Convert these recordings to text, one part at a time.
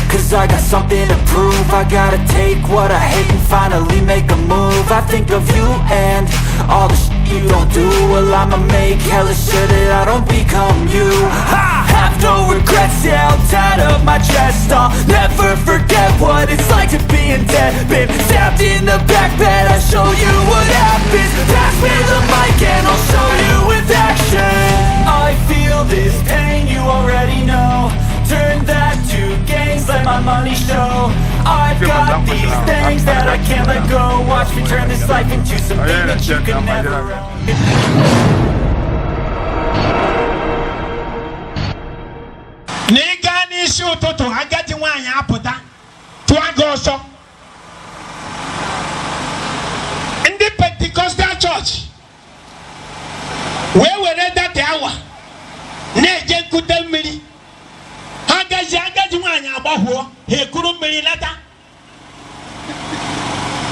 Cause I got something to prove. I gotta take what I hate and finally make a move. I think of you and all the shit you don't do. Well, I'ma make hella sure that I don't become you. I have no regrets, yeah, I'll tie up my chest. I'll never forget what it's like to be in debt. Been stabbed in the back bed, I'll show you what happens. Pass me the mic and I'll show you with action. I feel this pain, you already know. Turn that to gains, let my money show. I've got these things that I can't let go. Watch me turn this life into something that you can never own. Na ị gaa n'isi ụtụtụ, agadi nwaanyị apụta tụọ gị ọsọ. Ndị Pentecostal Church wee were data awa na-eje nkute mmiri. Ha gazi, agadi nwaanyị agbahụọ ha, ekuru mmiri lata.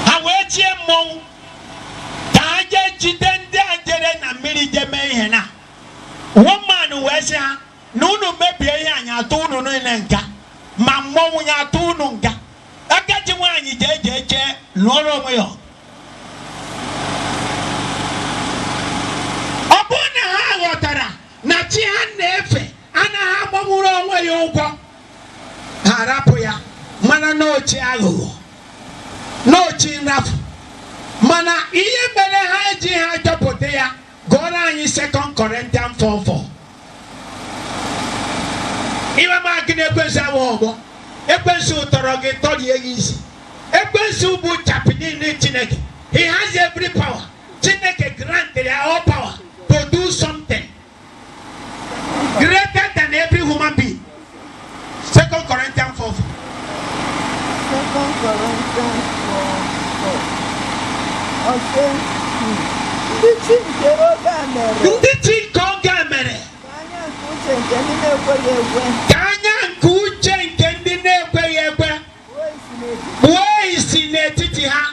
Ha wee chie mmọnwụ ka ha jee jide ndị a jere na mmiri jee mee ihe. Na one man wee sị ha na unu mebie ihe, anyị atụ unu niile nka, ma mmọnwụ ya atụ unu nka. Agadi nwaanyị jee jee jee lụọrọ onwe ya ọgụ. Ọ bụrụ na ha ghọtara na chi ha na-efe anaghị agbanwuru onwe ya ụgwọ, ha rapụ ya, mana n'ochi aghụghọ, n'ochi nrafu. Mana ihe mere ha eji ha chọpụta ya, gụọrọ anyị Second Corinthians 4:4. Iwe ma gị na ekwensu awụ ọgbọ. Ekwensu tọrọ gị, tọrie gị isi. Ekwensu bụ chaplain Chineke. He has every power. Chineke granted ya all power to do something greater than every human being. Second Corinthians 4. Second Corinthians 4:4. Ọ sị, ndị chi nke oge a mere Ndị chi nke oge a mere ka anya nke uche nke ndị na-ekweghị ekwe ka anya nke uche nke ndị na-ekweghị ekwe kpuo isi n'etiti kpuo isi n'etiti ha,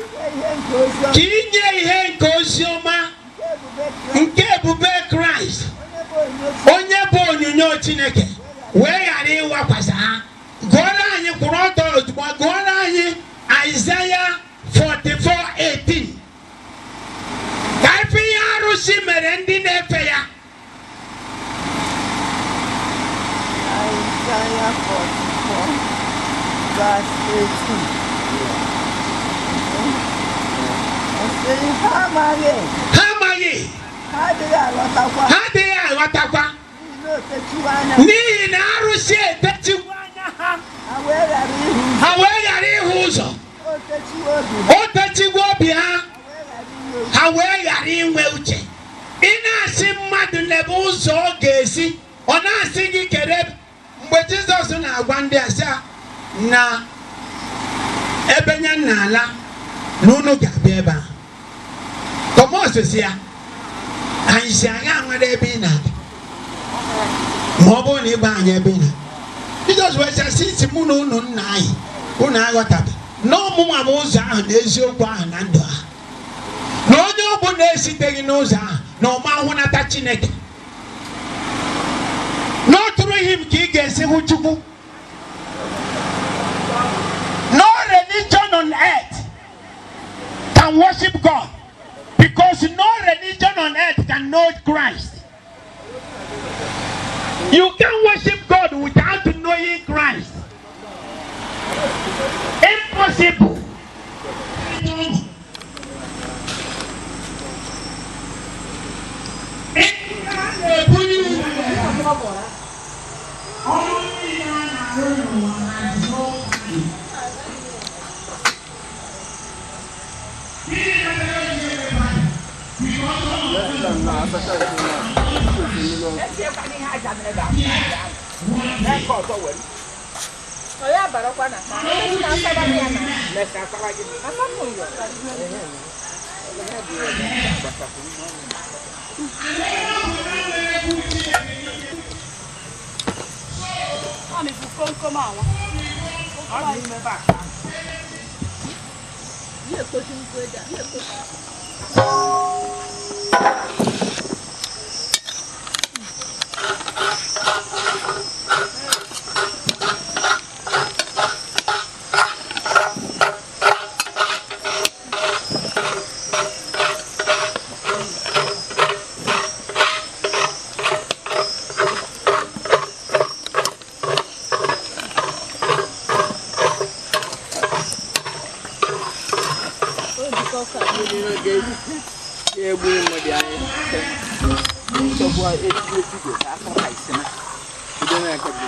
inye ihe nke ozi ka inye ihe nke ozi ọma nke ebube Kraịst, nke ebube Kraịst, onye bụ onyinyo onye bụ onyinyo Chineke, wee ghara ịwakwasa ha. Gụọrọ anyị, kwụrụ ọtọ ozugbo, gụọrọ anyị Aịzaya 44:18 ka ife ihe arụsị mere ndị na-efe ya. Isaiah 44 verse 18. Ọ sị, ha amaghị, Ha amaghị, ha adịghị aghọtakwa, ha adịghị aghọtakwa, n'ihi na o techiwo anya n'ihi na arụsị etechiwo anya ha, ha wee ghara ịhụ ụzọ. Ha wee ghara ịhụ ụzọ. O techiwo obi ha, O techiwo obi ha, ha wee ghara inwe ha wee ghara inwe uche. Ị na-asị mmadụ n'ebe ụzọ ọ ga-esi, ọ na-asị gị kere. Mgbe Jizọs na-agwa ndị a sị ha na ebe nye na-ala na unu ga-abịa ebe ahụ, Tọmọs si ya, anyị si anyị nwere ebe ị na-aga ma ọ bụrụ na ịgba anyị ebe ị na. Jizọs wee sị, sị si mụ na unu nna anyị unu aghọtabe na ọmụnwa bụ ụzọ ahụ na eziokwu ahụ na ndụ ahụ, na onye ọbụla esiteghị n'ụzọ ahụ na ọma ahụnata Chineke. Na ọ tụrụ ihe m ka ị ga-esi hụ Chukwu. No religion on earth can worship God, because no religion on earth can know Christ. You can't worship God without knowing Christ. Impossible. Na-ebunye ọrụ niile a na-arụ n'ụwa na azụ. Gịnị mere o ji eme mmadụ? Because ọ Ọ ya barakwa na ka na asaba ya na asapụ ya. Ọ na-efu komkom awa. Ọ dị ime ebe a. Ihe ekpochi nkwu eji a. Ihe ekpochi. Ga-egbu mmadụ anyị nsogbu echi echi ka afọ ha isi na bido na-eke bụ.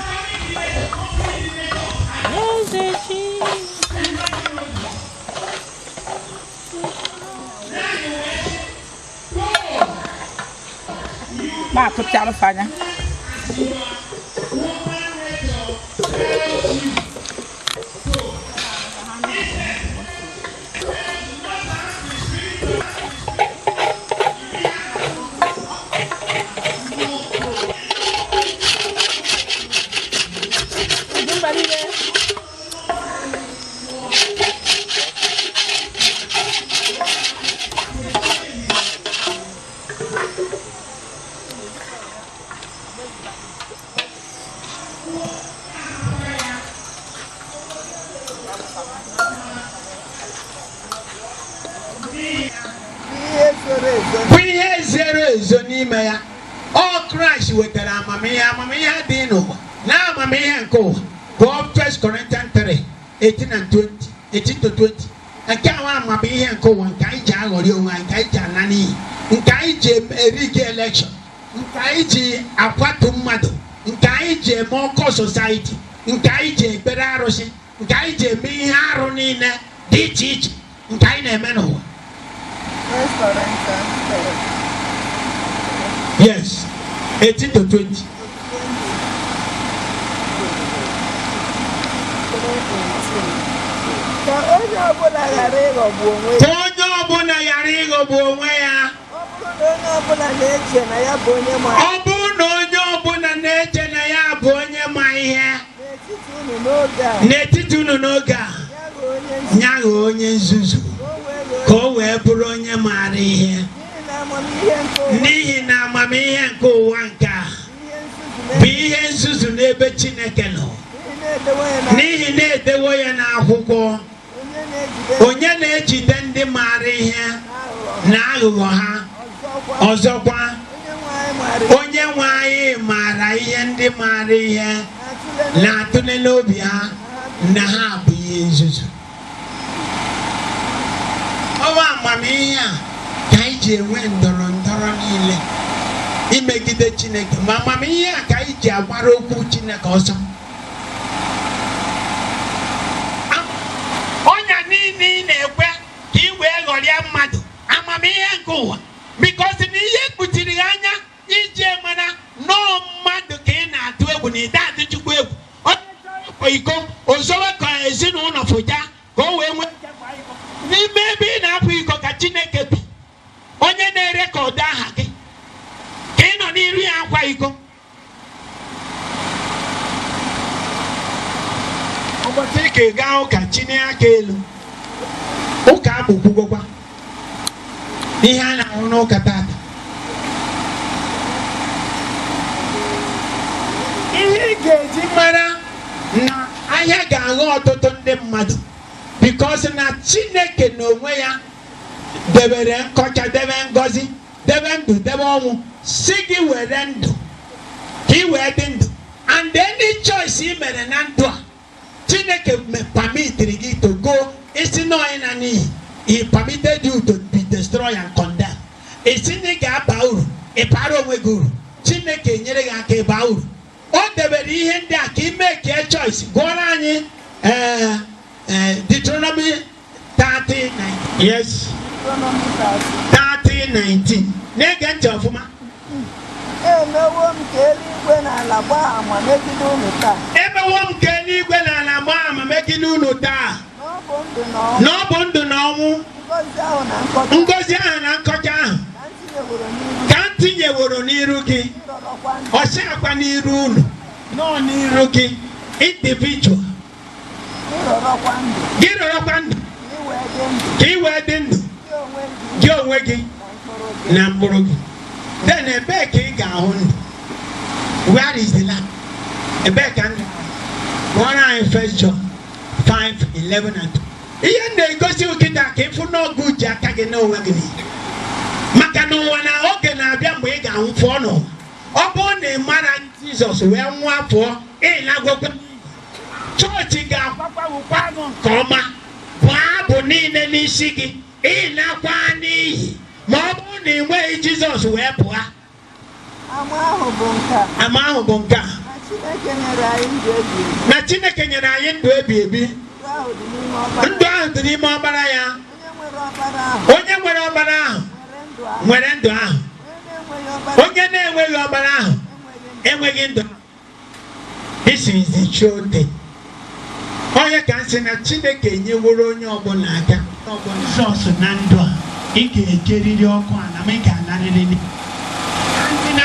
Na-atụpịara fa anya. Ihe zoro ezo. Bụ ihe zoro ezo n'ime ya. Ọ Kraịst wetara amamihe. Amamihe adịghị n'ụwa na amamihe nke ụwa. Gụọ 1 Corinthians 3, 18 and 20, 18 to 20. Nke ahụ amamihe nke ụwa, nke anyị ji aghọrị onwe anyị, nke anyị ji ana n'iyi, nke anyị ji erige election, nke anyị ji akwatu mmadụ, nke anyị ji eme ọkọ society, nke anyị ji ekpere arụsị, nke anyị ji eme ihe arụ niile dị iche iche nke anyị na-eme n'ụwa. First Corinthians 3. Yes, 18 to 20. Ka onye ọbụla ghara ịghọgbu onwe Ka ya. onye ọbụla ghara ịghọgbu onwe ya. Ọ bụrụ na onye ọbụla na-eche na ya bụ onye ma Ọ bụrụ na onye ọbụla na-eche na ya bụ onye ma ihe n'etiti unu n'oge a, n'etiti unu n'oge a, ya ghọọ onye nzuzu, ya ghọọ onye nzuzu, ka o wee ka ghọọ o wee bụrụ onye maara ihe. N'ihi na amamihe nke ụwa N'ihi na amamihe nke ụwa nke a bụ ihe nzuzu bụ ihe nzuzu n'ebe Chineke nọ. N'ihi na-edewo ya na N'ihi na-edewo ya n'akwụkwọ, onye na-ejide onye na-ejide ndị maara ihe aghụghọ na aghụghọ ha. Ọzọkwa, Ọzọkwa, onye nwe anyị maara onye nwe anyị maara ihe ndị maara ihe na-atụle na-atụle n'obi ha na ha bụ ihe nzuzu. Ọwa amamihe a ka anyị ji enwe ndọrọ ndọrọ niile imegide Chineke, ma amamihe a ka anyị ji agbara okwu Chineke ọsọ. Ọnya niile ị na-ekwe ka ị wee ghọrịa mmadụ, amamihe nke ụwa, because na ihe kpuchiri gị anya ije mara nọọ mmadụ ka ị na-atụ egwu na ide atụ Chukwu egwu. Onye chọrọ ịkwa iko ozowe ka ezinụlọ fụja ka o wee nwee ike kwa iko. N'ime ebe ị na-akwa iko ka Chineke bi. Onye na-ere ka ọdọ aha gị ka ị nọ n'iru ya akwa iko. Ụbọchị ka ị gaa ụka, chinye aka elu, ụka agbụkwugokwa ihe a na-ahụ n'ụka tata. Ihe ị ga-eji mara na ahịa ga-aghọ ọtụtụ ndị mmadụ, because na Chineke n'onwe ya debere nkọcha, debe ngọzi, debe ndụ, debe ọnwụ, si gị were ndụ ka ị wee dị ndụ. And any choice ị mere na ndụ a, Chineke permitiri gị to go isi n'ọyị na n'iyi. He permitted you to be destroyed and condemned. Isi na ị ga-aba uru, ị bara onwe gị uru, Chineke nyere gị aka ịba uru. O debere ihe ndị a ka ị make choice. Gụọrọ anyị Deuteronomy 30. Yes. Deuteronomy 30. 30 19. Na-ege ntị ọfụma. Emewo m ka eluigwe na ala gbaa ama megide unu taa, Emewo m ka eluigwe na ala gbaa ama megide unu taa, na ọ bụ ndụ na ọnwụ, na ọ bụ ndụ na ọnwụ, ngọzi ahụ na nkọcha, ngọzi ahụ na nkọcha ahụ, ka m tinyeworo n'iru ka m tinyeworo n'iru gị. Ịrọrọkwa ndụ. Ọsị akwa n'iru unu nọ n'iru gị individual. Ịrọrọkwa ndụ, Gị rọrọkwa ndụ, ka ị wee dị ndụ, ka ị wee dị ndụ, gị onwe gị gị onwe gị na mkpụrụ gị. Na mkpụrụ gị. Then ebee ka ị ga-ahụ ndụ? Where is the lamb? Ebee ka ndụ? Gụọrọ anyị First John 5, 11 and 2. Ihe m na-egosi kịta ka ịfụ n'oge uche aka gị n'onwe gị niile, maka na ụwa na oge na-abịa mgbe ị ga-anwụ pụọ n'ụwa. Ọ bụrụ na ị mara Jizọs wee nwụọ pụọ, ịlagokwa. Chọọchị ga-akwakwa ukwe ahụ nke ọma bụ abụ niile n'isi gị. Ị nakwa n'iyi ma ọ bụrụ na ị nweghị Jizọs wee pụọ. Ama ahụ bụ nke a, Ama ahụ bụ nke a, na Chineke nyere anyị ndụ ebighị ebi. na Chineke nyere anyị ndụ ebi ebi. Ndụ ahụ dị n'ime ọkpara. Ndụ ahụ dị n'ime ọkpara ya. Onye nwere ọkpara ahụ Onye nwere ọkpara ahụ nwere ndụ ahụ. nwere ndụ ahụ. Onye na-enweghị ọkpara Onye na-enweghị ọkpara ahụ enweghị ndụ. enweghị ndụ. This is the true thing. Onye ka nsị na Chineke enyeworo onye ọbụla aka Jizọs na ndụ a, ị ga-ejeriri ọkụ ala ma ị ga-anarịrị. Ndị na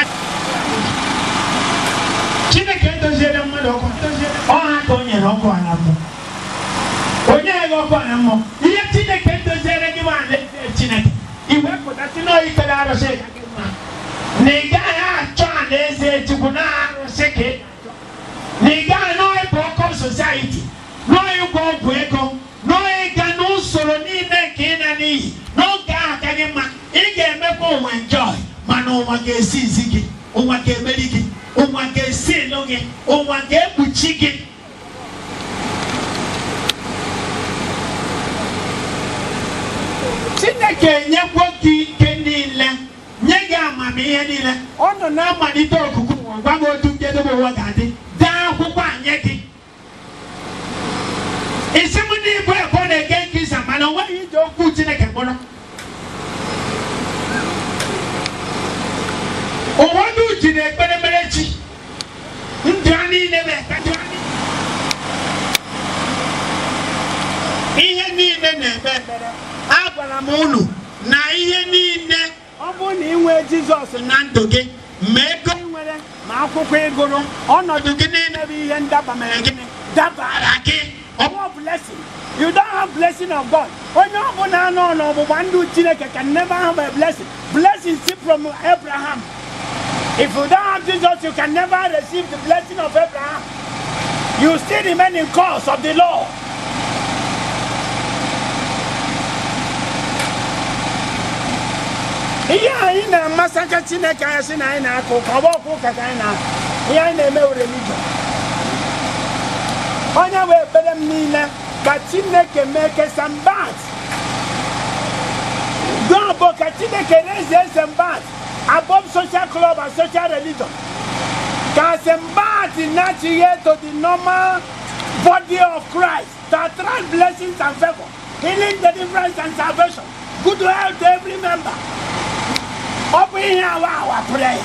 Chineke edoziere mmadụ ọkụ ọha ka o nyere ọkụ ala mmụọ, onye nyeghị ọkụ ala mmụọ. Ihe Chineke doziere gị bụ alaeze Chineke. Iwepụta si na ikpere arụsị ka gị mma, na ị gaghị achọ alaeze Chukwu na arụsị ka ị ga-achọ, na ị gaghị n'ịbụ ọkụ society, n'ịgwọ ọgwụ ego, n'ịga n'usoro niile nke ịna n'iyi n'oge ahụ ka gị mma. Ị ga-emekwa ụwa enjoy, mana ụwa ga-esi izi gị, ụwa ga-emeri gị, ụwa ga-esi elu gị, ụwa ga-ekpuchi gị. Chineke enyekwo gị ike niile, nye gị amamihe niile. Ọ nọ na-amalite okuku ụwa gwa gị otu njedebe ụwa ga-adị, dee akwụkwọ a nye gị. Isi m n'igwe ebe ọ na-ege nkisa, mana o nweghị iji okwu Chineke kpọrọ. Ụfọdụ jiri ekpere mere chi ndụ ha niile bụ ekpe ndụ ha niile. Ihe niile na-eme ekpere. Agwara m unu na ihe niile, ọ bụrụ na ị nwee Jizọs na ndụ gị, ma ego ị nwere, ma akwụkwọ ịgụrụ, ọnọdụ gị niile bụ ihe ndaba mere gịnị dabara gị. Ọ bụ blessing. You don't have blessing of God. Onye ọbụla nọ n'ọgbụgba ndụ Chineke can never have a blessing. Blessing si from Abraham. If you don't have Jesus, you can never receive the blessing of Abraham. You still remain in curse of the law. Ihe anyị na-amasaka Chineke anya sị na anyị na-aka ụka, ọ bụ ọkwa ụka ka anyị na ihe anyị na-eme were religion. Onye wee ekpere m niile ka Chineke mee ka St. Bart bụ ka Chineke raise St. Bart above social club and social religion, ka St. Bart nachighe to the normal body of Christ to attract blessings and favor, healing, deliverance and salvation, good health to every member. Ọ bụ ihe awa our prayer,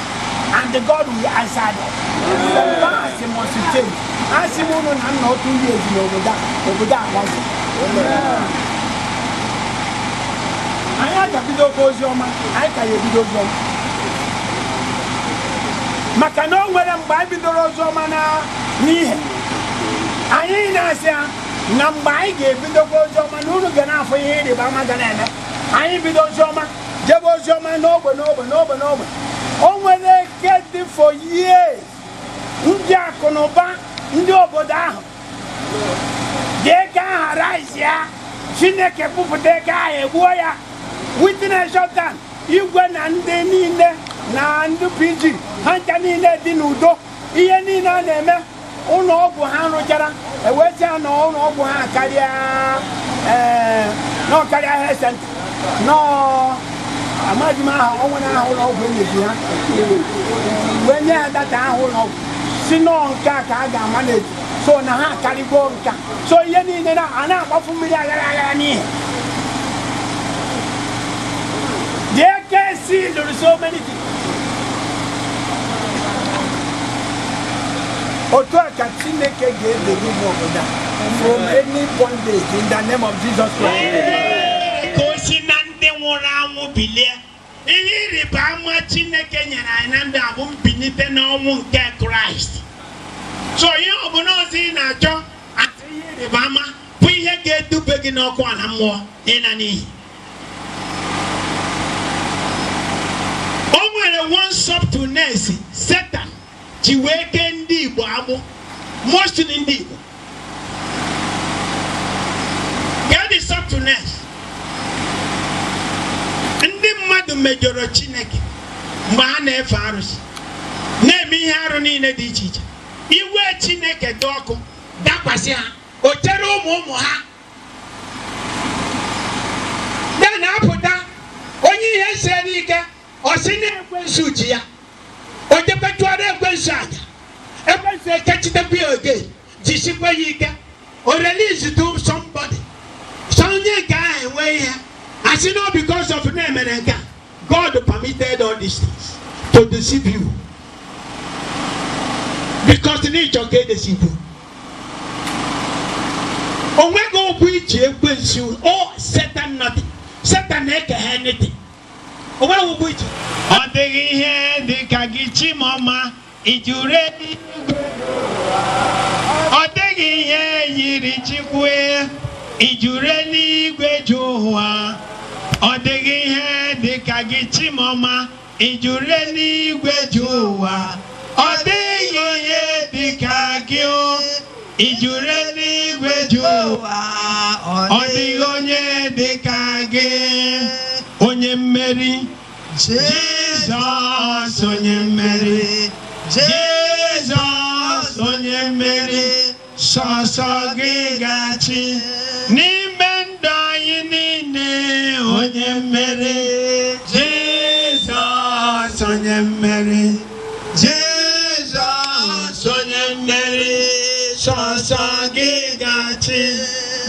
and the God will answer them. St. Bart must change. Asị m unu na nna otu years n'obodo a, obodo a gbazi. Anyị agabido oke ozi ọma, anyị ka ya ebido ozi ọma, maka na o nwere mgbe anyị bidoro ozi ọma na n'ihe anyị na-asị ha na mgbe anyị ga-ebidokwa ozi ọma na unu ga na-afụ ihe ịrịba ama ga na-eme. Anyị bido ozi ọma, jebe ozi ọma n'ogbe, n'ogbe, n'ogbe, n'ogbe. O nwere eke dị for years, ndị akụ na ụba ndị obodo ahụ dị eke aha rice ya. Chineke bupụta eke ahụ, egbuo ya within a short time. Igwe na ndị niile na ndị PG ha ncha niile dị n'udo. Ihe niile a na-eme, ụlọ ọgwụ ha rụchara, ewesịa na ụlọ ọgwụ ha karịa, ee, nọ karịa health center nọọ. Amaghị m aha ọ nwere, aha ụlọ ọgwụ enyezi ha wee nye ha data aha ụlọ ọgwụ si nọọ nke a ka a ga-ama na-eji so na ha akarịgo nka. So ihe niile na a na-agbafu mmiri aghara aghara n'ihe. The AKC lụrụ so many things. Otu a ka Chineke ga-edebe obodo a from any bondage in the name of Jesus Christ. Ka o si na ndị nwụrụ anwụ bilie. Ihe ịrịba ama Chineke nyere anyị na ndụ a bụ mbilite n'ọnwụ nke Kraịst. So ihe ọbụla ọzọ ị na-achọ atụ ihe ịrịba ama bụ ihe ga-edube gị n'ọkụ ala mmụọ, ịna n'iyi. O nwere one subtleness Satan ji wee kee ndị Igbo agbụ, mostly ndị Igbo. Get the subtleness. Ndị mmadụ mejọrọ Chineke mgbe ha na-efe arụsị, na-eme ihe arụ niile dị iche iche. Iwe Chineke dị ọkụ dakwasị ha, o chere ụmụ ụmụ ha. Then Ọ sị na ekwensu ji ya. O jekwe chụọrọ ekwensu aja, ekwensu ekechitekwa ya oge, jisikwa ya ike. O release to somebody, so onye nke ahụ enwe ihe asị no, because of na emere nke a. God permitted all these things to deceive you because n'ịchọ ka e deceive you. O nweghị okwu iji ekwensu o Satan nothing. Satan na-eke ha anything. O nweghị okwu iji. Ọ dịghị ihe dị ka gị, Chimọma, ijuru eluigwe. Ọ dịghị ihe yiri Chukwu, ijuru eluigwe ju ụwa. Ọ dịghị ihe dị ka gị, Chimọma, ijuru eluigwe ju ụwa. Ọ dịghị ihe dị ka gị o, ijuru eluigwe ju ụwa. Ọ dịghị onye dị ka gị, onye mmeri, Jizọs, onye mmeri, Jizọs, onye mmeri. Sọsọ gị gachi n'ime ndụ anyị niile, onye mmeri, Jizọs, onye mmeri, Jizọs, onye mmeri. Sọsọ gị gachi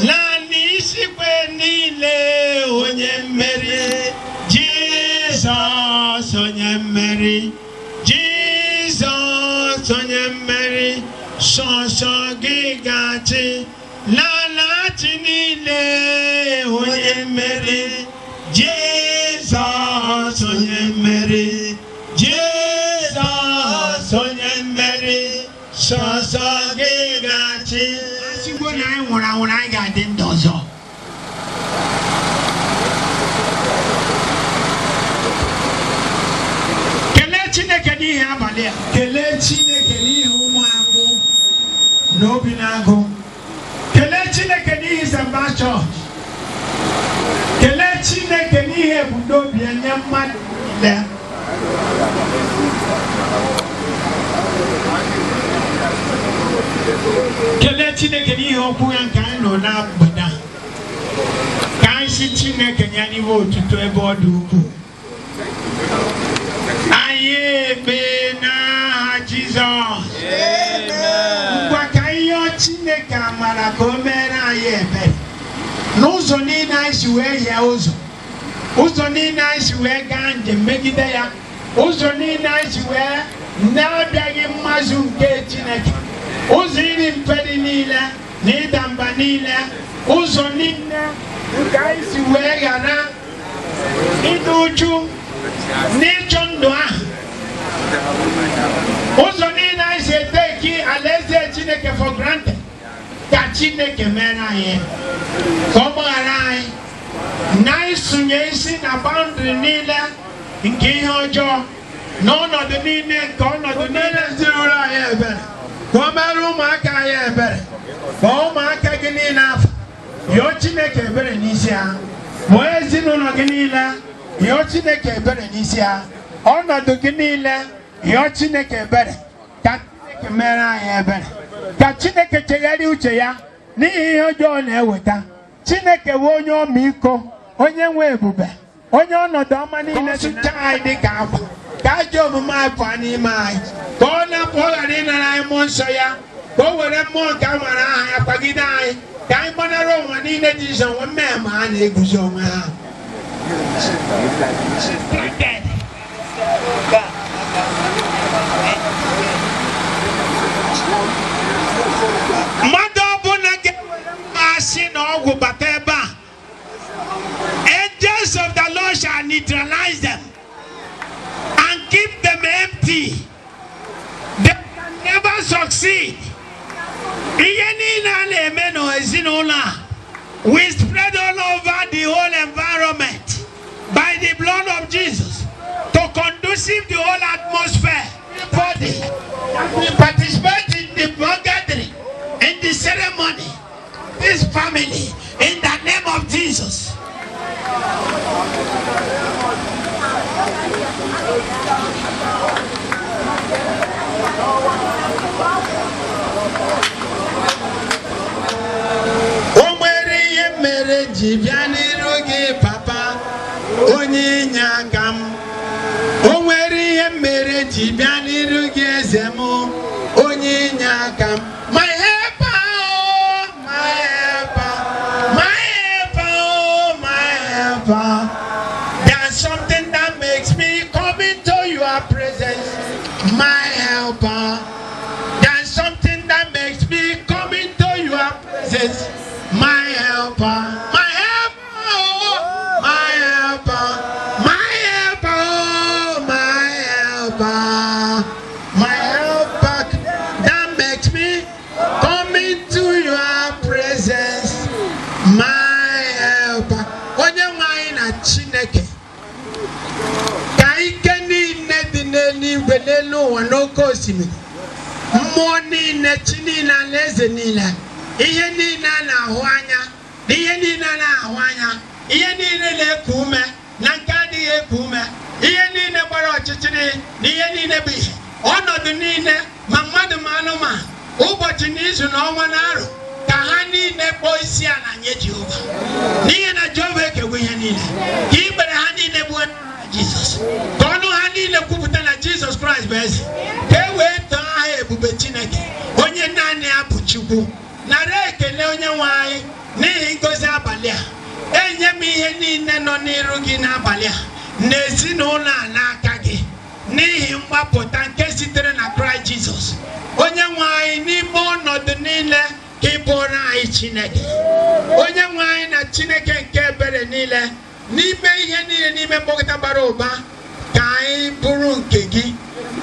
naanị isikwe niile, onye mmeri, Jizọs, onye mmeri, Jizọs, onye mmeri. Sọsọ gị gachi n'alachi niile, onye mmeri, Jizọs, onye mmeri, Jizọs, onye mmeri. Sọsọ gị gachi. Asịgwo na anyị nwụrụ anwụrụ, anyị ga-adị ndụ ọzọ. Kelee Chineke n'ihi abalị a. Kelee Chineke n'ihi ụmụagụ na obi na-agụ. Kelee Chineke n'ihi Zamba Church. Kelee Chineke n'ihi ebumnobi ya nye mmadụ niile. Kelee Chineke n'ihi okwu ya nke anyị nọ na mgbede a. Ka anyị si Chineke nye n'ihe otuto ebe ọ dị ukwuu. Anyị ebe n'aha Jizọs. Ngwa, ka anyị yọọ Chineke amara ka o mere anyị ebere n'ụzọ niile anyị si wee hie ụzọ, ụzọ niile anyị si wee gaa njem megide ya, ụzọ niile anyị si wee na-abịaghị mmazụ nke Chineke, ụzọ iri mperi niile na ịda mba niile, ụzọ niile nke anyị si wee ghara ịdị uchu n'ịchọ ndụ ahụ, ụzọ niile anyị si eteki alaeze Chineke for granted. Ka Chineke mere anyị, ka ọ gbaghara anyị na ịsụnye isi na boundary niile nke ihe ọjọọ na ọnọdụ niile nke ọnọdụ niile. Ezinụlọ anyị ebere, ka o mere ụmụaka anyị ebere. Ka ụmụaka gị niile afọ, yọọ Chineke ebere n'isi ha. Mụọ ezinụlọ gị niile, yọọ Chineke ebere n'isi ha. Ọnọdụ gị niile, yọọ Chineke ebere. Ka Chineke mere anyị ebere, ka Chineke chegharịa uche ya n'ihi ihe ọjọọ na-eweta. Chineke wee onye ọmịiko, onye nwe ebube, onye ọnọdụ ọma niile sụcha anyị dị ka akwa, ka ajọ omume anyị pụọ n'ime anyị, ka ọ napụ, ọ ghara ịnara anyị mmụọ nsọ ya, ka o were mmụọ nke a mara aha ya kwagide anyị, ka anyị gbanara ụwa niile dị ize onwe mmehie ma ha na-eguzo onwe ha. Distracted. Mmadụ ọbụla ga-ewere mmasị na ọgwụ bata ebe a, angels of the Lord shall neutralize them and keep them empty. They can never succeed. Ihe niile a na-eme n'ezinụlọ a, we spread all over the whole environment by the blood of Jesus to conducive the whole atmosphere. Everybody that will participate in the gathering, in the ceremony, this family, in the name of Jesus. O nwere ihe mere ji bịa n'iru gị, Papa, onye inye aka m. O nwere ihe mere ji bịa n'iru gị, eze m, onye inye aka m. My helper, oh, my helper, my helper, oh, my helper. There's something that makes me come into your presence, my helper. There's something that makes me come into your presence, my helper, my helper, oh, my helper, my helper, oh, my helper, my helper that makes me come into your presence, my helper. Onye nwe anyị na Chineke, ka ike niile dị n'eluigwe, n'elu ụwa, n'oké osimiri, mmụọ niile, chi niile, alaeze niile, ihe niile a na-ahụ anya na ihe niile a na-ahụ anya, ihe niile na-eku ume na nke adịghị eku ume, ihe niile gbara ọchịchịrị na ihe niile bụ ihe, ọnọdụ niile, ma mmadụ ma anụmanụ, ụbọchị na izu na ọnwa na arọ, ka ha niile kpọọ isi ala nye Jehova, n'ihi na Jehova ekewo ihe niile. Ka ikpere ha niile gbuo n'aha Jizọs, ka ọnụ ha niile kwupụta na Jizọs Kraịst bụ eze, ka e wee too aha ebube Chineke onye naanị ya bụ Chukwu. Nara ekele, onye nwe anyị, n'ihi ngozi abalị a. Enye m ihe niile nọ n'iru gị n'abalị a na ezinụlọ a n'aka gị, n'ihi mgbapụta nke sitere na Kraịst Jizọs. Onye nwe anyị, n'ime ọnọdụ niile, ka ị bụrụ anyị Chineke. Onye nwe anyị na Chineke nke ebere niile, n'ime ihe niile, n'ime mkpọkọta bara ụba, ka anyị bụrụ nke gị.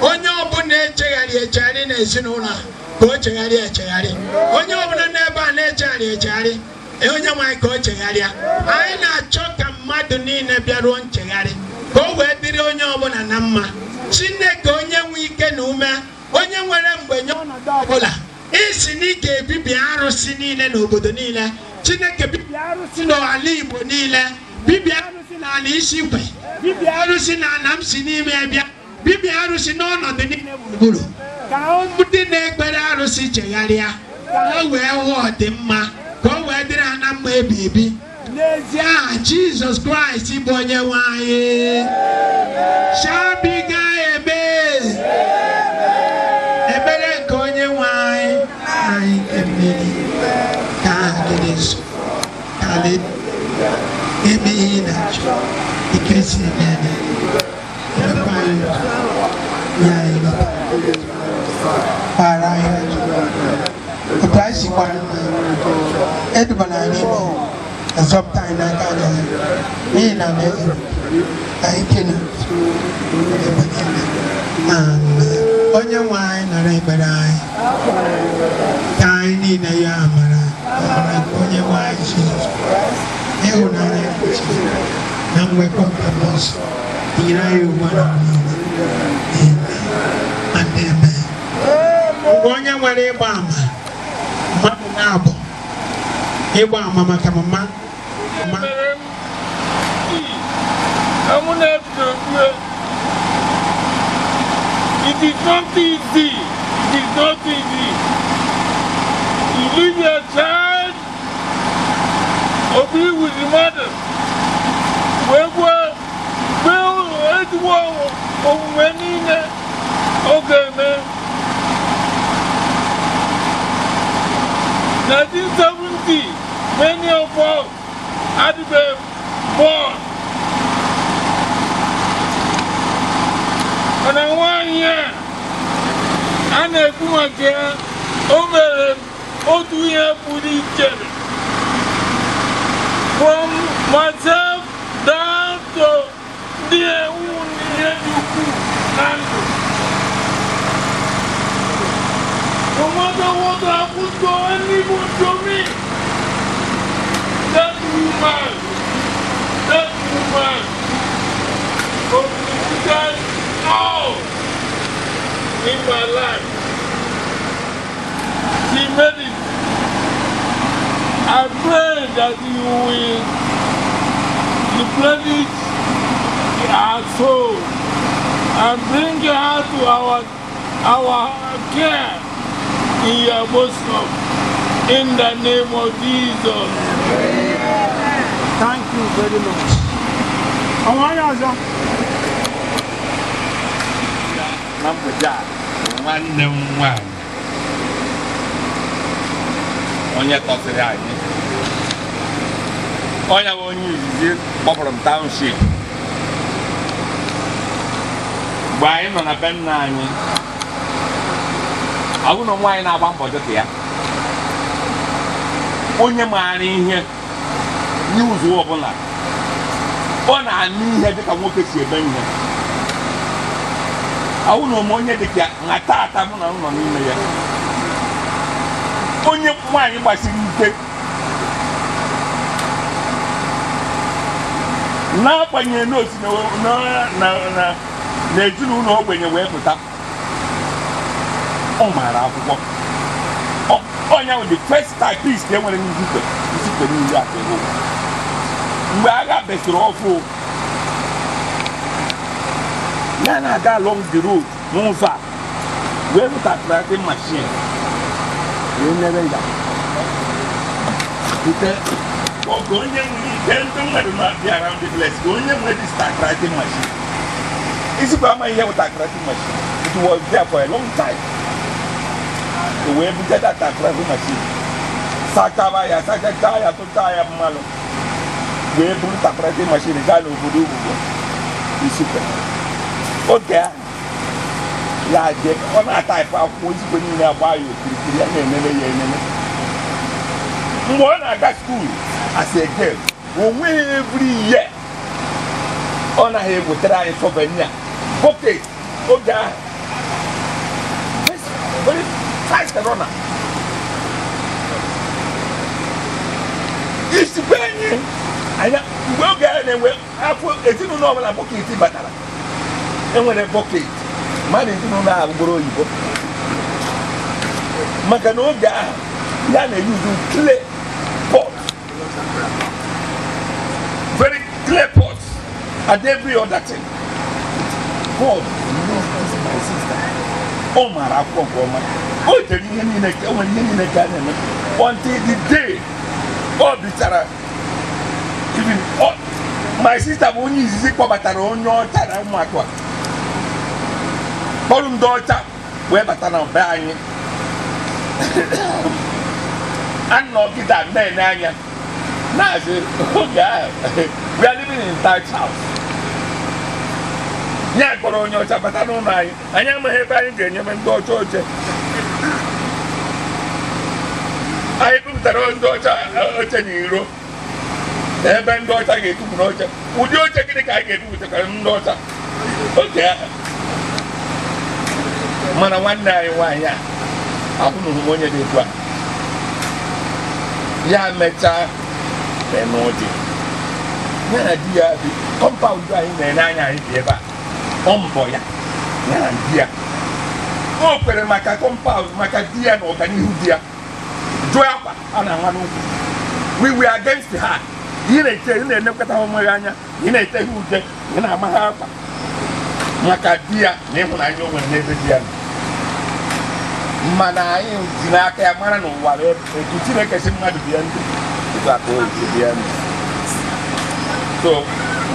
Onye ọbụla echegharị echegharị n'ezinụlọ a, ka o chegharịa echegharị. Onye ọbụla n'ebe a na-echegharị echegharị, onye nwe anyị, ka o chegharịa. Anyị na-achọ ka mmadụ niile bịaruo nchegharị, ka o wee dịrị onye ọbụla na mma. Chineke, onye nwe ike na ume, onye nwere mgbe nye ọnọdụ ọbụla, isi na ị ga-ebibi arụsị niile n'obodo niile. Chineke, bibie arụsị n'ala Igbo niile, bibie arụsị n'ala Isikwe, bibie arụsị n'ala m si n'ime bịa, bibie arụsị n'ọnọdụ niile gburugburu, ka ndị na-ekpere arụsị chegharịa, ka ha wee hụ ọdịmma, ka o wee dịrị ha na mma ebi ebi. N'ezi aha Jizọs Kraịst bụ onye nwe anyị. Shabiga ebe ebere nke onye nwe anyị. Anyị nke mmiri, ka aha gị dị nsọ, ka ala eme ihe ị na-achọ ike si eme emekwa anyị ụzọ nye anyị lọta gbara anyị ọjọọ otu anyị si gbara nna anyị. Edubana anyị n'ime nzọpụta anyị n'aka anyị, n'ihi na alaeze na ike na ebe niile. Amen. Onye nwe anyị, nara ekpere anyị. Ka anyị niile ya amara amara nke onye nwe anyị Jizọs Kraịst, ịhụnanya nke Chineke, na nwekọ nke Mmụọ Nsọ nyere anyị ugbu a na mgbe niile. Amen and amen. Mgbe onye nwere ịgba ama, mmadụ na-abụ ịgba ama maka mama mama. Mere m tii ka mụ na-ebido kwue. It is not easy. It is not easy. You leave your child or be with the mother. Wee gwa mee ezigbo omume niile ọ ga-eme. 1970, many of us had been born. Mana nwaanyị a a na-ekwu maka ya, o mere otu ihe pụrụ iche. From myself down to ndị ihe dị ukwuu na ndụ. No matter what happens to anyone to me, that woman contributed all in my life. She made it. I pray that you will replenish her soul and bring her to our care in your bosom. In the name of Jesus. Thank you very much. Ọnwa onye ọzọ. Na mgbede a bụ nwanne m nwaanyị, onye tọsịrị anyị, onye bụ onye izizi kpọpụrụ m township mgbe anyị nọ na be nna anyị. Ọ bụrụ na nwaanyị na-agba mbọ dịka ya, onye maara ihe n'ụzọ ọbụla, ọ na-anụ ihe dịka nwoke si eme ihe. Ahụ na ome onye dịka na tata mụ na nọ n'ime ya, onye nwaanyị gbasiri ike, n'agbanyeghị na osi na ezinụlọ ogbenye wee pụta, ọ maara akwụkwọ. Onye ahụ the first typist e nwere n'Izikwe, Izikwe niile a kere mgbe agha besịrị ọfụ, ya na-aga along the road n'ụzọ a wee hụta typewriting machine, wee nyere ya bute ọgụ. Onye nwere ike ndị mmadụ na-abịa around the place ka onye nwere this typewriting machine. Izikwe amaghị ihe bụ typewriting machine. It was there for a long time. O wee bute that typewriting machine, sachaba ya, sachacha ya, tụcha ya mmanụ, wee buru typewriting machine gaa n'obodo ugwu Izikwe. Oge ahụ ya je, ọ na-ataịpụ akwụkwọ, Izikwe niile agba ya okirikiri, ya na-enene ya enene. Mgbe ọ na-aga school as a girl, o nweghị every year ọ naghị ewetara anyị souvenir bucket. Oge ahụ very fast runner. Izikwe anyị anya mgbe oge a na-enwe afọ ezinụlọ ọbụla bucket batara, enwere bucket mmadụ ezinụlọ ahụ gboro oyibo, maka na oge ahụ ya na-eyuzu clay pot, very clay pot and every other thing. God knows this my sister. Ọ maara akwụkwọ nke ọma, o jere ihe niile, o nwere ihe niile ka a na-eme until the day ọ bichara. Even my sister bụ onye izizi kpọbatara onye ọcha na ụmụaka a, kpọrọ ndị ọcha wee bata na be anyị. Anọgide na-ene anya na-asị, oge ahụ we are living in thatch house, ya kpọrọ onye ọcha bata n'ụlọ anyị, anyị amaghị ebe anyị ga-enyebe ndị ọcha oche. Anyị bupụtara ndị ọcha oche n'iro, ebe ndị ọcha ga-etupu n'oche. Ụdị oche gịnị ka anyị ga-ebupụtakarị ndị ọcha oge ahụ? Mana nwanne anyị nwaanyị a, ahụnụghị m onye dị etu a. Ya mechaa n'ụdị ya na di ya bi compound anyị na-ene anya, anyị bi ebe a, ọ mbọ ya, ya na di ya, o kwere maka compound, maka di ya na ọganihu di ya, jụọ akwa a na-anwa n'ukwu. We were against her. Ị na-eche, ị na-enekwata ha onwe gị anya, ị na-ete ha ude, ị na-ama ha akwa, maka di ya na ịhụnanya o nwere n'ebe di ya nọ. Mana anyị ji n'aka ya mara na ụwa bụ etu Chineke si mmadụ bịa ndụ, etu aka o si bịa ndụ. So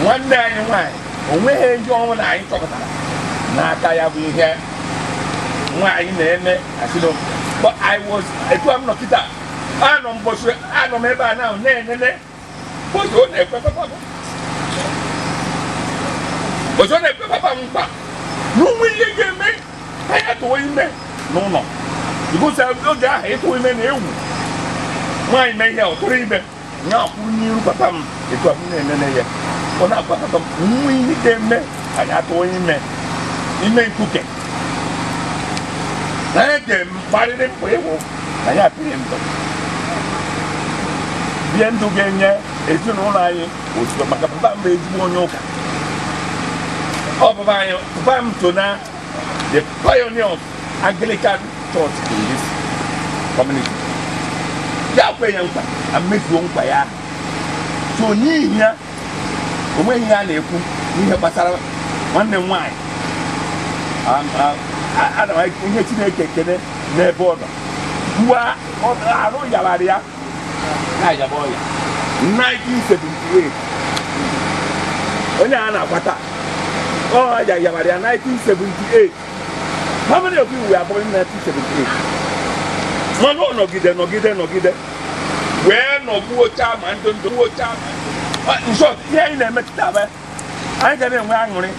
nwanne anyị nwaanyị, o nweghị ihe ọnwụ na anyị chọpụtara n'aka ya bụ ihe nwaanyị na-eme asịrị. But I was etu a m nọ kịta, anọ m bọsụ, anọ m ebe a na na-enene bọsụ ọ na-ekwe papa m, bọsụ ọ na-ekwe papa m mkpa na ụmụ ihe ga-eme anyị atụwa ime n'ụlọ. Igosi oge ahụ ịtụ ime na ewu nwaanyị mee ihe ọ tụrụ ime na-akwụ n'iru papa m, etu a m na-enene ya, ọ na-agwa papa m nwa ihe ga-eme anyị atụwa ime, ime nkuke, na anyị ga-agbarịrị mbọ ịhụ na anyị apịrị ndụ bie ndụ ga-enye ezinụlọ anyị ozugbo, maka papa m bụ ezigbo onye ụka. Ọ papa anyị, papa m so na the pioneer of Anglican Church in this community. Ya kwe ya nkwa, amezuo nkwa ya. So n'ihi ya, o nweghị ihe a na-ekwu n'ihe gbasara nwanne m nwaanyị. Ana m ihe Chineke ekele n'ebe ọ nọ. Mgbe arụ yabara ya, na-ayaba ọya 1978, onye a na-akwata ọ ya yabara ya 1978. How many of you were born in 1978? Mana ọ nọgide, nọgide, nọgide, wee nọgbuocha ma ndụ ndụ gbuocha. In short, ihe anyị na-eme kịta bụ anyị ga na-enwe aṅụrị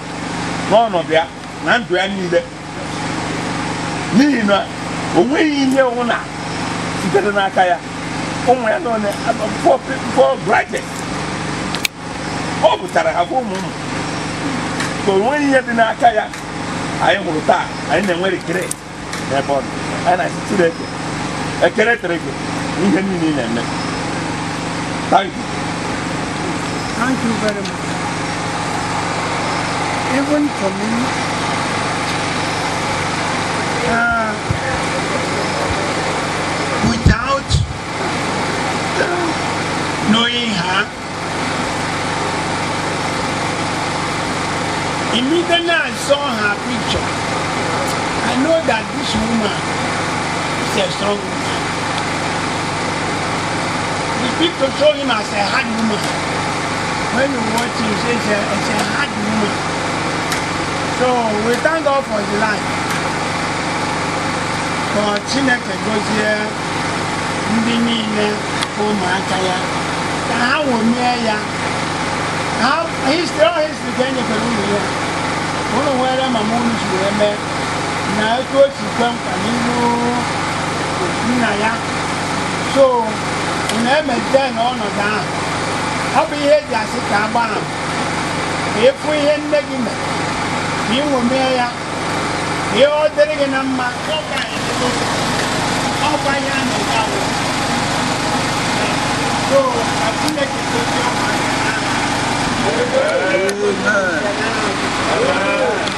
n'ọnọdụ ya na ndụ ya niile, n'ihi na o nweghị ihe ọbụla sitere n'aka ya. Ụmụ ya nọ four graduates, ọ pụtara ha bụ ụmụ ụmụ ka o nweghị ihe dị n'aka ya. Anyị hụrụ taa, anyị na-enwe regret n'ebe ọ nọ. Anyị na-asị Chineke ekele dịrị gị n'ihe niile ị na-eme. Thank you. Thank you very much. Even for me, without knowing her, immediately I saw her picture, I know that this woman is a strong woman. The picture show him as a hard woman. When you watch him, you say it's a hard woman. So we thank God for his life. Ka Chineke gozie ndị niile ụmụaka ya, ka ha womie ya. Ha history, ọ history ka e nyefere unu ya. Unu nwere mama unu si wee mee na etu o si kwe nkwa n'ihu nna ya. So unu emete n'ọnọdụ ahụ. Ọ bụ ihe eji asị ka agba ama, ka ịfụ ihe nne gị mere, ka ị ṅomie ya, ka ihe ọ dịrị gị na mma. Ọkwa ihe a na-ege awụ. So ka Chineke gozie ụmụaka n'aha.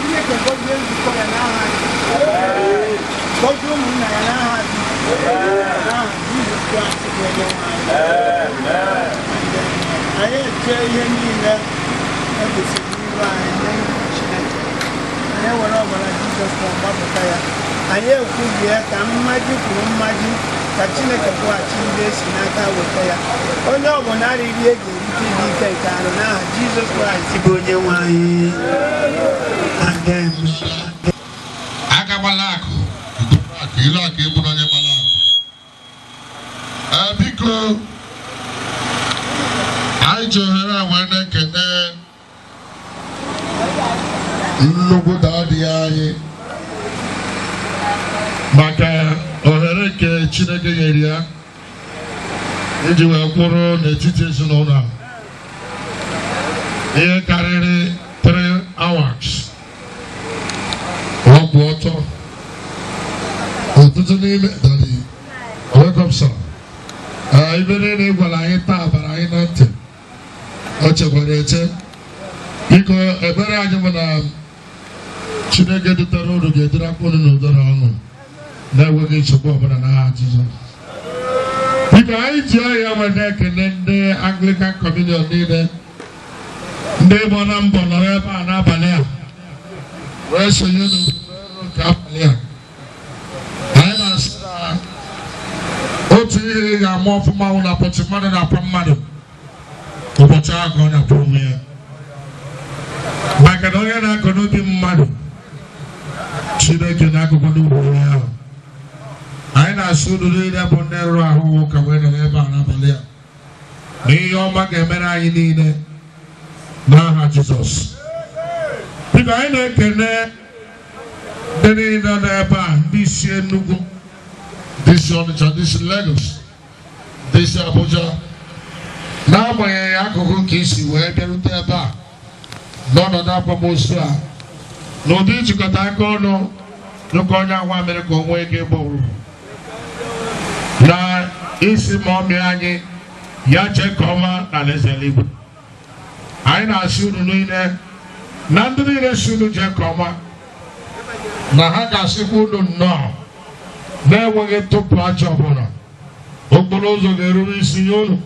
Chineke gozie nzukọ ya n'aha Jizọs. Gozie ụmụnna ya n'aha Jizọs. N'aha Jizọs Kraịst bụ onye nwe anyị. Anyị eche ihe niile e kwesịrị iru anyị n'ihu Chineke. Anyị were ọbara Jizọs Kraịst gbapụta ya. Anyị ekwubie ka mmaji kwuru mmaji, ka Chineke kwụghachi ndị esi n'aka weta ya. Onye ọbụla riri e ga-erite ịdị ike nke arụ n'aha Jizọs Kraịst bụ onye nwe anyị. Amen. Aka gbala akụ, akụ ilu akụ egbu onye gbala akụ. Ee, biko, anyị ji ohere a wee na-ekene nnukwu daddy anyị maka ohere nke Chineke nyere ya iji wee kwụrụ n'etiti ezinụlọ a ihe karịrị 3 hours ọ kwụ ọtọ. Ọtụtụ n'ime daddy, welcome, sir. Ee, ibe niile ị gwara anyị taa bara anyị na ntị, o chekwara eche. Biko, ekpere anyị bụ na Chineke dutere unu ga-edurakwa unu n'udo na ọṅụ, na-enweghị nsogbu ọbụla, n'aha Jizọs. Biko, anyị ji ọhịa wee na-ekele ndị Anglican Communion niile, ndị gbara mbọ nọrọ ebe a n'abalị a wee sonye n'ofufe nke abalị a. Anyị na-asị na otu ihe ị ga-ama ọfụma wụ na ụbọchị mmadụ na-akwa mmadụ, ụbọchị ahụ ka ọ na-akwa onwe ya, maka na onye na-akọ n'obi mmadụ, Chineke na-akụkọ n'ugbo onye ahụ. Anyị na-asị unu niile bụ ndị rụrụ ahụ ụka wee nọrọ ebe a n'abalị a na ihe ọma ga-emere anyị niile n'aha Jizọs. Biko, anyị na-ekene ndị niile nọ n'ebe a, ndị si Enugu, ndị si Ọnịcha, ndị si Lagos, ndị si Abuja, n'agbanyeghị akụkụ nke isi wee bịarute ebe a n'ọnọdụ akwamozu a, n'ụdị ijikọta aka ọnụ dịka onye agwa mere ka o nwee ike ịgbanwuru na isi ma ọmị anyị ya chee ka ọma na alaeze eluigwe. Anyị na-asị unu niile na ndị niile si unu jee nke ọma, na ha ga-asịkwa unu nnọọ na-enweghị ntụpụ aja ọbụla. Okporo ụzọ ga-erube isi nye unu.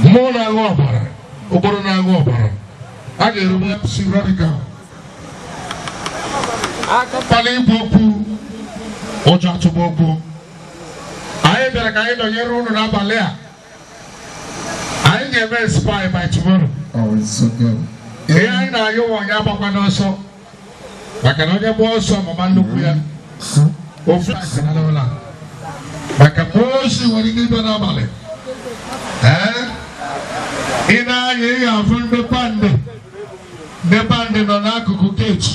Mmụọ na-aṅụ ọbara, okporo na-aṅụ ọbara, a ga-erube isi radical akpala igwe okwu, ụjọ atụba okwu. Anyị bịara ka anyị nọnyere unu n'abalị a. Anyị ga-eme spy by tomorrow. Ihe anyị na-ayọ nwa onye agbakwa n'ọsọ. Maka na onye gbaa ọsọ mama nnukwu ya ofe akanala maka mmụọ ozi nwere ike ịbịa n'abalị. Ee, ị na-anya, ị ga-afụ ndị band. Ndị band nọ n'akụkụ gate.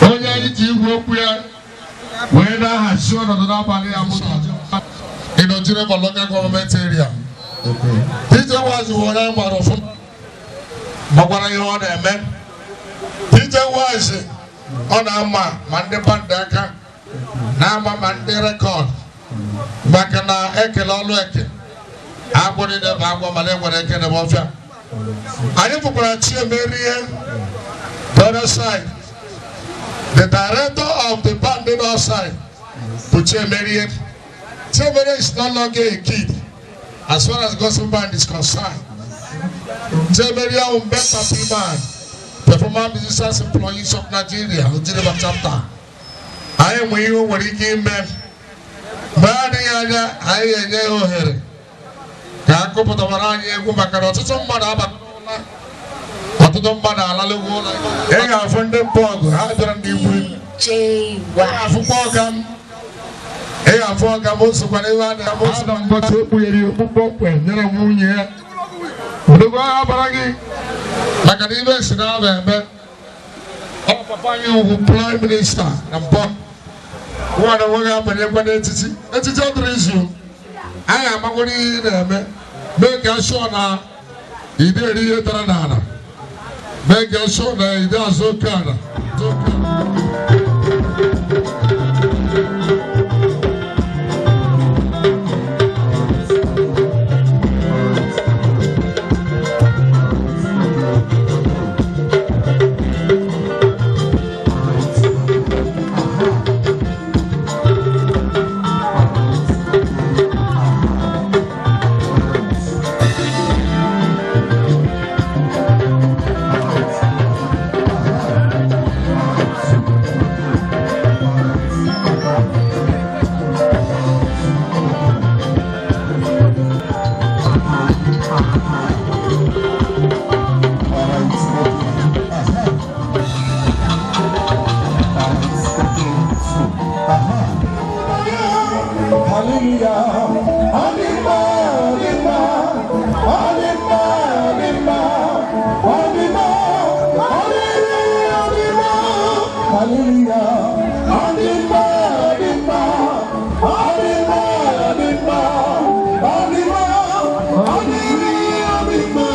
Onye anyị ji igwe okwu ya wee na-ahazi ọnọdụ n'abalị ya bụ ịnọchiri ma local government area, DJ Wise, were anyị gbara ọfụma, gbakwara ihe ọ na-eme. DJ Wise, ọ na-ama ma ndị band aka, na-ama ma ndị record, maka na ekele ọlụ eke agwọ niile bụ agwọ, mana enwere eke n'ebe ọfịa. Anyị fụkwara Chiemerie, the other side, the director of the band in our side bụ Chiemerie. Chiemerie is no longer a kid as far as gospel band is concerned. Chiemerie ahụ best happy man, performer musicians employees of Nigeria, Ojiriba chapter. Anyị nwe ihe o nwere ike ime. Mgbe adịghị anya, anyị ga-enye ya ohere ka a kụpụtawara anyị egwu, maka na ọtụtụ mmadụ abatala, ọtụtụ mmadụ alalụgo ụlọ. Ị ga-afụ ndị bọọgụ ha bịara, ndị igwe. Ị ga-afụkwa ọga m, ị ga-afụ ọga m, o sokwa n'ebe a na-eme Ada mgbata o kpughere okpukpe okwe nyere nwunye ya. Odogwu agha bara gị. Maka na ibe si na aba eme ọ papa anyị ugwu prime minister na mbọ nwa na nwe ga-abanyekwa n'etiti etiti. Ọ dịrị izu anyị amakwara ihe ị na-eme. Mee ka sure na ide eri ihe dara n'ala, mee ka sure na ide azụ oke ala. Hallelujah. Anima, anima, anima, anima, anima, anima, hallelujah. Anima, anima, anima, anima, anima, anima,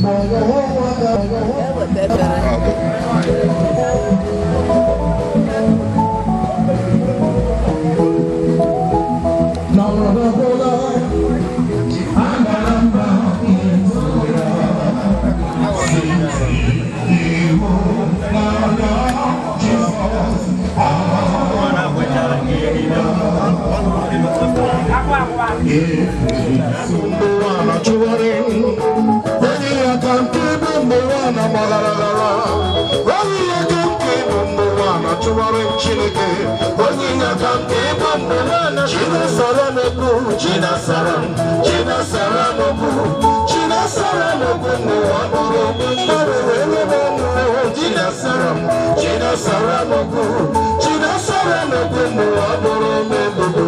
Anyị ga-akpọ mmadụ. Eweta efere. Chineke onye nyaka nke ịbụ mgbe Chinasara m okwu, Chinasara m, Chinasara m okwu, Chinasara m okwu n'ụwa bụrụ okwu mmadụ wee nye m ọnụ. Chinasara m, Chinasara m okwu, Chinasara m okwu n'ụwa bụrụ m ebubo.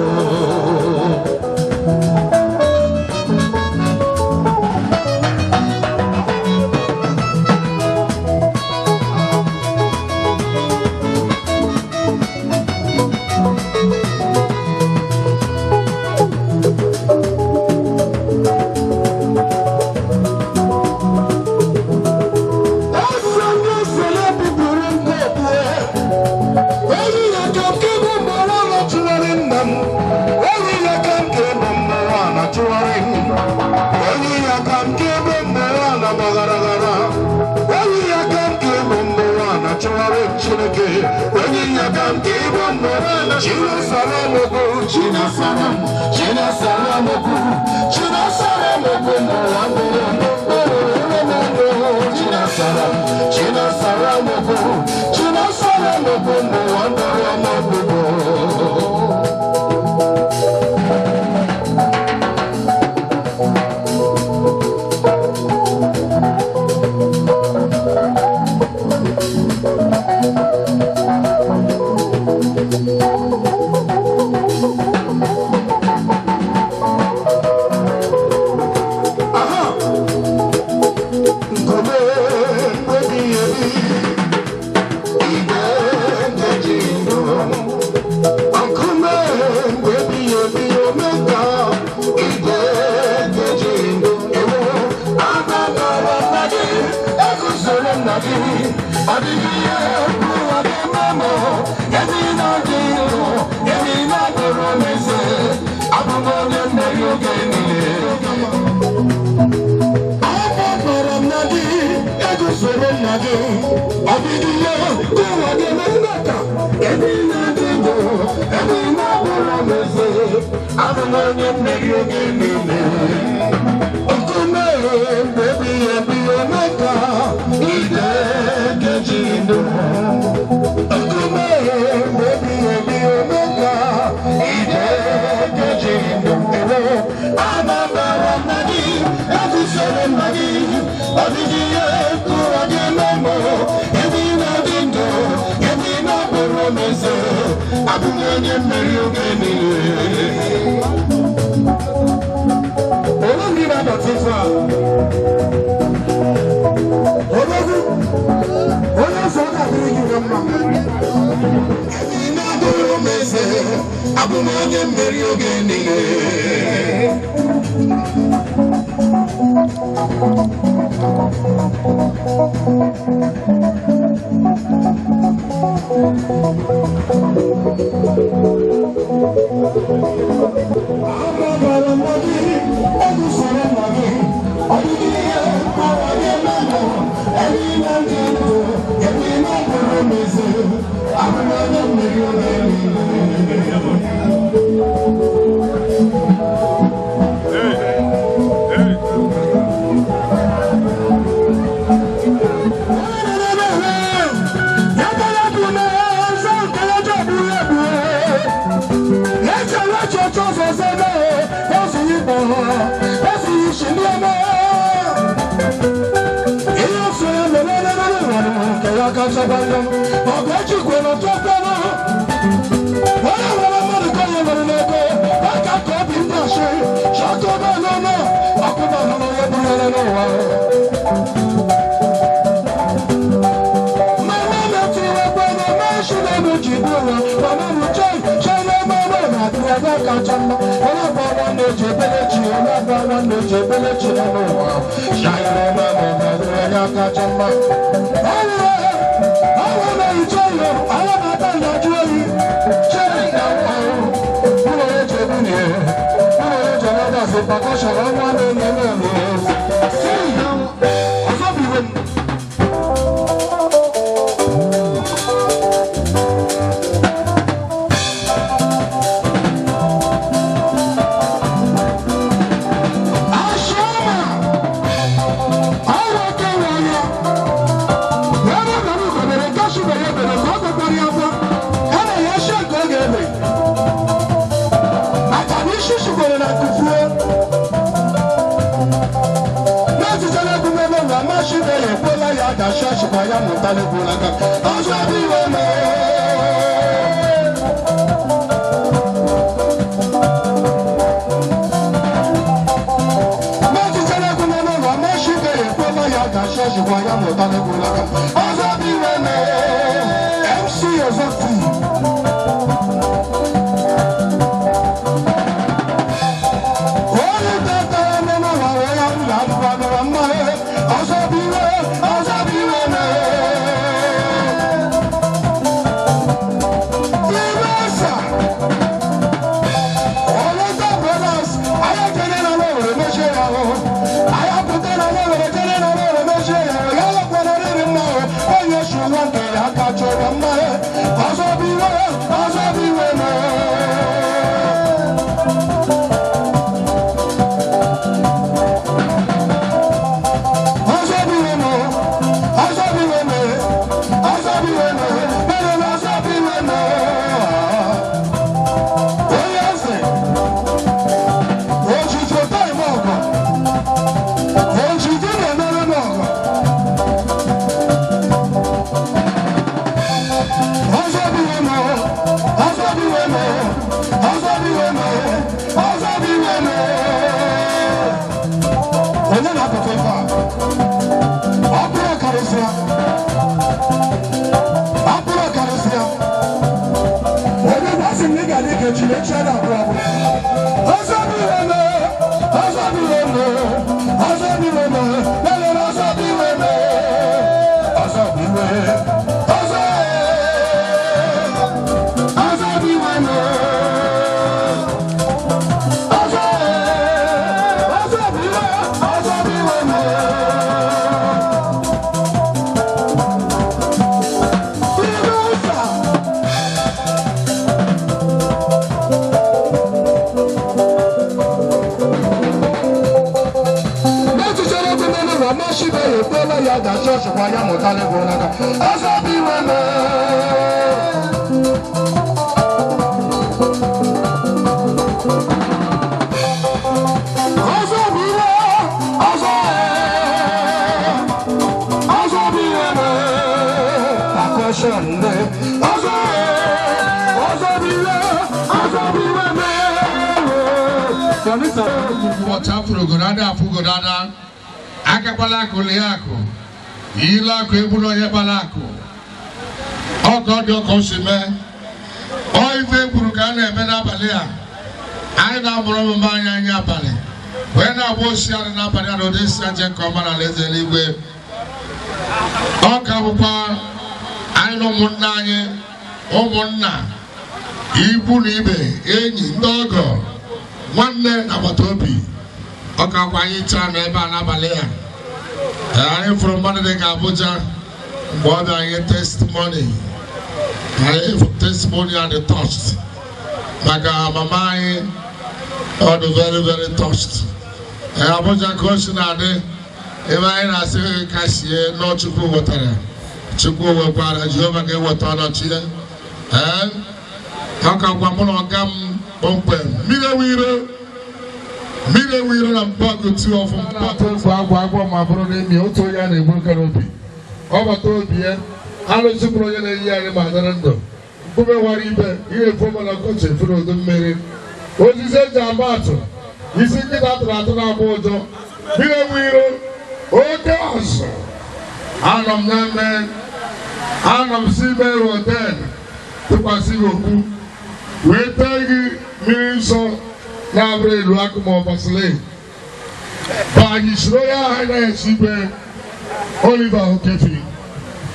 Onye nyaka nke ịbụ mbụ, Chinasara m okwu, Chinasara m, Chinasara m okwu, Chinasara m okwu n'ụwa mbụrụ mbụrụ. Chinasara m, Chinasara m okwu, Chinasara m okwu n'ụwa mbụrụ mbụrụ. Aha! Nkume ebighị ebi, igwe nkeji ndụ. Nkume ebighị ebi, omega, igwe nkeji ndụ. Ewo, agbabara nna gị, eguzoro nna gị. Ọ dịghị ihe ụwa ga-eme m, ebe ị na-adị ndụ, ebe ị na-abụrụ m eze. Abụ m onye mmeri oge niile. Agbabara m na gị, eguzoro m na gị. Ọ dịghị ihe ụwa ga-eme nnata. Ebe ị na-adị ndụ, ebe ị na-abụrụ m eze. Abụ m onye mmeri oge niile. Nkume mgbe ebighị ebi, omega, ide nkeji ndụ. Nkume mgbe ebighị ebi, omega, ide nkeji ndụ. Ewo, agbabara m na gị, eguzoro m na gị. Ọ dịghị ihe ụwa ga-eme m, ebe ị na-adị ndụ, ebe ị na-abụrụ m eze. Abụ m onye mmeri oge niile. Ole ndị na-abata ife a? Odogwu, onye nsọ ọ ga-adịrị gị na mma. Ebe ị na-abụrụ m eze, abụ m onye mmeri oge niile. Agbabara m na gị, eguzoro m na gị. Ọ dịghị ihe ụwa ga-eme m, ebe ị na-adị ndụ, ebe ị na-abụrụ m eze. Abụ m onye mmeri oge niile. Onye na-apụta ife a? Ọ bụrụ karịsịa, ọ bụrụ karịsịa, onye gwasị m na ị ga-adị ka echi, echi a na-abụ abụ. Ọzọ bụ iwe mee, ọzọ bụ iwe mee, ọzọ bụ iwe mee, lelele ọzọ bụ iwe mee, ọzọ bụ iwe, ọzọ ọzọ bụ iwe mee, ọzọ ọzọ bụ iwe, ọzọ bụ iwe mee. Iwe ụsa. N'echiche dị n'elu ụwa, mashibe ya ekpela ya ga chọọchị kwa ya mụtala bụ n'aka. Ọzọ bụ iwe mee. Ọzọ bụ iwe, ọzọ ọzọ bụ iwe mee. Akọshọn ndị. Ọzọ ọzọ bụ iwe, ọzọ bụ iwe mee. Ụbọchị afụrụ ada afụgoro ada akakwala akụ lie akụ ile akụ egburu onye kpara akụ ọka ọ dị ọka o si mee ọ ife ekwuru ka a na-eme n'abalị a. Anyị na-amụrụ ọmụmụ anyị anya abalị wee na-agba osi anyị n'abalị a na ụdị si aje nke ọma na alaeze eluigwe. Ọ ka bụkwa anyị na ụmụnna anyị, ụmụnna, ikwu na ibe, enyi, ndị ọgọ, nwanne na agbata obi. Ọ ka kwa anyị taa nọ ebe a n'abalị a. Anyị fụrụ mmadụ dị ka Abuja mgbe ọ bịa anyị testimony, anyị testimony and touched maka mama anyị. Ọ dị very very touched. Abuja ka o si na-adị ebe anyị na-asị kasie nọ. Chukwu wetara, Chukwu wekwara, Jehova ga-eweta ọnọchi ya. Ee, ọ ka gwa mụ na ọga m kpọmkwem mmiri ewu iro, mmiri ewu iro na mpọgụ tu ọfụ atụ egwu agwụ agwọ ma bụrụ n'imi otu onye a na-egbu n'obi ọ bata obi ya alụsị bụrụ onye na-eyi anyị ma dịrị ndụ mkpume nwara ibe ihe efu ọbụla ọkọchị efuru udu mmiri osisi eji ama atụ isi nkịta atụrụ atụ na-agba ụjọ mmiri ewu iro oke azụ. Anọ m na mme, anọ m si ime hotel tụkwasị gị okpu wee tee gị mmiri nsọ na-abụrụ elu akụ ma ọ vaseline bụ anyị soro ya anaghị igwe Oliver Okefi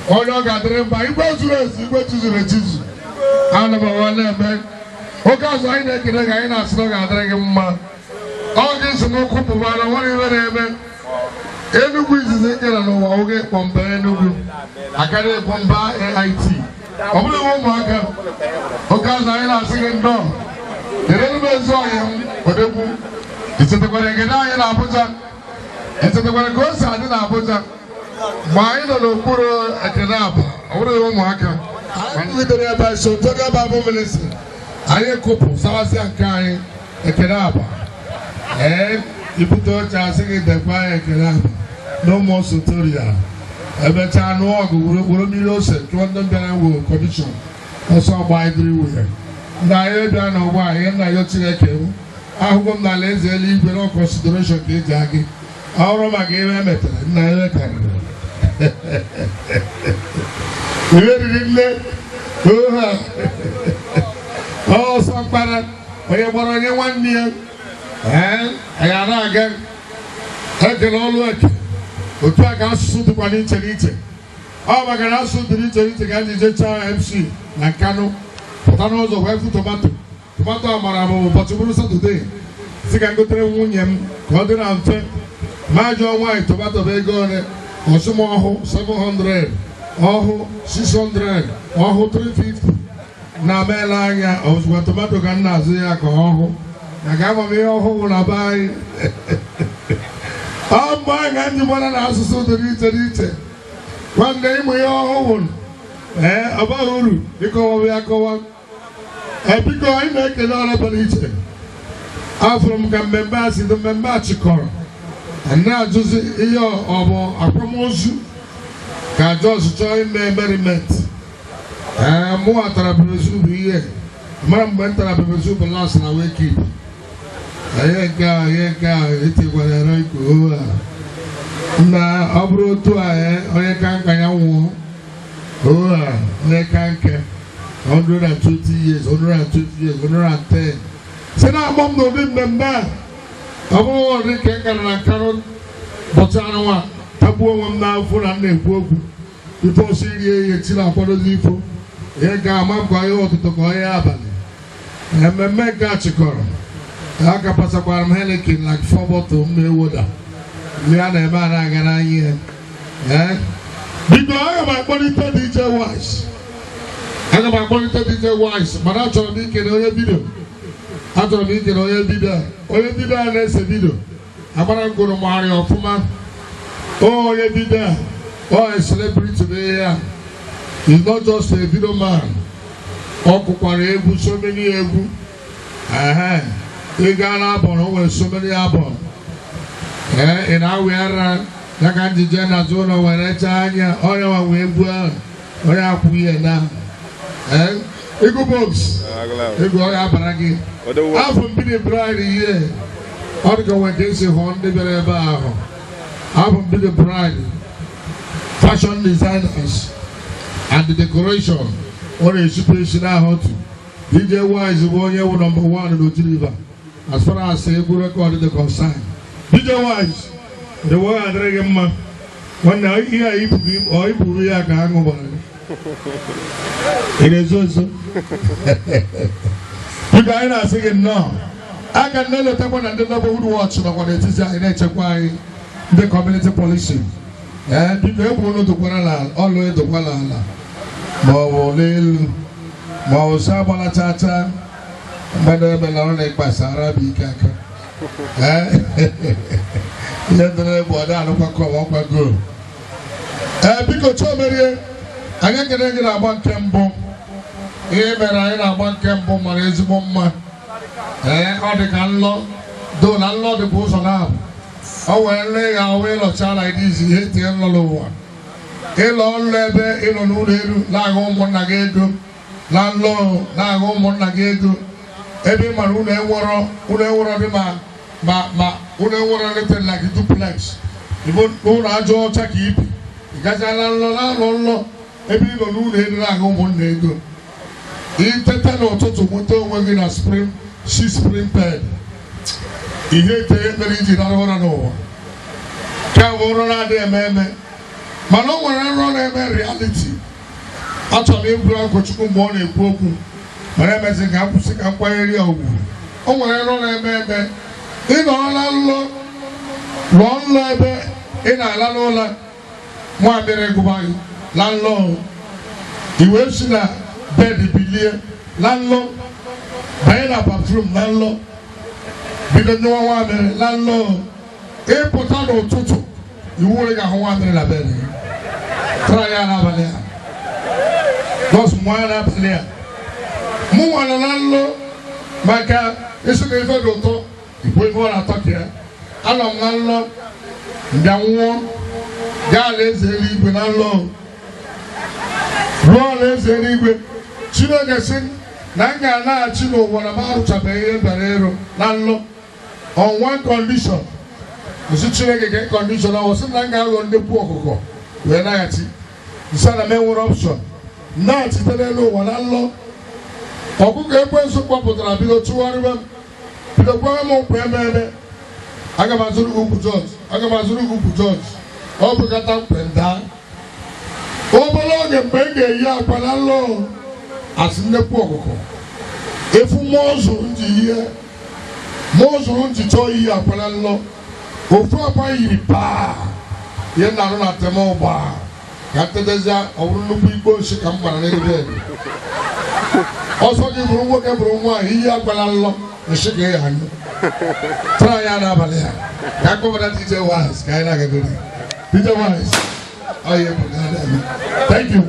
onye ọ ga-adịrị mma igwe zuru ezu igwe chizuru echizu. Ana m awa na-eme oke azụ anyị na-ekele gị, anyị na-asị na ọ ga-adịrị gị mma. Ọ gị si n'ụkwụ pụbara nwere iwe na-eme Enugwu izizi nkere n'ụwa oge kpọmba Enugwu akarị kpọmba AIT ọ bụrụ iwe ụmụaka. Oke azụ anyị na-asị gị nnọọ dere m ezi ọhịa m odegwu ichetekwara ekene anyị na Abuja, ichetekwara ka o si adị na Abuja mgbe anyị nọ n'okpuru ekene aba ọ bụrụ iwe ụmụaka anyị bidoro ebe a so Toga Bible Ministry anyị kụpụ sawasịa nke anyị ekene aba. Ee, ibute oche asị gị dekwa anyị ekene aba no more tutorial. Emechaa nụọ ọgụ were mmiri ose chụọ ndị bịara wo kọndishọn ọsọ gba everywhere na anyị bịa n'ụgbọ anyị nna ya Chineke m ahụgo m n'ala eze eluigwe na consideration ka eji agị ọrụ maka ihe emetere nna ya karịrị ihe riri nne oha ọsọ mkpara onye gbara onye nwanne ya. Ee, anyị a na-aga ekele ọlụ eke otu a ka asụsụ dịkwa n'iche n'iche. Ọ maka na asụsụ dị n'iche n'iche ka anyị jechaa MC na Nkanụ pụta n'ụzọ wee fụ tomato. Tomato a mara m ụbọchị bụrụ Satọde si ka m gotere nwunye m ka ọ dị na mfe ma jụọ nwaanyị tomato bụ ego ole ọsụm ọhụ 700 ọhụ 600 ọhụ 350 na meela anya ozugbo tomato ka m na-azụ ya ka ọhụ maka amamihe ọhụụ na be anyị. Ọ mgbe anyị ka ndị mara na asụsụ dị n'iche n'iche nwanne ịmụ ihe ọhụụ ee ọ baghị uru ịkọwa ya akọwa. Ee, biko anyị na-ekele ọrụ pụrụ iche. Afụrụ m ka mmemme a si dị mmemme a chịkọrọ na-ajụzi ihe ọ bụ akwamozu ka Jos chọọ ime merriment. Ee, mụnwa tara pepper soup ihe mara mgbe m tara pepper soup last na wake. Ihe nke a ihe nke a etekwara ero iko a. Na ọ bụrụ otu a, onye ka nka ya nwụọ oa, onye ka nke 120 years, 120 years, 110, si na-akpọ m n'ụdị mmemme a, ọ bụrụ ụdị nke m gara na Nkanụ bọchị anụnwa, tagbuo onwe m n'afọ na m na-ekwu okwu ife ọsọ rie ihe chi na-akwadozi ifo ihe ga-ama m ka ihe ụtụtụ ka onye abalị. Mmemme nke a chịkọrọ aka, pasakwara m Heineken like four bottle m na-ewoda ndị a na-eme a na-aga n'anya ya. Ee, biko, aga m akpọlite DJ Wise, aga m akpọlite DJ Wise, mana achọrọ m ikele onye video, achọrọ m ikele onye video a, onye video a na-ese video agbara ngụrụ magharị ọfụma. Onye video a, ọ celebrity n'ihe a. He's not just a video man, ọ kụkwara egwu, so many egwu. Ehe, ị gaa n'album, o nwere so many album. Ee, ị na-awị ara ya ka njije n'azụ ụlọ were chaa anya onye nwa nwee egwu ahụ, onye akwụghị ya na. Ee, Ego Box, ego ọ ya abara gị afọ mbiri bride ihe ọ dị ka nwere ka esi hụ ndị bịara ebe ahụ. Afọ mbiri bride, fashion designers and the decoration, ọ na-esipụ esi n'ahụ otu. DJ Wise bụ onye wụ number one n'Oji River as far as egwu record dị concerned. DJ Wise, the way adịrị gị mma, nwanne. Ihe a ọ iburu ya ka aṅụ gbara gị, ị na-ezo ezo. Biko, anyị na-asị gị nnọọ. Aka na-eletakwa na ndị neighborhood watch nọkwa n'etiti anyị na-echekwa anyị, ndị community policing. Ee, biko, egwu unu dokwara n'ala, ọlụ edokwala ala ma ọ bụ n'elu ma ọ bụ sọ agbala chaa chaa mmadụ emela ọ na-ịkpasara bụ ike aka. Ee, ihe dịrị egwu ọ na-alụkwa kọwa ọkwa gol. Ee, biko, Chiomerie, anyị ekele gị na-agba nke mbụ. Ihe mere anyị na-agba nke mbụ mara ezigbo mma. Ee, ọ dị ka nlọ do na nlọ dịkwa ụzọ na-abụ ọ wee nlọ ịgha wee lọcha like this. Ihe tie nlọ n'ụwa, ịlọ nlọ ebe ịnọ n'ụlọ elu na-agha ụmụnna gị ego na nlọ, na-agha ụmụnna gị ego ebe ị mara ụlọ enwero, ụlọ enwero dị ma ụlọ enwero anything like duplex, ụlọ aja ọcha ka ibi. Ị gachala nlọ na-alọ nlọ ebe ị nọ n'ụlọ elu na-agha ụmụnna ego. Itete n'ụtụtụ, nweta onwe gị na spring si spring bed. Ihe ete mere iji rara ụra n'ụwa ka bụ ụra na-adịghị eme eme, mana o nwere nrọ na-eme reality. Achọrọ m ịbụrụ ụkọchukwu mgbe ọ na-ekwu okwu, mana emezi ka m kwụsị ka m kwanyere ya ugwu. O nwere nrọ na-eme eme. Ị nọrọ na nlọ, lụọ nlọ ebe ị na-ala n'ụlọ nwa mmiri gụba gị la nlọ, i wee si na bed bilie la nlọ, banye na bathroom na nlọ, bido nyụwa nwamịrị la nlọ. Ịpụta n'ụtụtụ, iwu ị ga-ahụ nwamịrị na bed gị. Tara ya n'abalị a, just mụọ ya n'abalị a. Mụ nwa nọ na nlọ maka isi na ife dị ụtọ igbo, ife ọ na-atọ ka ya. Anọ m na nlọ mbịa nwụọ, gaa alaeze eluigwe na nlọ, ruo alaeze eluigwe. Chineke sị na m ga-alaghachi n'ụwa na m arụchabeghị ihe m bịara ịrụ na nlọ, on one condition. Nsị Chineke ka condition ahụ, sị na m ga-aghọ nnekwu ọkụkọ wee laghachi. Nsị na m enwere option naghachite n'elu ụwa na nlọ. Ọkụkọ ekwensu kpọpụtara bido tụgharịba m, bido gwawa m nkwa eme eme: aga m azụrụ gị ukwu jọji, aga m azụrụ gị ukwu jọji. Ọ bụkata mkpe ndaa obere oge mgbe m ga-eyi akwa na nlọ asị nnekwu ọkụkọ efu. Mmụọ zụrụ nji ihe, mmụọ zụrụ nji chọọ iyi akwa na nlọ. Ofu akwa yiri paa ihe na-arụ na tem ụgba ka ntetezie, ọ bụrụ nnukwu ikpo nsị ka m gbara n'elu bed. Ọsọ gị bụrụ nwoke bụrụ nwaanyị, iyi akwa na nlọ, nsị ka ị anyụ. Tara ya n'abalị a ka akpọbata DJ Wise ka anyị na-agagori. DJ Wise, ọ ya bụ. Thank you.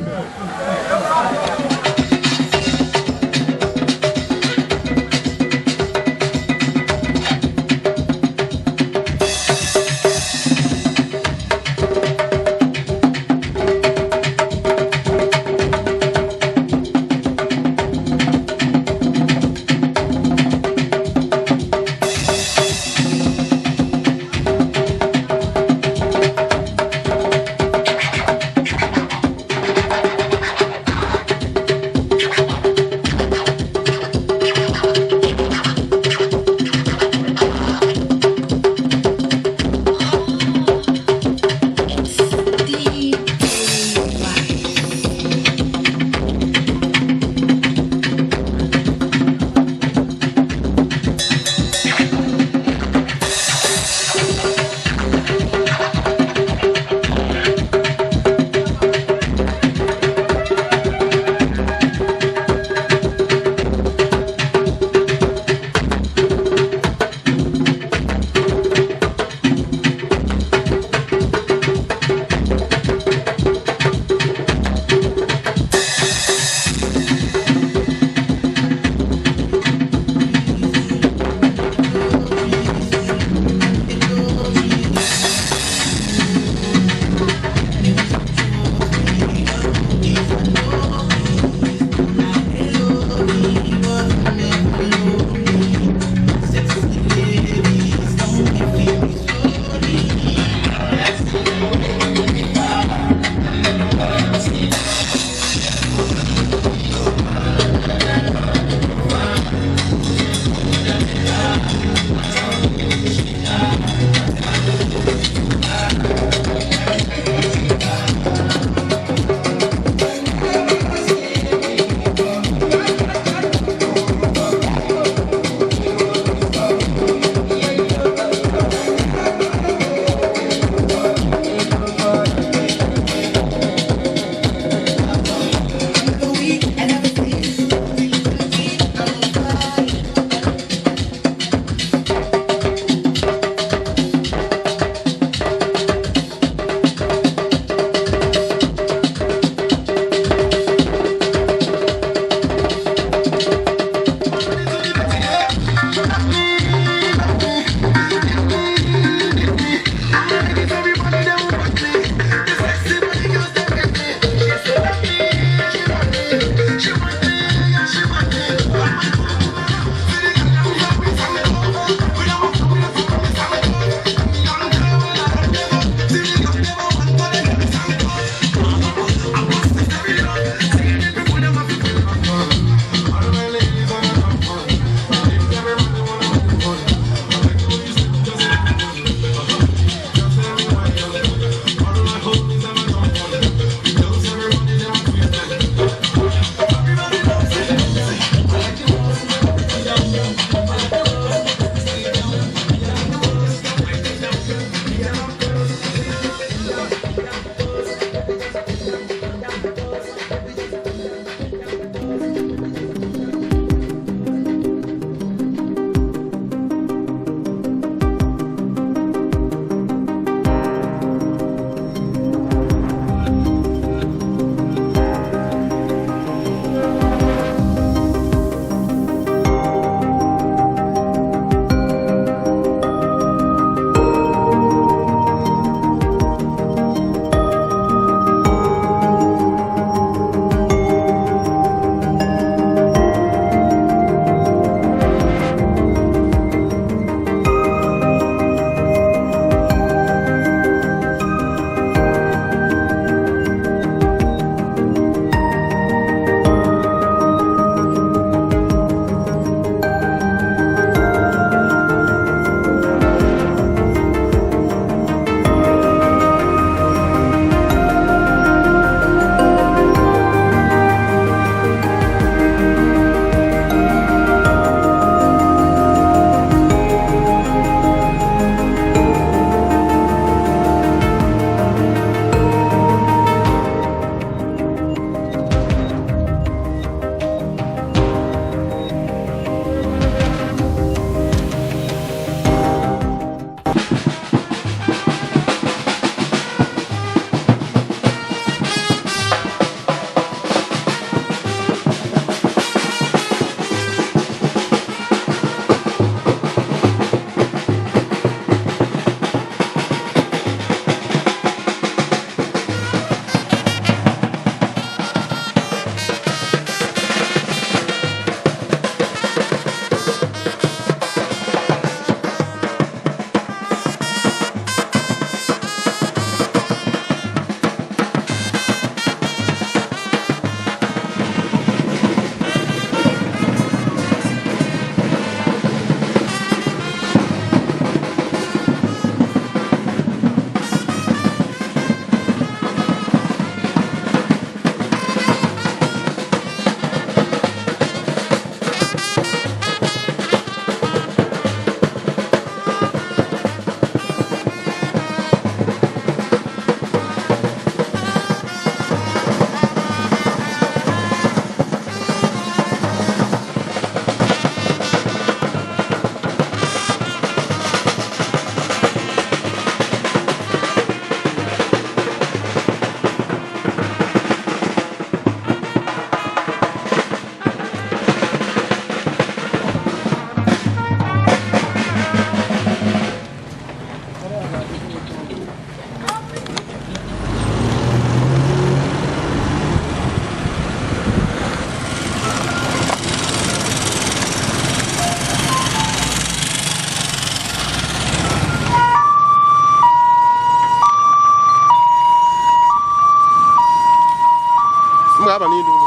Na-aba n'ilu.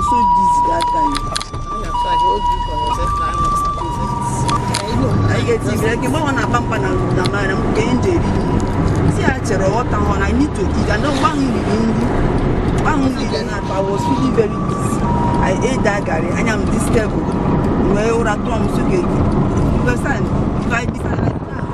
so dizzy that time. Mgbe ọ na-aba mba na na m nke m ji eri nri si ya chere ọghọta hụ na I need to eat and mgbe ahụ riri nri mgbe ahụ riri na I was feeling very dizzy. I ate that garri, anya m dị stable, wee ụra tụọ m so ga-eji. If I decide like that,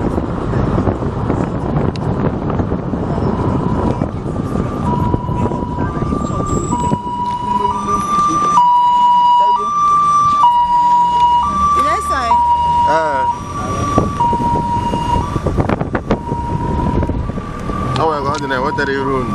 O nwere ka ọ dị na enwetara iru unu.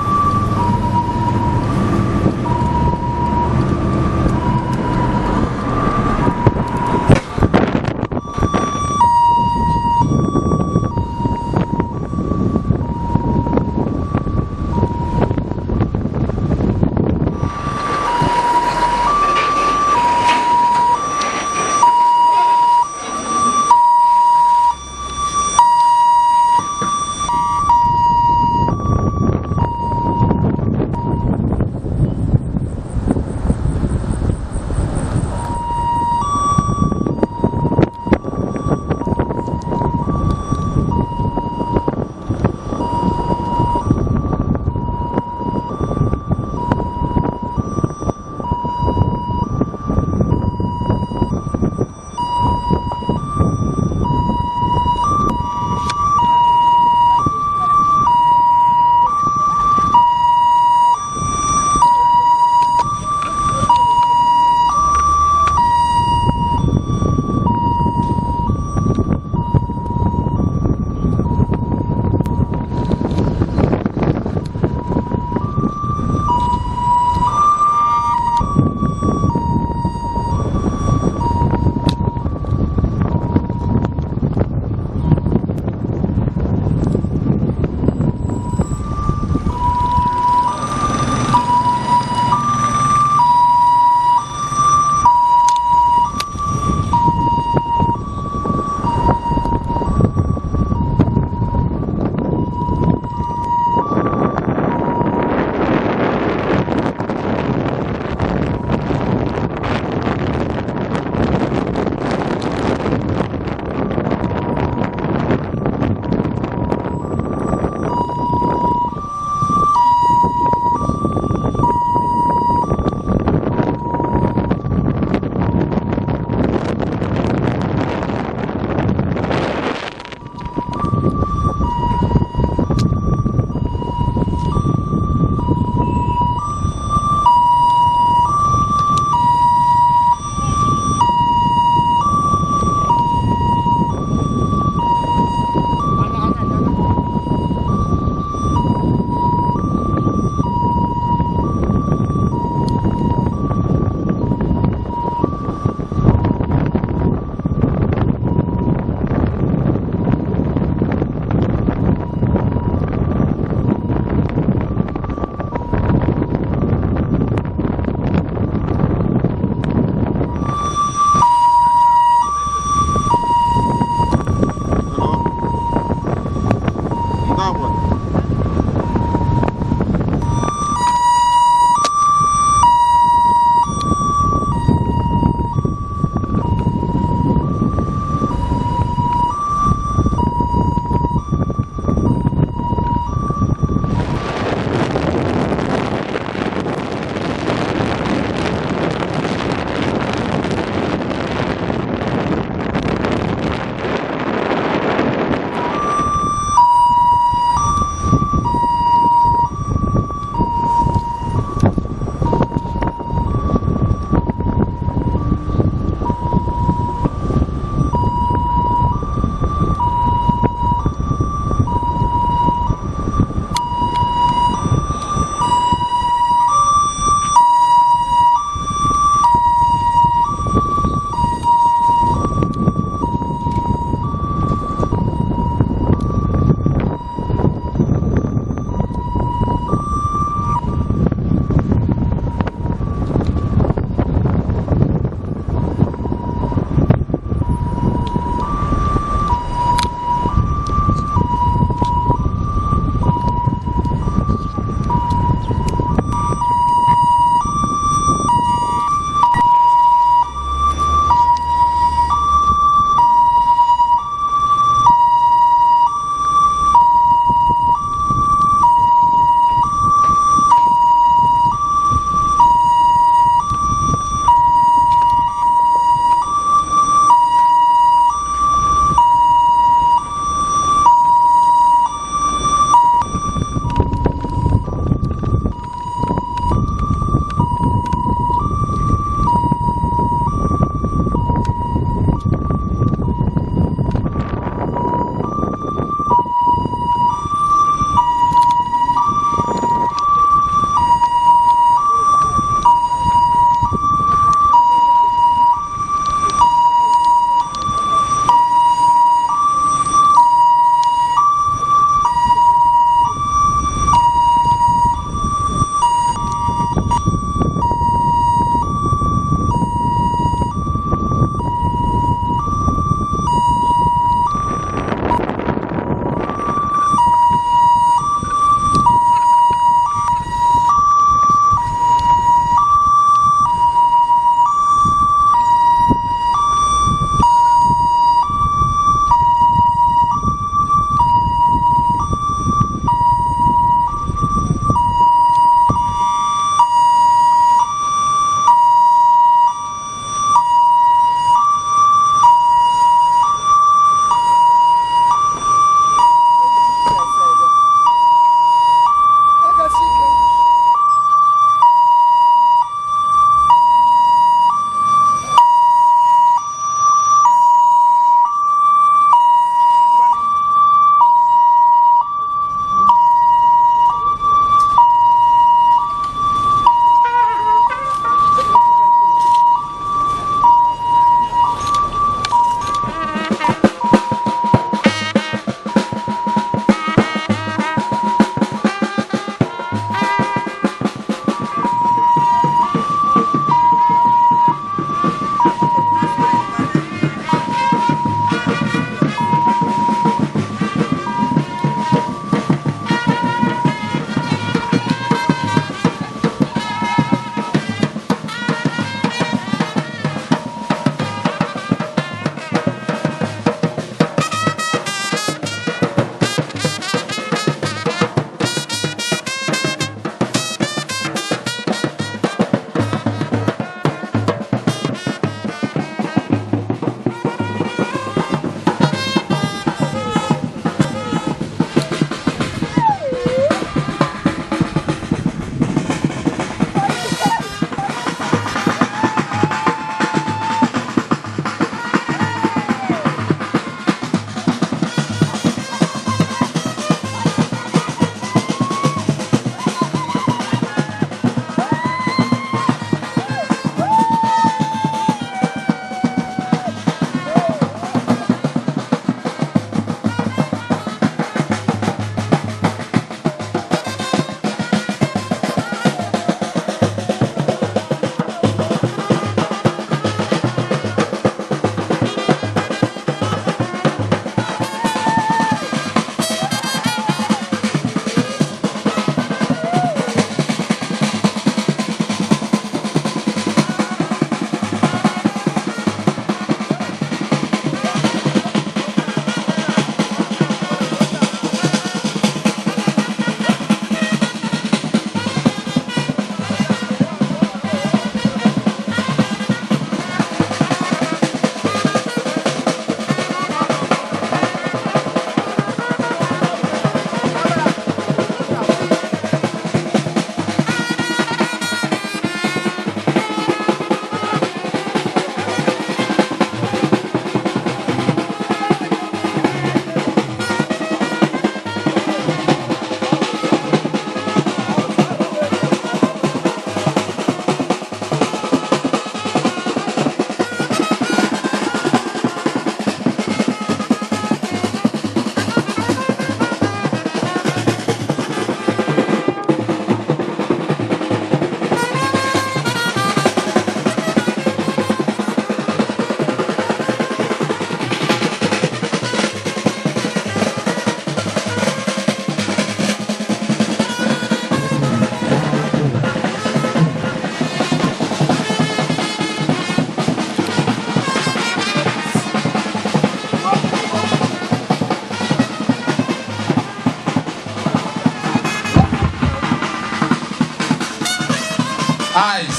Eyes.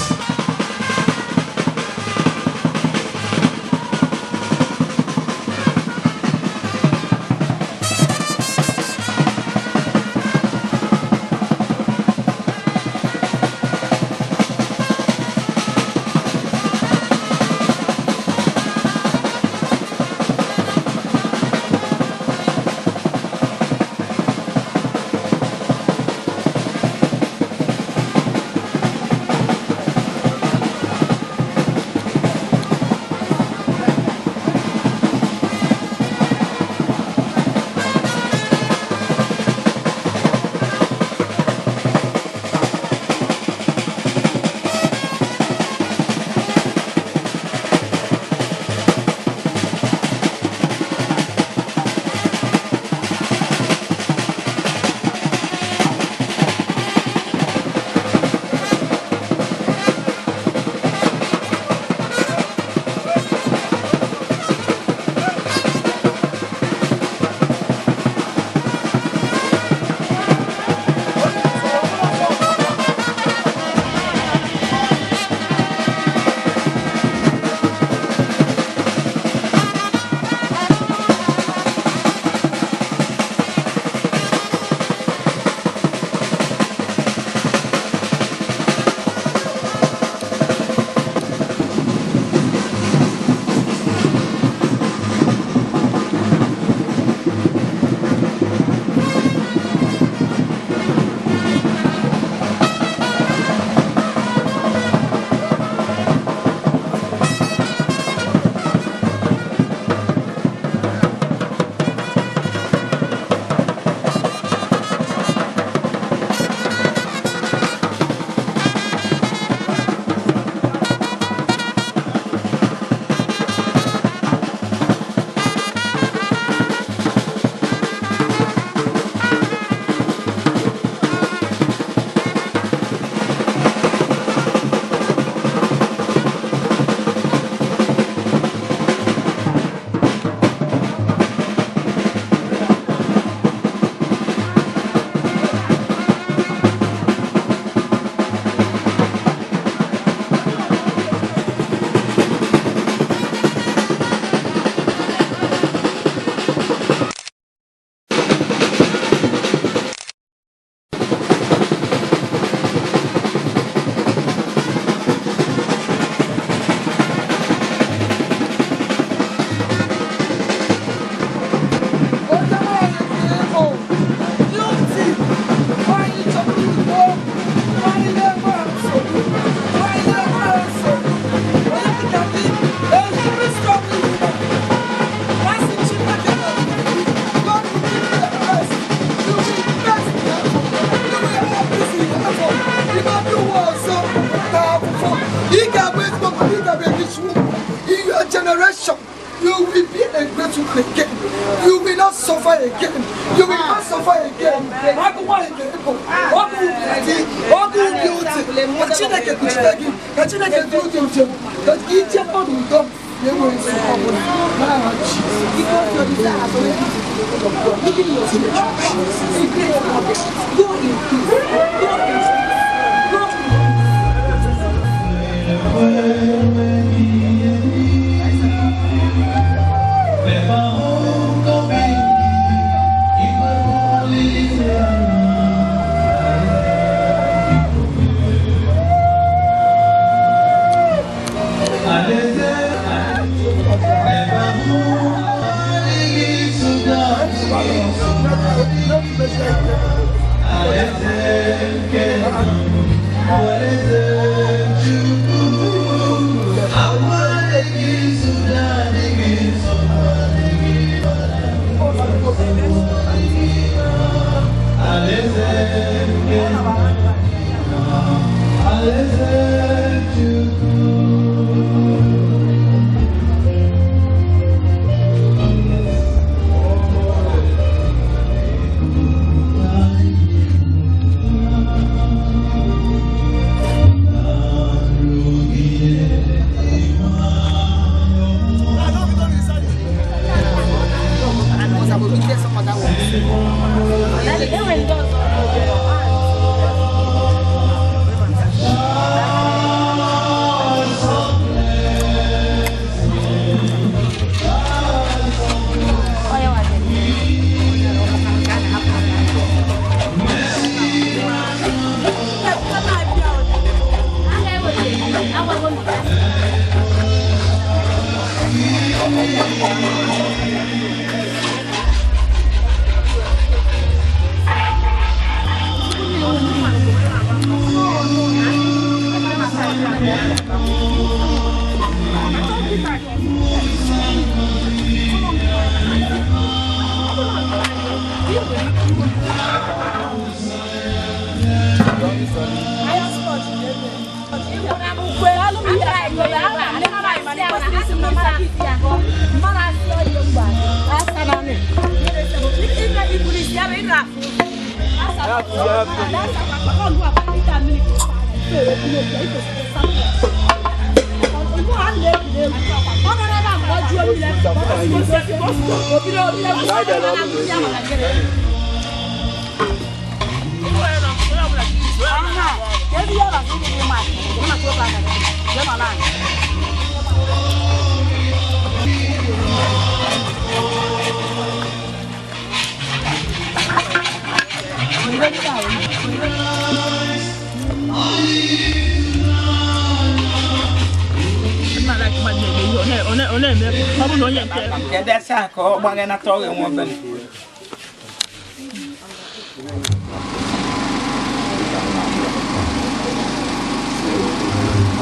In your generation, you will be a great woman again. You will not suffer again. You will not suffer again. Agụ nwanyị ga-ebo, ọgụ ubi ọgụ ubi oti. Ka Chineke kpuchite gị, ka Chineke duru gị njem, ka ije mmadụ udo na-enweghị nsogbu ọbụla. N'aha Jizọs. Go in peace. Go in peace. Go in peace.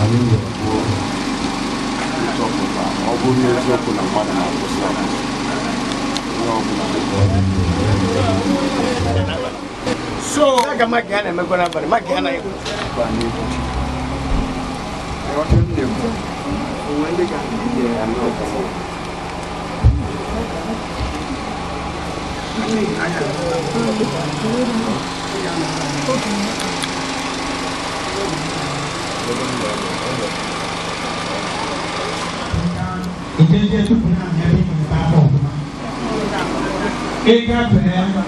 Anyị ga-ekwu ịchọpụta ọ bụrụ n'eziokwu na mmadụ na-akwụsị akwụsị onye ọbụla dịka ọ dị ndụ. So, Ìjẹ́jẹ́ tupu náà ní ẹbí mi bá bọ̀ ọ̀gbọ́n. Ịga bee ka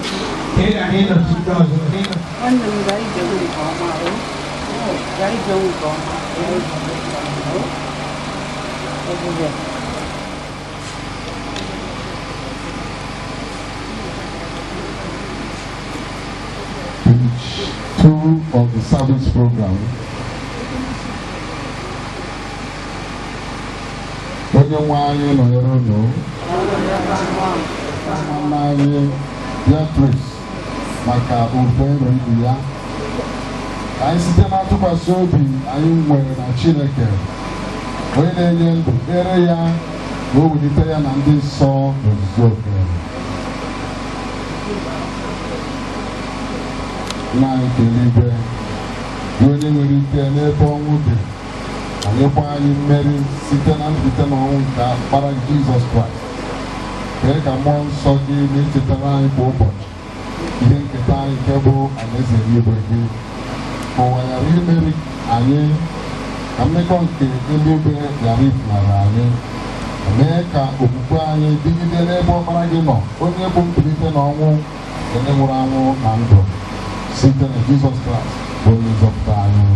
ị ghara ịnọchi ndị ọzọ ịnọ. Nwanne m gara ije nwunye nke ọma o. Gara ije nwunye nke ọma. Ebube. Page 2 of the service program. Onye nwe anyị nọnyere unu. Nwanne anyị Beatrice maka ofe nri ya. Ka anyị site na ntụkwasị obi anyị nwere na Chineke, onye na-enye ndụ, kpere ya ka o wulite ya na ndị nsọ n'ozuzu oke. Nna anyị nke eluigwe, gị onye nwere ike n'ebe ọnwụ dị, ma nyekwa anyị mmeri site na mbilite n'ọnwụ nke Ọkpara Jizọs Kraịst. Kee ka mmụọ nsọ gị na-echetara anyị kwa ụbọchị ihe nketa anyị nke bụ alaeze eluigwe gị. Ka ụwa ghara imeri anyị, ka mmekọ nke eluigwe ghara ifunarị anyị. Ma mee ka okwukwe anyị dịgide n'ebe Ọkpara gị nọ, onye bụ mbilite n'ọnwụ nke ndị nwụrụ anwụ na ndụ, site na Jizọs Kraịst bụ onye nzọpụta anyị.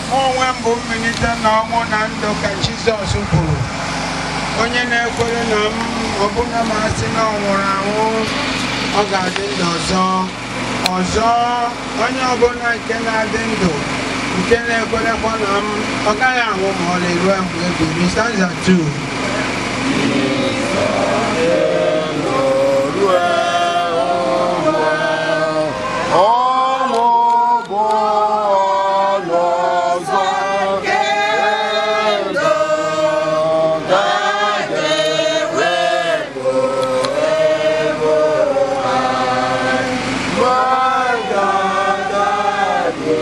Mụ onwe m bụ mbilite n'ọnwụ na ndụ, ka Jizọs kwuru. Onye na-ekwere na m, ọbụna ma asị na ọ nwụrụ anwụ, ọ ga-adị ndụ ọzọ. Ọzọ, onye ọbụla nke na-adị ndụ nke na-ekwerekwa na m, ọ gaghị anwụ ma ọlị ruo mgbe ebighị. Stanza 2. Ọnwụ bụ ọnụ ọzọ nke ndụ ga-ewepụ ebo anyị. Ma ga-adịga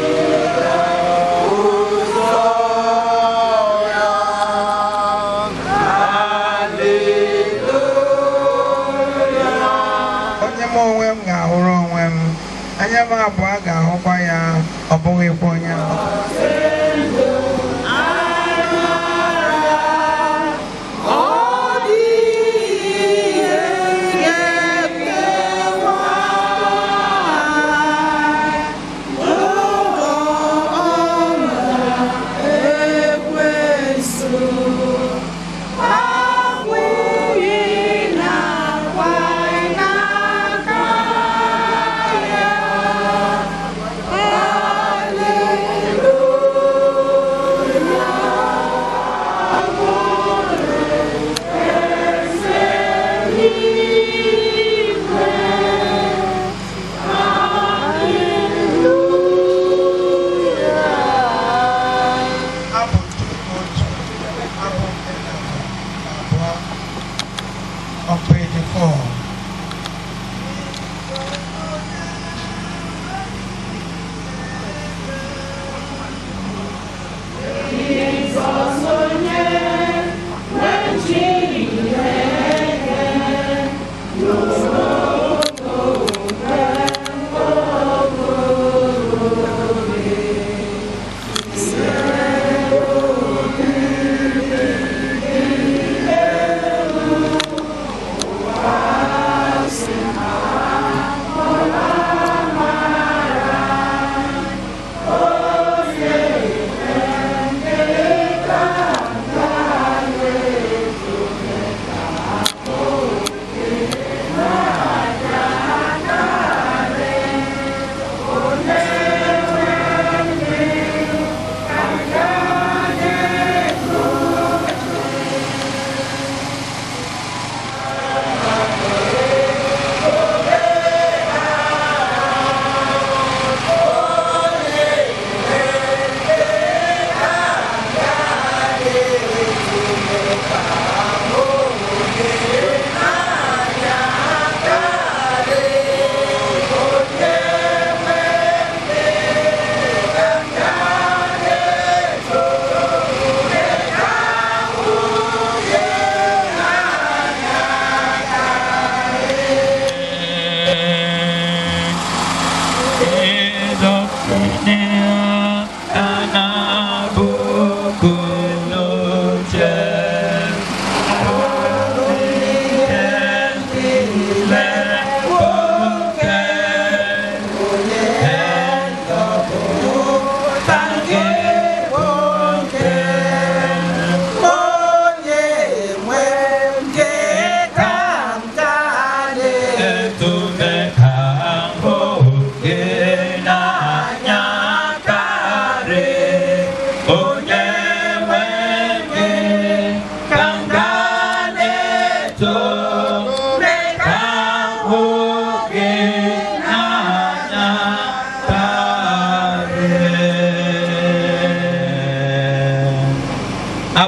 ụzọ ya. Haleluya. Onye m onwe m ga-ahụrụ onwe m, anya m abụọ ga-ahụkwa ya, ọ bụghịkwa onye ahụ.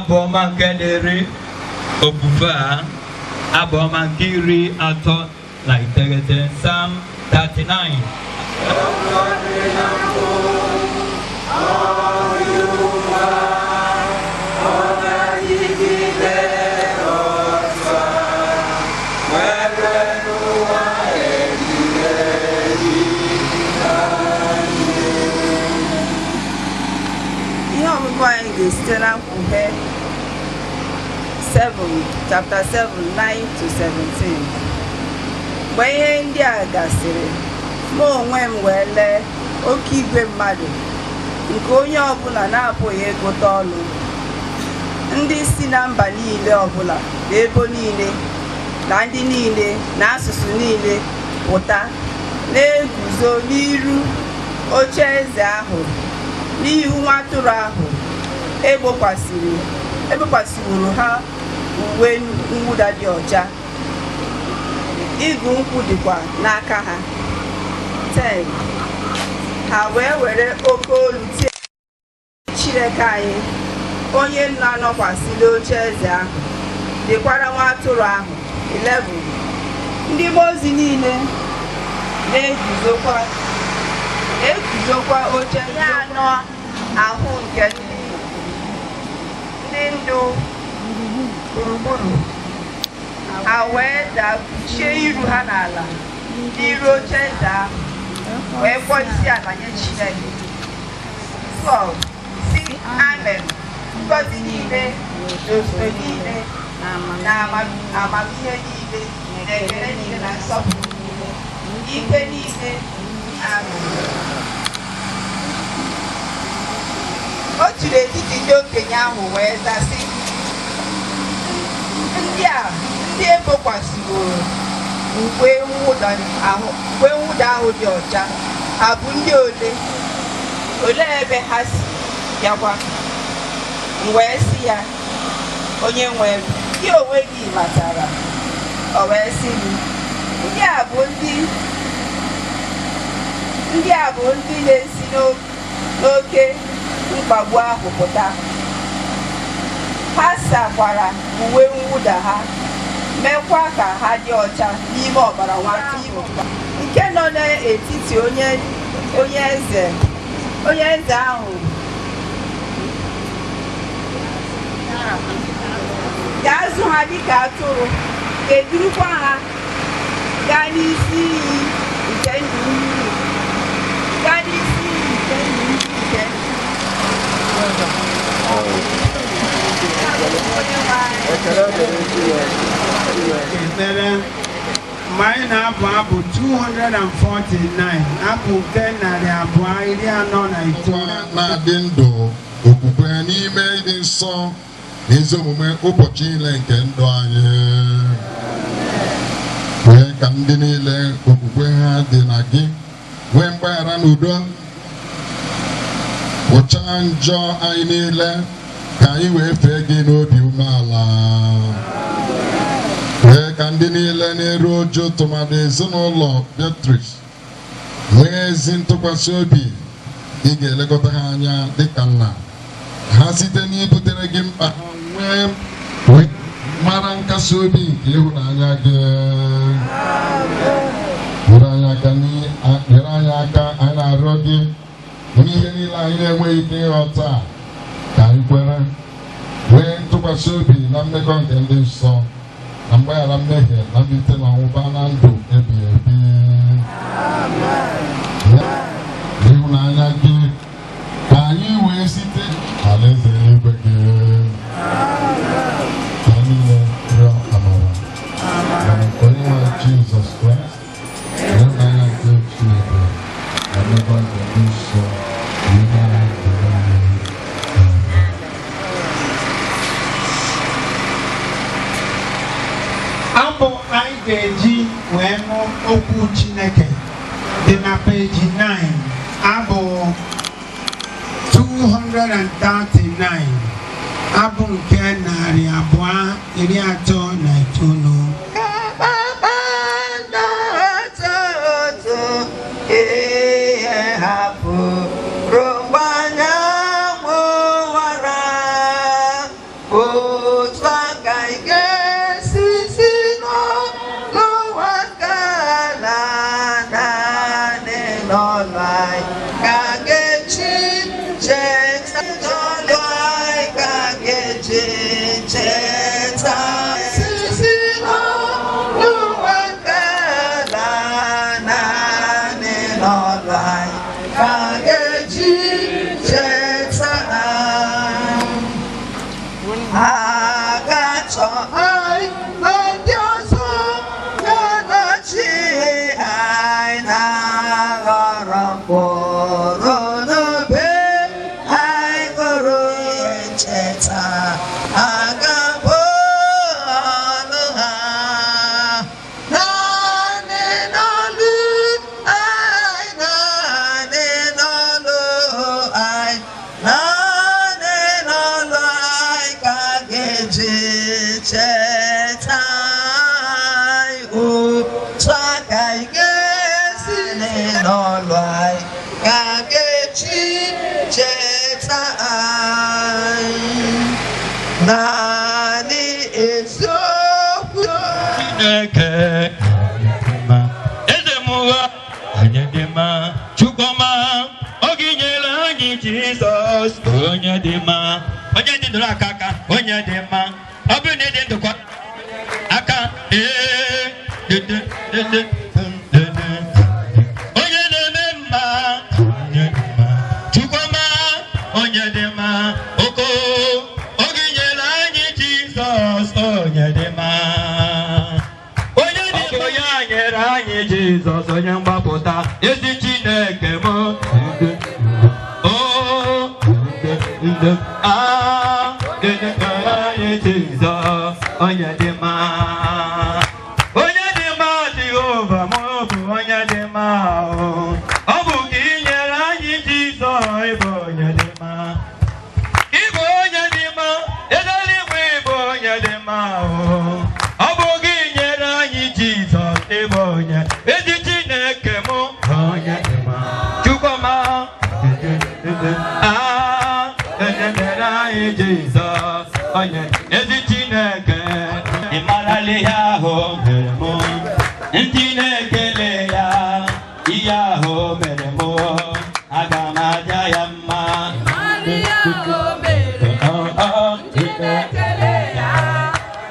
Abụ ọma nke dịrị ofufe a, abụ ọma nke 39, Psalm 39. Ihe ọgụgụ anyị ga-esite na Mkpughe 7, chapter 7, 9 to 17. Mgbe ihe ndị a gasịrị, mụ onwe m wee lee oke igwe mmadụ nke onye ọbụla na-apụghị ịgụta ọnụ, ndị si na mba niile ọbụla na ebo niile na ndị niile na asụsụ niile pụta, na-eguzo n'iru oche eze ahụ, n'ihu nwa atụrụ ahụ. Egbokwasịworo ha uwe mwụda dị ọcha, igu nkwụ dịkwa n'aka ha. 10. Ha wee were oke olu tie, "Chineke anyị, onye na-anọkwasị n'oche eze ahụ, dịkwara nwa atụrụ ahụ." 11. Ndị mmụọ ozi niile na-eguzokwa oche ndị anọ ahụ nke ndị ndụ gburugburu. Ha wee daa kpuchie iru ha n'ala n'iru oche eze ahụ, wee kpọọ isi ala nye Chineke. 12. Si, "Amen. Ngọzi niile na otuto niile na amamihe niile na ekele niile na nsọpụrụ niile, ike niile. Amen." Otu n'etiti ndị okenye ahụ wee zaa sị, "Ndị a ndị ebokwasịworo uwe mwụda ahụ dị ọcha, ha bụ ndị ole? Olee ebe ha si bịakwa?" M wee sị ya, "Onye nwe m, gị onwe gị matara." O wee sị m, "Ndị a bụ ndị na-esi n'oke mkpagbu ahụ pụta. Ha sakwara uwe mwụda ha, mekwa ka ha dị ọcha n'ime ọbara nwa atụrụ nke nọ n'etiti onye eze ahụ ga-azụ ha dịka atụrụ, ga-edurukwa ha gaa n'isi iyi nke ndụ mmiri, gaa n'isi iyi nke ndụ mmiri nke ndụ." Onye nwe anyị. Ekpere mgbe anyị na-abụ abụ 249, abụ nke 249. Na-adị ndụ okwukwe n'ime ịdị nsọ na ezi omume ụbọchị niile nke ndụ anyị. Kwee ka ndị niile okwukwe ha dị na gị nwee mgbaghara na udo. Kpụchaa njọ anyị niile ka anyị wee fee gị n'obi umeala. Kwee ka ndị niile na-eru ụjụ, tụmadị ezinụlọ Beatrice, nwee ezi ntụkwasị obi ị ga-elekọta ha anya dịka nna ha site n'ibutere gị mkpa ha, nwee wee mara nkasi obi nke ịhụnanya gị. Nyere anyị aka, anyị na-arịọ gị, n'ihe niile anyị na-enweghị ike ịghọta, ka anyị kwere, nwee ntụkwasị obi na mmekọ nke ndị nsọ, na mgbaghara mmehie, na mbilite na ọnwụ baa na ndụ ebighị ebi n'ịhụnanya gị, ka anyị wee site alaeze eluigwe gị. Ka anyị niile rịọ amara na nke onye nwe anyị Jizọs Kraịst, na ịhụnanya nke Chineke, na mmekọ nke ndị nsọ n'ime anyị mgbe niile. Abụ anyị ga-eji wee nụ okwu Chineke dị na peji 9, abụ 239, abụ nke 239. Kpakpando otu ihe hapụrụ mgbe anyanwụ wara. Otu aka ị ga-esi si n'ụwa nke ala naanị n'ọlụ anyị ka ga-eji cheta n'ọlụ anyị ka ga-eji cheta sisi n'ụwa nke ala naanị n'ọlụ anyị ka ga-eji cheta anyị. Agachọ anyị na ndị ọzọ ga-anọchi anyị na-aghọrọ mkpụrụ n'obe anyị gụrụ ncheta agabụ ọnụ ha naanị n'ọlụ anyị, naanị n'ọlụ anyị, naanị n'ọlụ anyị ka a ga-eji cheta anyị. Otu aka anyị ga-esi n'ọlụ anyị ka a ga-eji cheta anyị, naanị eziokwu. Chineke mma, eze m ụgha onye dị mma, Chukwuma oge nyere anyị Jizọs onye dị mma, onye dị ndụrụ aka aka onye dị mma, ọ bụrụ na ị dị ndụ kwa aka ee dede dede dede onye na-eme mma, onye dị mma, Chukwuma onye dị mma, oko oge nyere anyị Jizọs onye dị mma, onye dị mma ya nyere anyị Jizọs onye mgbapụta, ezi Chineke m o nde a nyere anyị Jizọs onye dị mma, onye dị mma, Jehova m bụ onye dị mma, o ọ bụ ka ị nyere anyị Jizọs ịbụ onye dị mma, ịbụ onye dị mma, eluigwe ịbụ onye dị mma, o ọ bụ gị nyere anyị Jizọs ịbụ onye ezi Chineke m onye dị mma, Chukwuma a onye nyere anyị Jizọs onye ezi Chineke. Ị marala ihe ahụ mere mụ, ndị na-ekele ya ihe ahụ mere mụ, aga m aja ya mma.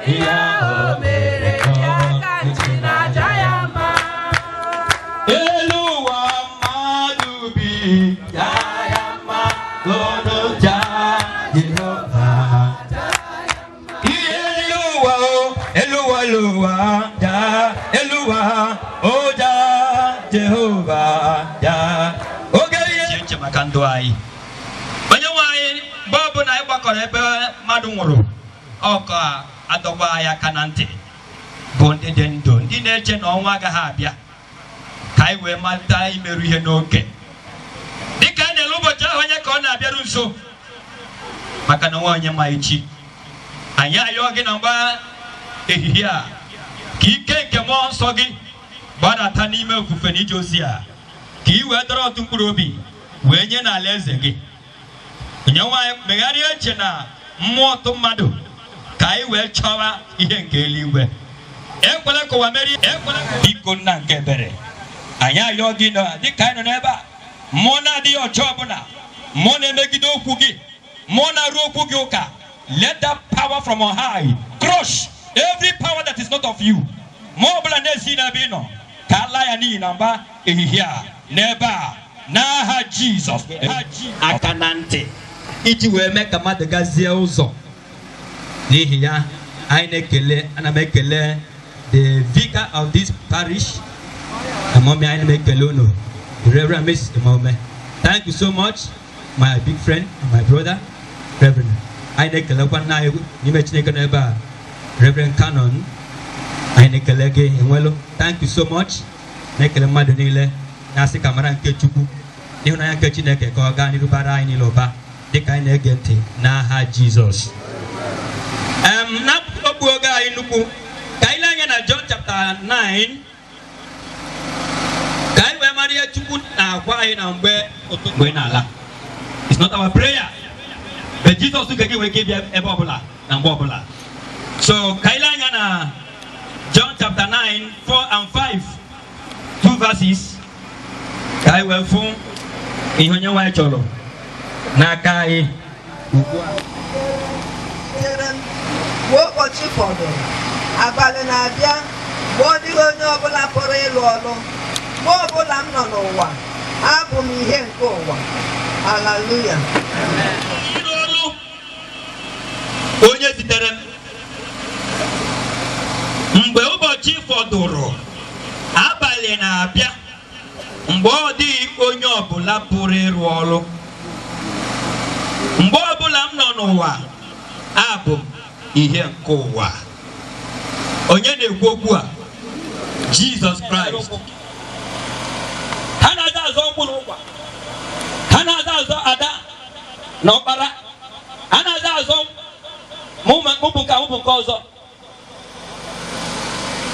Ihe ahụ mere elu ụwa mmadụ bi ja ya mma, tono ja Jehova. Ihe elu ụwa o, elu ụwa, elu ụwa ja, elu ụwa o ja Jehova ja. Oge ihe nche maka ndụ anyị, onye nwe anyị, mgbe ọbụla anyị gbakọrọ ebe mmadụ nwụrụ, ọkọ adọkwa anyị aka na ntị bụ ndị dị ndụ, ndị na-eche na ọnwa agaghị abịa, ka anyị wee mata imerụ ihe n'oke dịka a na-ele ụbọchị ahụ onye ka ọ na-abịaru nso, maka na nwa onye ma echi. Anyị ayọọ gị na mgba ehihie a ka ike nke mmụọ nsọ gị gbadata n'ime ofufe na ije ozi a, ka ị wee dọrọ ọtụ mkpụrụ obi wee nye n'ala eze gị. Onye nwaanyị, megharịa eche na mmụọ ọtụ mmadụ ka anyị wee chọwa ihe nke eluigwe. Ekwela ka ụwa merie, ekwela. Biko nna nke ebere, anyị ayọọ gị na dịka anyị nọ n'ebe a, mmụọ na-adịghị ọcha ọbụla, mmụọ na-emegide okwu gị, mmụọ na-arụ okwu gị ụka, let that power from on high crush every power that is not of you. Mmụọ ọbụla na-esi n'ebe ị nọ, ka ala ya n'ihi na mgba ehihie a n'ebe a, n'aha Jizọs. Aka na ntị iji wee mee ka mmadụ gazie ụzọ. N'ihi ya anyị na-ekele, ana m ekele the vicar of this parish, Emome, anyị na-ekele unu, Reverend Miss Emome, thank you so much, my big friend and my brother Reverend. Anyị na-ekelekwa nna anyị n'ime Chineke n'ebe a, Reverend Canon, anyị na-ekele gị enwelu, thank you so much. Na-ekele mmadụ niile, na-asị ka mara nke Chukwu, ịhụnanya nke Chineke ka ọ gaa n'iru bara anyị niile ụba dịka anyị na-ege ntị, n'aha Jizọs. Na okpu oge anyị nnukwu, ka anyị lee anya na John chapter 9 ka anyị wee mara ihe Chukwu na-agwa anyị na mgbe ụtụtụ mgbe na-ala. It's not our prayer, but Jizọs nke gị nwere ike ịbịa ebe ọbụla. Na mgbe ọbụla. So ka ile anya na John chapter 9, 4 and 5, two verses, ka anyị wee fụ ihe onye nwe anyị chọrọ n'aka anyị ugbu a. Chere m, mgbe ụbọchị fọdụrụ, abalị na-abịa mgbe ọ dịghị onye ọbụla pụrụ ịlụ ọlụ. Mgbe ọbụla m nọ n'ụwa, abụ m ihe nke ụwa. Haleluya. Onye zitere m, mgbe ụbọchị fọdụrụ, abalị na-abịa mgbe ọ dịghị onye ọbụla pụrụ ịrụ ọrụ. Mgbe ọbụla m nọ n'ụwa, abụ m ihe nke ụwa. Onye na-ekwu okwu a? Jizọs Kraịst. Ha na-aza azọ nkwụ na ụkwa, ha na-aza azọ ada na ọkpara, ha na-aza azọ mụ bụ nke mụ bụ nke ọzọ.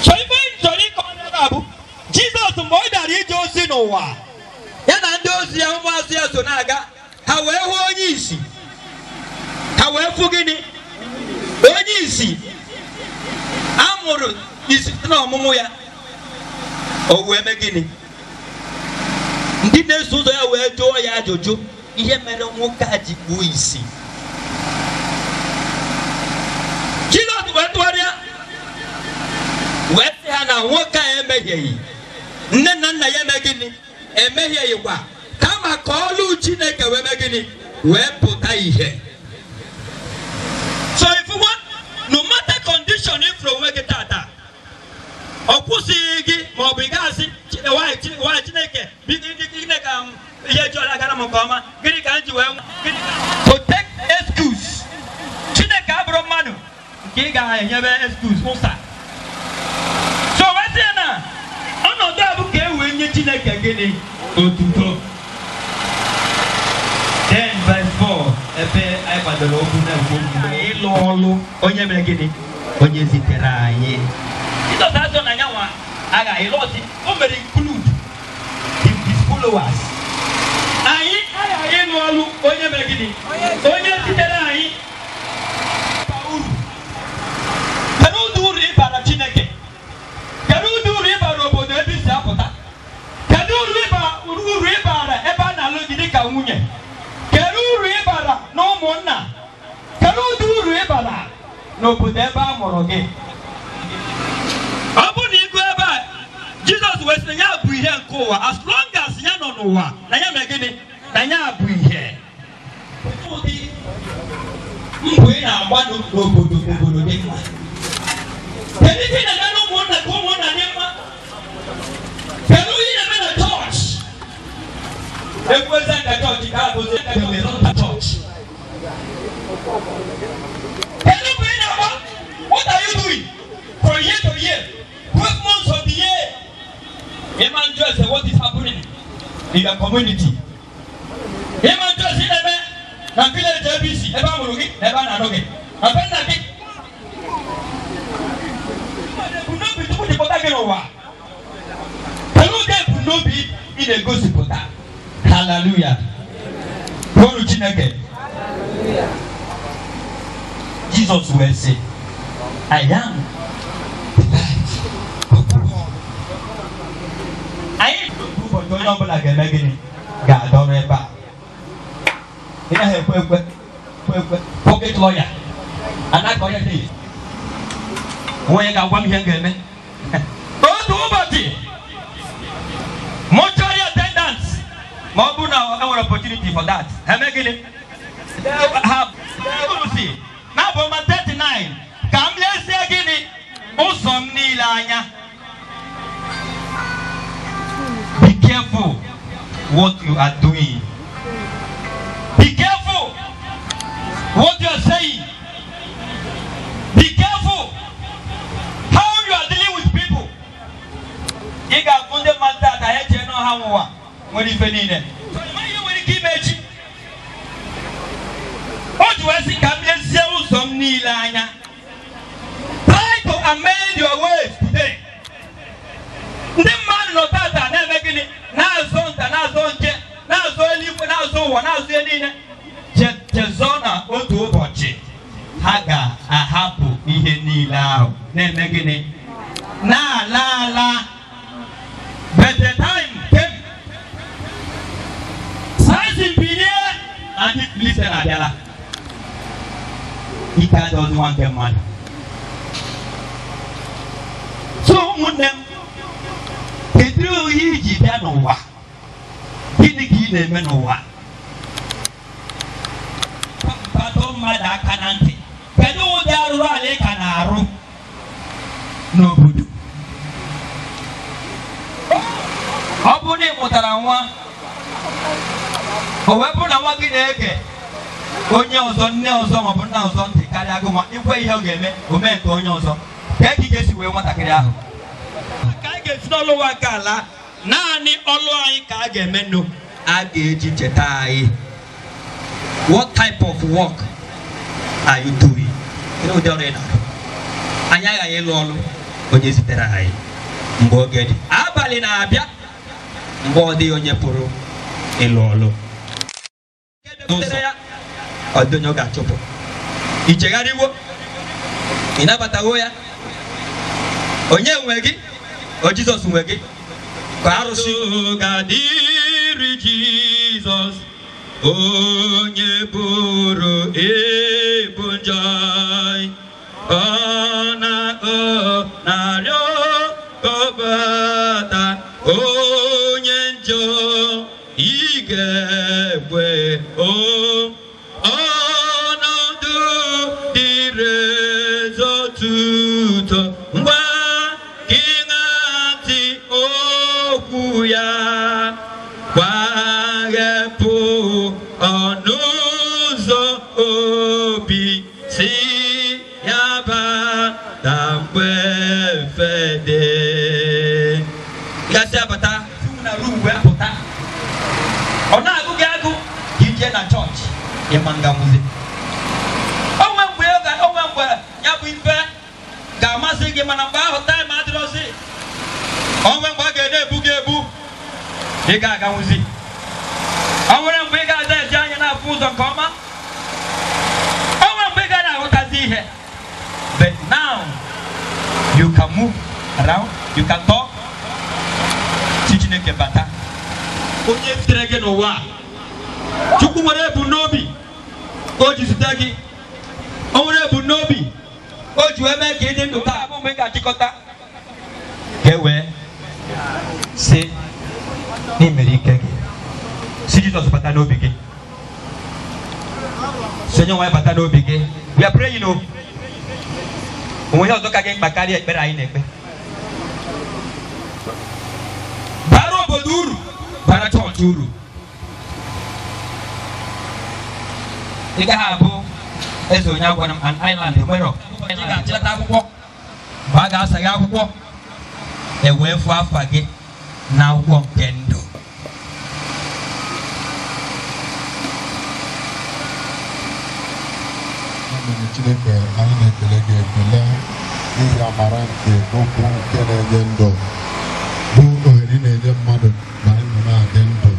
So ife chọrọ ịkọ n'ebe a bụ Jizọs, mgbe ọ bịara ije ozi n'ụwa, ya na ndị ozi ya, ụmụazụ ya, so na-aga, ha wee hụ onye isi. Ha wee fụ gịnị? Onye isi a mụrụ isi n'ọmụmụ ya. O wee mee gịnị? Ndị na-eso ụzọ ya wee jụọ ya ajụjụ ihe mere nwoke a ji kpuo isi. Jizọs wee tụgharịa wee sị ha na nwoke a emehieghị, nne na nna ya eme gịnị? Emehieghịkwa, kama ka ọlụ Chineke wee mee gịnị? Wee pụta ihe. So if you want, no matter condition ifuru onwe gị tata, ọ kwụsịghị gị, ma ọ bụ ị gaghị asị, "Why Chineke, gịnị ka m ihe jọrọ agara m nke ọma? Gịnị ka m ji wee gịnị?" To take excuse, Chineke abụrụ mmadụ nke ị ga-enyebe excuse ụsa. So wee sị ya na ọnọdụ a bụ ka e wee nye Chineke gịnị? Otuto. Then verse 4, ebe anyị gbadoro okwu na-ekwu okwu ịlụ ọlụ onye mere gịnị? Onye zitere anyị. Jizọs azọ na nyanwa aghaghị lọzi, o mere include his followers. Anyị aghaghị ịlụ ọlụ onye mere gịnị? Onye zitere anyị. Uru, kedu ụdị uru ị bara Chineke? Kedu ụdị uru ị bara obodo ebe i si apụta? Kedu uru ị bara ebe a na-alụ gị dịka nwunye? Kedu uru ị bara na ụmụnna? Kedu ụdị uru ị bara n'obodo ebe a mụrụ gị? Ọ bụrụ na ịgụ ebe a, Jizọs wee sị na ya bụ ihe nke ụwa. As long as ya nọ n'ụwa, na ya mere gịnị? Na ya bụ ihe. Ụdị mbọ ị na-agba n'obodo, obodo dị mma, kedu ihe ị na-eme na ụmụnna ka ụmụnna dị mma? Kedu ihe ị na-eme na chọọchị? Ekwezi ka chọọchị ka abụzi chọọchị. Kedu mgbe ị na-agba? What are you doing from year to year, 12 months of the year? Ịma njụ ese what is happening in your community? Ịma njụ ese ị na-eme na village ebe isi, ebe a mụrụ gị na ebe a na-anụ gị na be nna gị? Ebumnobi Chukwu ji kpọta gị n'ụwa, kedu ụdị ebumnobi ị na-egosipụta? Hallelujah! Kwuru Chineke. Jizọs wee sị, "I am the light of the world." Anyị ụbọchị onye ọbụla ga-eme gịnị? Ga-adọrọ ebe a. Ị naghị ekwe ekwe ekwe ekwe pocket lawyer anakọ ya dị. Onye ga-agwa m ihe m ga-eme? Otu ụbọchị, mortuary attendants, ma ọ bụrụ na e nwere opportunity for that, ha eme gịnị? Ha si n'abụ ọma 39, ka m lezie gịnị? Ụzọ m niile anya. Be careful what you are doing. Be careful what you are saying. Be careful how you are dealing with people. Ị ga-afụ ndị mmadụ tata, ha eche na ọha nwụwa nwere ife niile. So, ị maghị ihe nwere ike ime echi. O ji wee sị ka m lezie ụzọ m niile anya. Try to amend your ways today. Ndị mmadụ nọ tata na-eme gịnị? Na-azọ nta, na-azọ nche, na-azọ eluigwe, na-azọ ụwa, na-azọ ihe niile. Chezọ na otu ụbọchị ha. Ha ga-ahapụ ihe niile ahụ na-eme gịnị na-ala ala. But the time came, Samson bilie na ndị Filistia abịala. Ike adọzi nwa nke mmadụ. So ụmụnne m, kedu ihe iji bịa n'ụwa? Gịnị ka ị na-eme n'ụwa? Kpatụ mmadụ aka na ntị, kedu ụdị arụrụ ala ị ka na-arụ n'obodo? Ọ bụrụ na ị mụtara nwa, o wee bụrụ na nwa gị na-ege onye ọzọ, nne ọzọ maọbụ nna ọzọ ntị karịa gị, ma ikwe ihe ọ ga-eme o mee nke onye ọzọ, ka ị ga-esi wee nwatakịrị ahụ ka anyị ga-esi n'ọlụ ụwa nke ala. Naanị ọlụ anyị ka a ga-eme nụ a ga-eji cheta anyị. What type of work are you doing? Kedu ụdị ọrụ ị na-arụ? Anyị aghaghị ịlụ ọlụ onye zitere anyị mgbe oge dị. Abalị na-abịa mgbe ọ dịghị onye pụrụ ịlụ ọlụ n'ụzọ, ọ dị onye ọ ga-achụpụ. I chegharịwo? Ị nabatawo ya? Onye nwe gị? O Jizọs nwe gị? Ka arụsị ga-adịrị Jizọs, onye bụrụ ebu njọ, ọ na-arịọ ka ọ bata onye njọ, ị ga-ekwe o ọnọdụ dịrị otuto ngwa ka ị ṅaa okwu ya, gbaghepụ ọnụ ụzọ obi, si ya bata mgbe mfe dị. Gasị abata na rum wee pụta, ọ na-agụ gị agụ ka ije na chọọchị ịma nga nwụzi. Onwe mgbe ya bụ ife ga-amasị gị, mana mgbe ahụ time adịrọzi. Onwe mgbe a ga na-ebu gị ebu, ị ga-aganwụzi. O nwere mgbe ị ga-aza eji anya na-afụ ụzọ nke ọma. O nwere mgbe ị ga na-ahụtazi ihe. But now you can move around, you can talk. Si Chineke bata, onye zitere gị n'ụwa a, Chukwu nwere ebumnobi o ji zute gị. O nwere ebumnobi o ji wee mee ka ị dị ndụ taa. Bụ mgbe ị ga-achịkọta ka e wee si n'imere ike gị. Si Jizọs bata n'obi gị, si onye nwe bata n'obi gị. We are praying o. Onwe ihe ọzọ ka gị mkpa karịa ekpere anyị na-ekpe? Bara obodo uru, bara chọọchị uru. Ị gaghị abụ eze onye agwara m an island nwere. Ị ga-achịlata akwụkwọ mgbe a ga-asa gị akwụkwọ, e wee fụọ afa gị na akwụkwọ nke ndụ. Chineke, anyị na-ekele gị ekele n'ihi amara nke okwu nke na-enye ndụ, bụ ohere ị na-enye mmadụ na anyị nọ na-adị ndụ,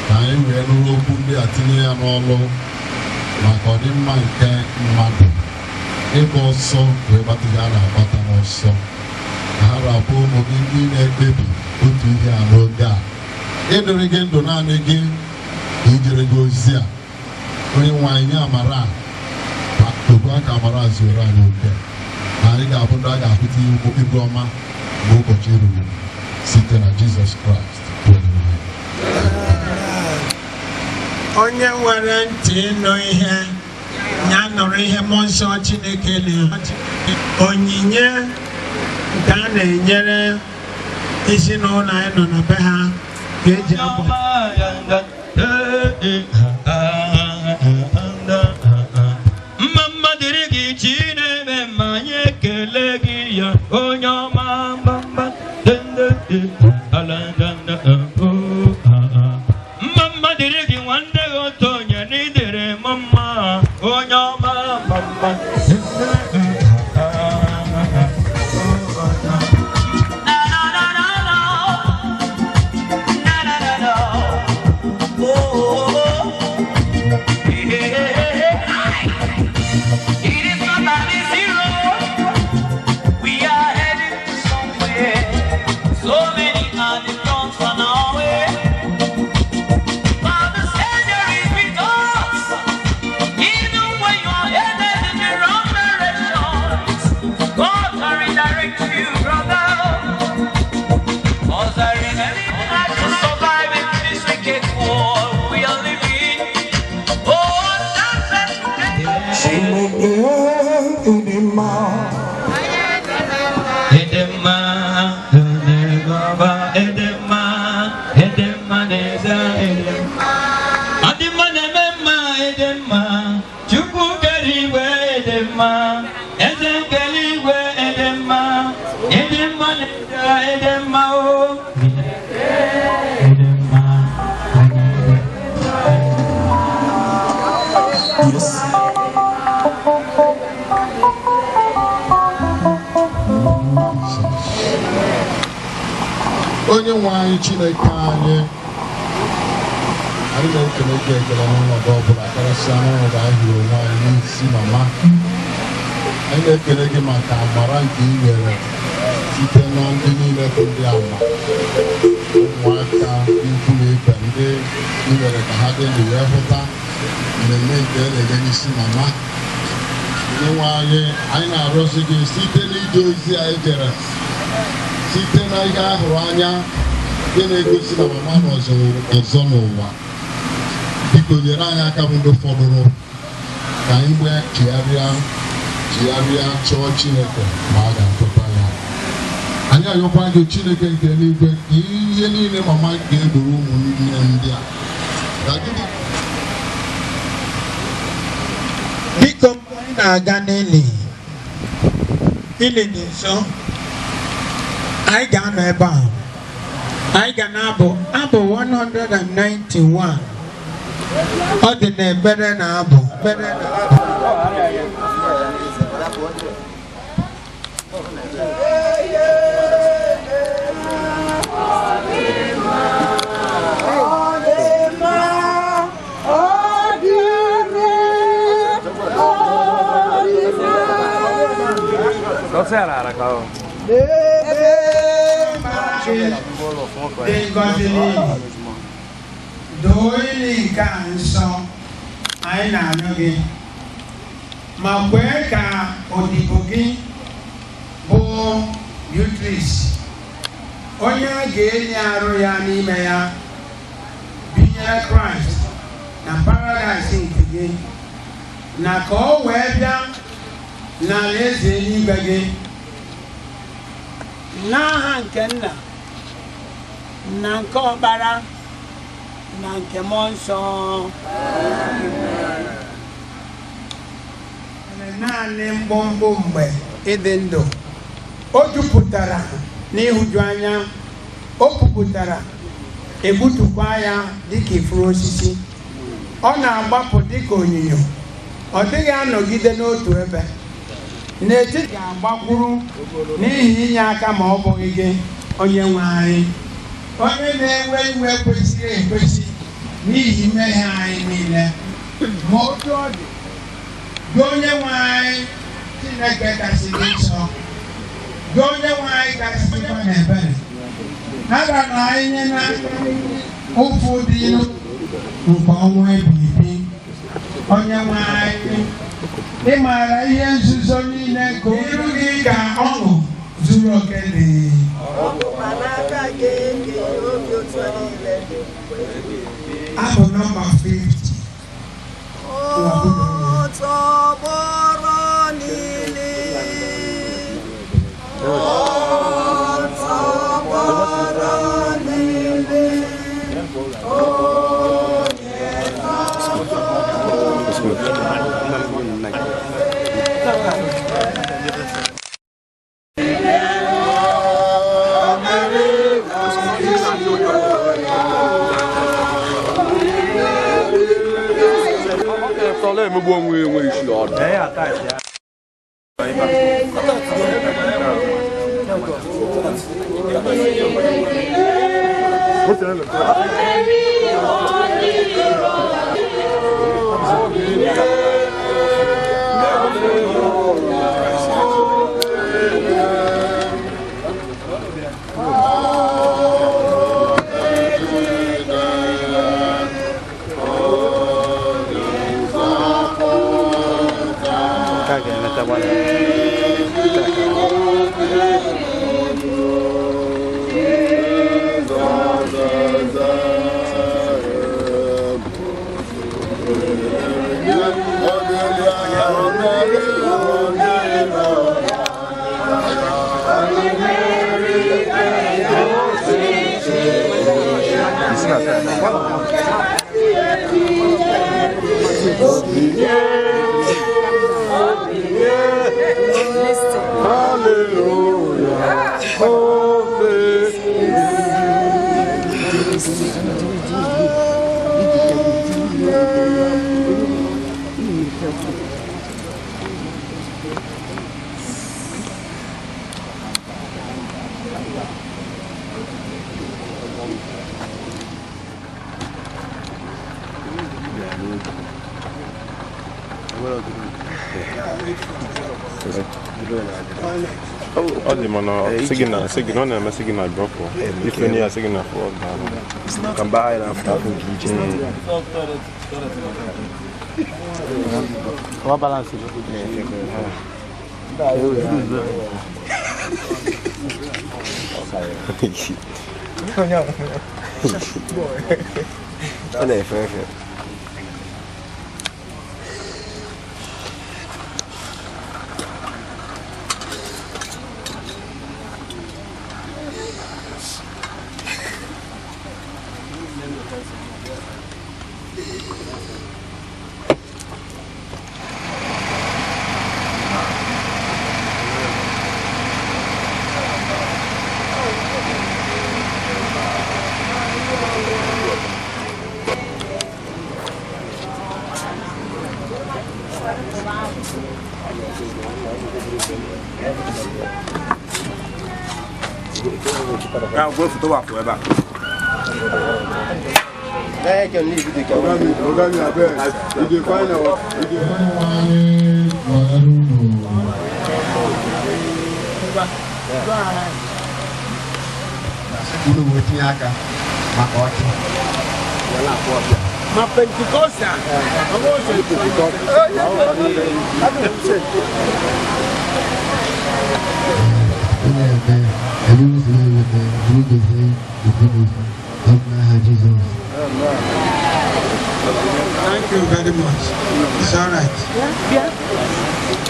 ka anyị wee nụrụ okwu ndị a tinye ya n'ọlụ maka ọdịmma nke mmadụ, ịgba ọsọ wee gbata ihe a na-agbata n'ọsọ, ka ha rapụ ụmụ gị ndị na-ekpebi otu ihe a n'oge a ịdịrị gị ndụ naanị gị na ijere gị ozi a. Onye nwe anyị, nye amara a tokwu aka, amara zuoro anyị oke, na anyị ga-abụ ndị a ga-ahụta ihu ọma mgbe ụbọchị ruru, site na Jizọs Kraịst bụ Onyenwe anyị. Onye nwere ntị ịnụ ihe, ya nụrụ ihe mmụọ nsọ Chineke na onyinye nke a na-enyere ezinụlọ anyị nọ na be ha ka eji akwa. Mma mma dịrị gị Chineke, ma anyị ekele gị ya onye ọma. Mma mma mma dịrị gị nwanne gị otu onye na ịdịrị m mma onye ọma. Mma Eze nke eluigwe ịdị mma, ịdị mma n'ezie ịdị mma o. Ịdị mma, onye nwe. Yes. Onye nwe anyị Chineke anyị, anyị na-ekele gị ekele n'ọnọdụ ọbụla, karịsịa n'ọnọdụ anyị hụrụ onwe anyị n'isi mama. Anyị na-ekele gị maka amara nke ị nyere site na ndị niile bụ ndị ama, ụmụaka, ikwu na ibe, ndị ị mere ka ha dị ndụ wee hụta mmemme nke a na-eme n'isi mama. Onye nwe anyị, anyị na-arịọzi gị site n'ije ozi anyị jere, site na ihe a hụrụ anya nke na-egosi na mama nọ ọzọ n'ụwa, biko nyere anyị aka bụ ndị fọdụrụ ka anyị gbee chigharịa chigharịa chọọ Chineke ma a ga-achọta ya. Anyị ayọkwa gị Chineke nke eluigwe ka ihe niile mama ga-egboro ụmụnne ndị a ka gịnị. Biko, mgbe anyị na-aga n'ili, ili dị nso, anyị ga-anọ ebe a, anyị ga na-abụ abụ 191. Ọ dị n'ekpere na abụ ekpere na abụ. Dị ngọzi n'ihi doo ili nke a nsọ, anyị na-arịọ gị, ma kwee ka odibo gị bụ Beatrice, onye a ga-enye arụ ya n'ime ya, binyere Kraịst na paradaịs nke gị, na ka o wee bịa n'alaeze eluigwe gị, n'aha nke nna na nke ọkpara na nke mmụọ nsọ. Naanị mgbọmgbọ mgbe ịdị ndụ o jupụtara n'ịhụju anya, o pupụtara, egbutukwa ya dịka ifuru osisi. Ọ na-agbapụ dịka onyinyo, ọ dịghị anọgide n'otu ebe. N'etiti ga-agbakwuru n'ihi inye aka ma ọ bụghị gị, onye nwe anyị, onye na-ewe iwe kwesịrị ekwesị n'ihi mmehie anyị niile. Ma otu ọ dị, gị onye nwe anyị Chineke kasị dị nsọ, gị onye nwe anyị kasị dịkwa n'ebere, aga na anyị nye na ụfụ dị ilu nke ọnwụ ebighị ebi. Onye nwe anyị, ị maara ihe nzuzo niile ka iru gị ka ọṅụ zuru oke dị. Ọ bụkwa n'aka gị ka ihe obi ụtọ niile dị. Abụ nọmba 50. Tọgbọrọ n'ili, ọ tọgbọrọ n'ili, onye Sọlá emegbu onwe ya enweghị isi ọdụ. Yeah. Ọ dị mana signal signal ọ na-eme signal drop ife na ya signal for ọ ga Can buy it after. What balance is it? Ọ na-efe efe. Ya gwe foto wa fụ ebe a. Unu wee tinye aka maka ọchị. Ma Pentecostal. Thank you very much. It's all right.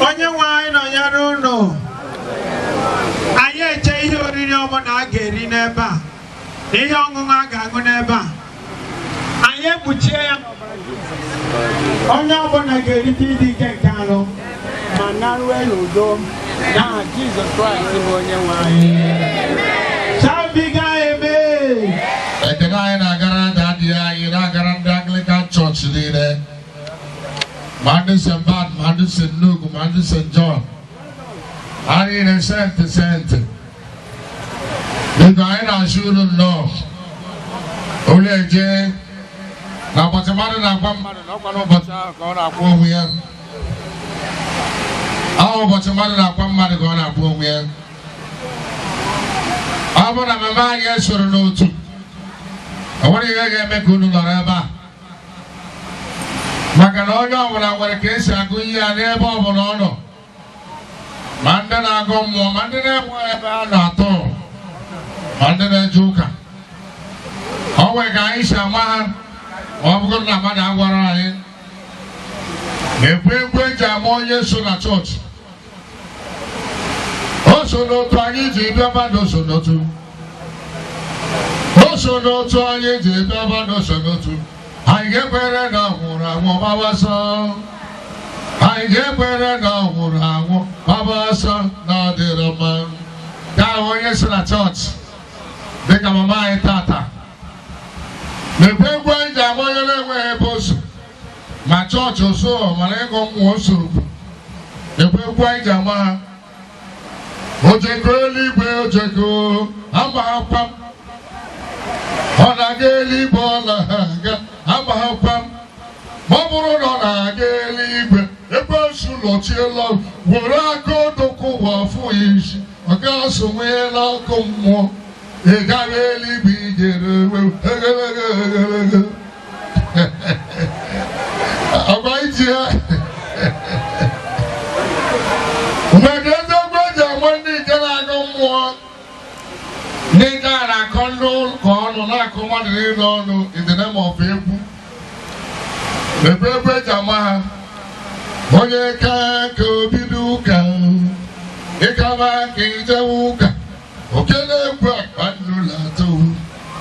Onye nwe anyị nọnyere unu. Anyị eche ihe oriri ọbụla a ga-eri n'ebe a na ihe ọṅụṅụ a ga-aṅụ n'ebe a. Anyị ekpuchie ya. Onye ọbụla ga-erite ịdị ike nke anụ ma narue n'udo n'aha Jizọs Kraịst bụ onye nwe anyị. Shabiga amen. Ekele anyị na-agara ndị adịghị anyị na-agara ndị Anglican Church niile ma ndị St. Bart ma ndị St. Luke ma ndị St. John, ha niile sentị sentị. Biko, anyị na-asị unu nnọọ. Ụlọ eje na ụbọchị mmadụ na-agwa mmadụ na ọkwa n'ụbọchị ahụ ka ọ na-akwụ onwe ya ahụ, ụbọchị mmadụ na-akwa mmadụ ka ọ na-akwụ onwe ya. Ọ bụrụ na mama anyị esoro n'otu, o nwere ihe ga-eme ka unu nọrọ ebe a, maka na onye ọbụla nwere ka esi agụ ihe ya n'ebe ọbụla ọ nọ, ma ndị na-agụ mmụọ, ma ndị na-enwe ebe a na-atọ, ma ndị na-eje ụka. Ọ nwere ka anyị si ama ha. Ma ọ bụrụ na mmadụ agwara anyị na-ekwe ekwe eji ama onye so na chọọchị, o so n'otu anyị ji bịa, mmadụ so n'otu, o so n'otu anyị ji bịa, mmadụ so n'otu. Anyị ga-ekwere na ọ nwụrụ anwụ gbawa ọsọ, anyị ga-ekwere na ọ nwụrụ anwụ gbaba ọsọ na ọ dịrọ mma. Ka ahụ onye so na chọọchị dịka mama anyị tata na-ekwe egwu anyị ji ama onye na-enweghị ebe o so, ma chọọchị oso, mana ịgụ mmụọ soro, ekwe egwu anyị ji ama ha. Ojeko eluigwe, ojeko amaghakwa m. Ọ na-aga eluigwe, ọ na-aga, amaghakwa m. Ma ọ bụrụ na ọ na-aga eluigwe, ekwensu lọchiela, were aka odokwu ụwa fụ ya isi, ọ ga-asonwela ọkụ mmụọ. Ị gaghị eluigwe, ijere egelege egelege agwa iji ya. Mgbe eziokwu eji ama ndị nke na-agụ mmụọ, ndị nke a na-akọ ndị ụka ọnụ, na-akụ mmadụ niile ọnụ in the name of egwu, ebe egwu eji ama ha, onye ka ka obido ụka, ịkaba ka ijewe ụka, okele egwu akpa nnu na-atụ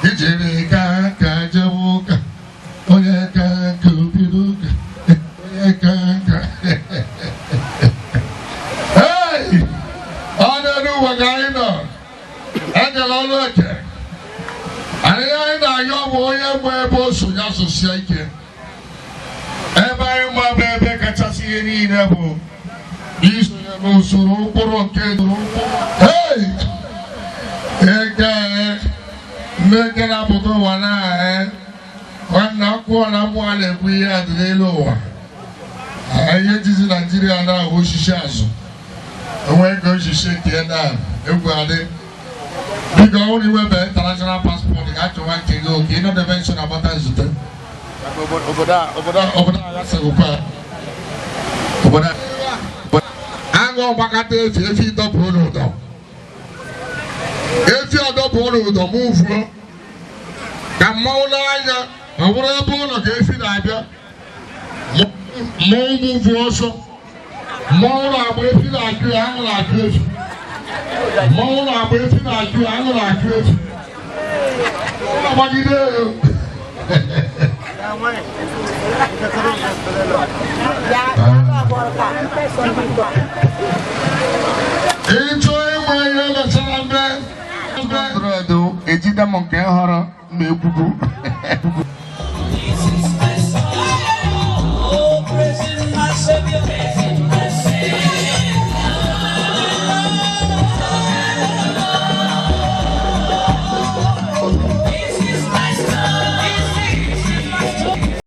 ijere ka ka jewe ụka, onye ka ka obido ụka, onye ka ka. Hey! Ọ na-eru ụwa ka anyị nọ ekele ọnụ eke anyị. Anyị na-ayọ bụ onye mgbe ebe o so ya sụsịa ike. Ebe anyị ma bụ ebe kachasị ihe niile bụ isonye n'usoro ụkpụrụ nke. Hey! Eke ndị nke na-apụta ụwa na nwanne ọkụ na mmụọ na-ekwu ihe a dị n'elu ụwa. Ihe njizi Naijiria na-ahụ osisi azụ. Onwe ka o si shekie na egwu adị. Biko, ọ bụrụ iwebe international passport, ga-achọwa nke gị oke ịnọdebe nso na agbata nzute. Obodo a, obodo a, obodo a gasịghịkwa obodo a. Aṅụ ọgbakọta efi, efi dọpụrụ n'ụdọ, efi ọdọpụrụ n'ụdọ mụ vuo ka mmanwụ n'anya. Ọ bụrụ ebe ụlọ ka efi na-abịa, mmọnwụ mụ vuo ọsọ. Mmọnwụ na-agba, efi na-achụ ya, aṅụ na-achụ efi. Mmọnwụ na-agba, efi na-achụ ya, aṅụ na-achụ efi. Ọ na-agbagide. Ịchọ ịnwe ihe mechara mbe ejide m nke họrọ ma ekwukwu. Oh, praising my Savior, praising my Savior. This is my story. This is my story.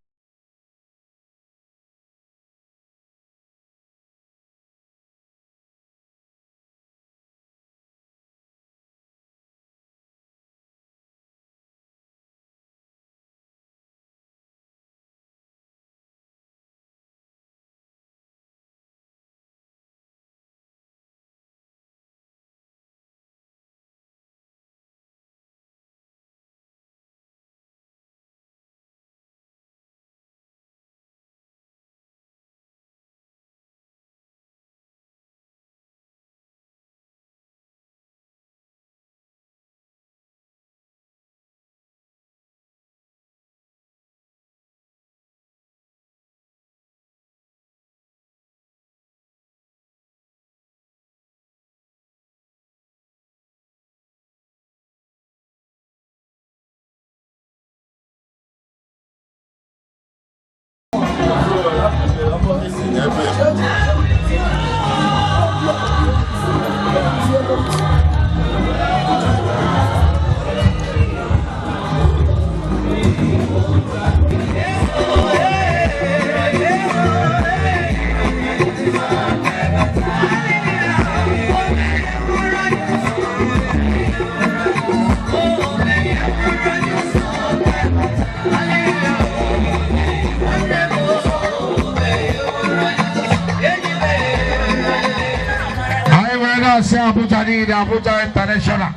Anyị wee na-asị Abuja niile, Abuja International,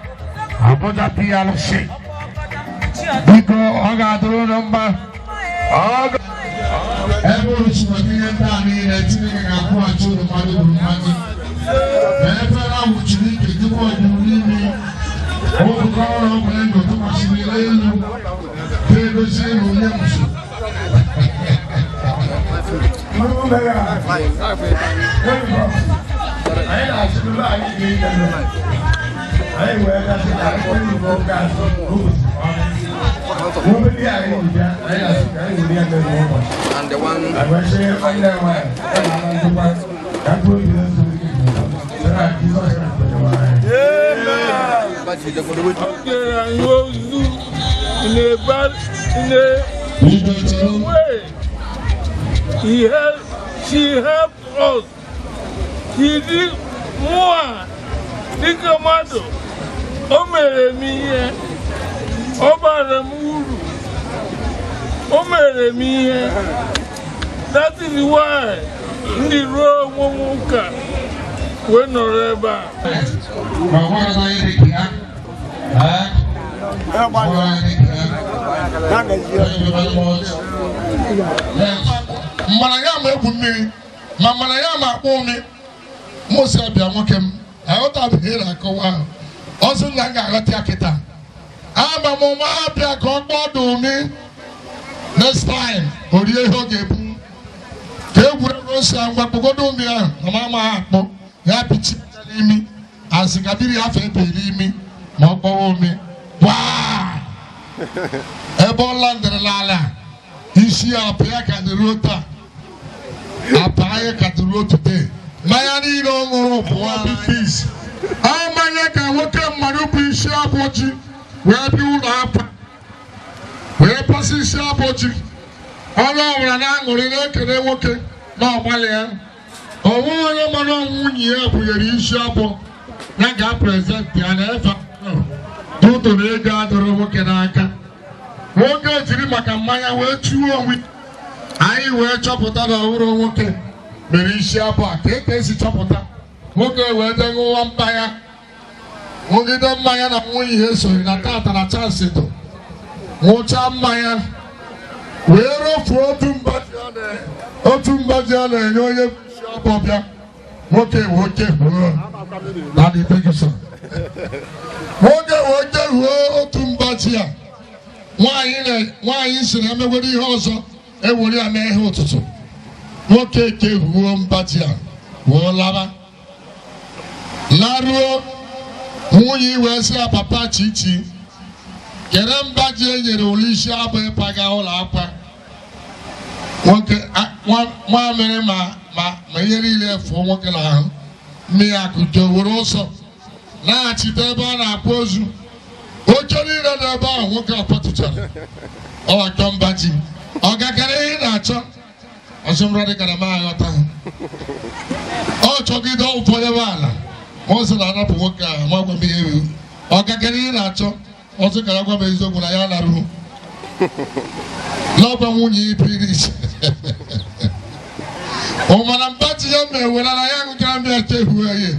Abuja PLC, biko, ọ ga-adịrị unu mma. Ebe unu si nweta ihe ndị a niile, Chineke ga-akwụghachi unu mmadụ gburu mmadụ. Ma efere ahụ chiri ike tupu ọ juru n'imi ụkọ ọrụ ọgwụ ego tụkwasịrị elu ga-egosi na onye mụsụ. Anyị na-achịkọta anyị ga-enye anyị wee gasị ka anyị kwere igbo oge azụ obere anyị ji bịa. Anyị na-asị ka anyị were ya mere ụbọchị agbasie nwanne m nwaanyị ọ na-ala ndịkwa ka mkpụrụ obi na nsogbu gị site na Jizọs Kraịst onyenwe anyị. O kere anyị ozu in a bad, in a way. He helped, she helped us. She did more. Dịka mmadụ, o mere m ihe, ọ bara m uru, o mere m ihe. That is why ndị ruo onwe m ụka wee nọrọ ebe a. Ma ọ nwere onye dị ka ya. Ee? Ọ nwere onye dị ka ya. Thank you very much. Yes. Mana ya ma egwu mmiri, ma mana ya ma akpọ ụmị. Mụ si abịa nwoke m aghọtabeghị ihe na-akọwa ahụ. Ọ sị na m ga-aghọta ya kịta. Ama m ụma abịa ka ọ kpọọ ụmị. Next time, o rie ihe ọ ga-ebu. Ka egwuregwu si ngwa kpọgodo ụmị ahụ na m amaghị akpọ ya pichi aka n'imi, asị ka mmiri afọ ebe n'imi ma ọ kpọwa ụmị waa ebe ọ landịrị n'ala isi ya apụ ya ka dị ruo taa, apa anyị ka dị ruo today. Mmanya niile ọ ṅụrụ pụọ peace. Amanya ka nwoke mmadụ bụ isi abụchi wee bịa ụlọ akwa wee pasị isi abụchi. Onye ọbụla na-aṅụrị na-ekele nwoke na ọgbalị ya. Onwe onye mara nwunye ya bunyere isi abụọ ya ga-aprezentị ya na efe tụtụrụ ego adọrọ nwoke n'aka. Nwoke jiri maka mmanya wee chụọ onwe. Anyị wee chọpụta na ọhụrụ nwoke mere isi abụọ a ka e ka esi chọpụta. Nwoke wee jee ṅụwa mmanya, ṅụgide mmanya na nwunye ya esoghị na tata na chansị dụ. Ṅụchaa mmanya wee rofuo otu mba ji a na-enye onye isi abụọ bịa. Nwoke wee chefuo. Daddy, thank you, sir. Nwoke wee chefuo otu mba ji a. Nwaanyị si na emegwere ihe ọzọ ewere ya mee ihe ụtụtụ. Nwoke kehuo mba ji a wee laba. Laruo nwunye wee sị ya papa Chichi kere mba ji e nyere ụlọ isi abụ ịpaga ụlọ akwa. Nwoke nwa mere ma ihe niile fụọ nwoke n'ahụ. Mmiri akụjo were ọsọ laghachite ebe a na-akwa ozu. Oche niile dị ebe ahụ nwoke akwatụchara. Ọ achọ mba ji. Ọ gakara ihe ị na-achọ. Ọsị dịkara m aghọta. Ọ chọgide ụfọdụ ebe ala. Ma ọ sị na anapụ nwoke ahụ ma gwa m ihe ewu. Ọ gakara ihe ị na-achọ. Ọ sị ka ya gwa m eziokwu na ya laruo. N'ọgwa nwunye ibiri iche. Ọ mana mba ji ya ma ewere na ya ṅụchara mmiri chehuo ya.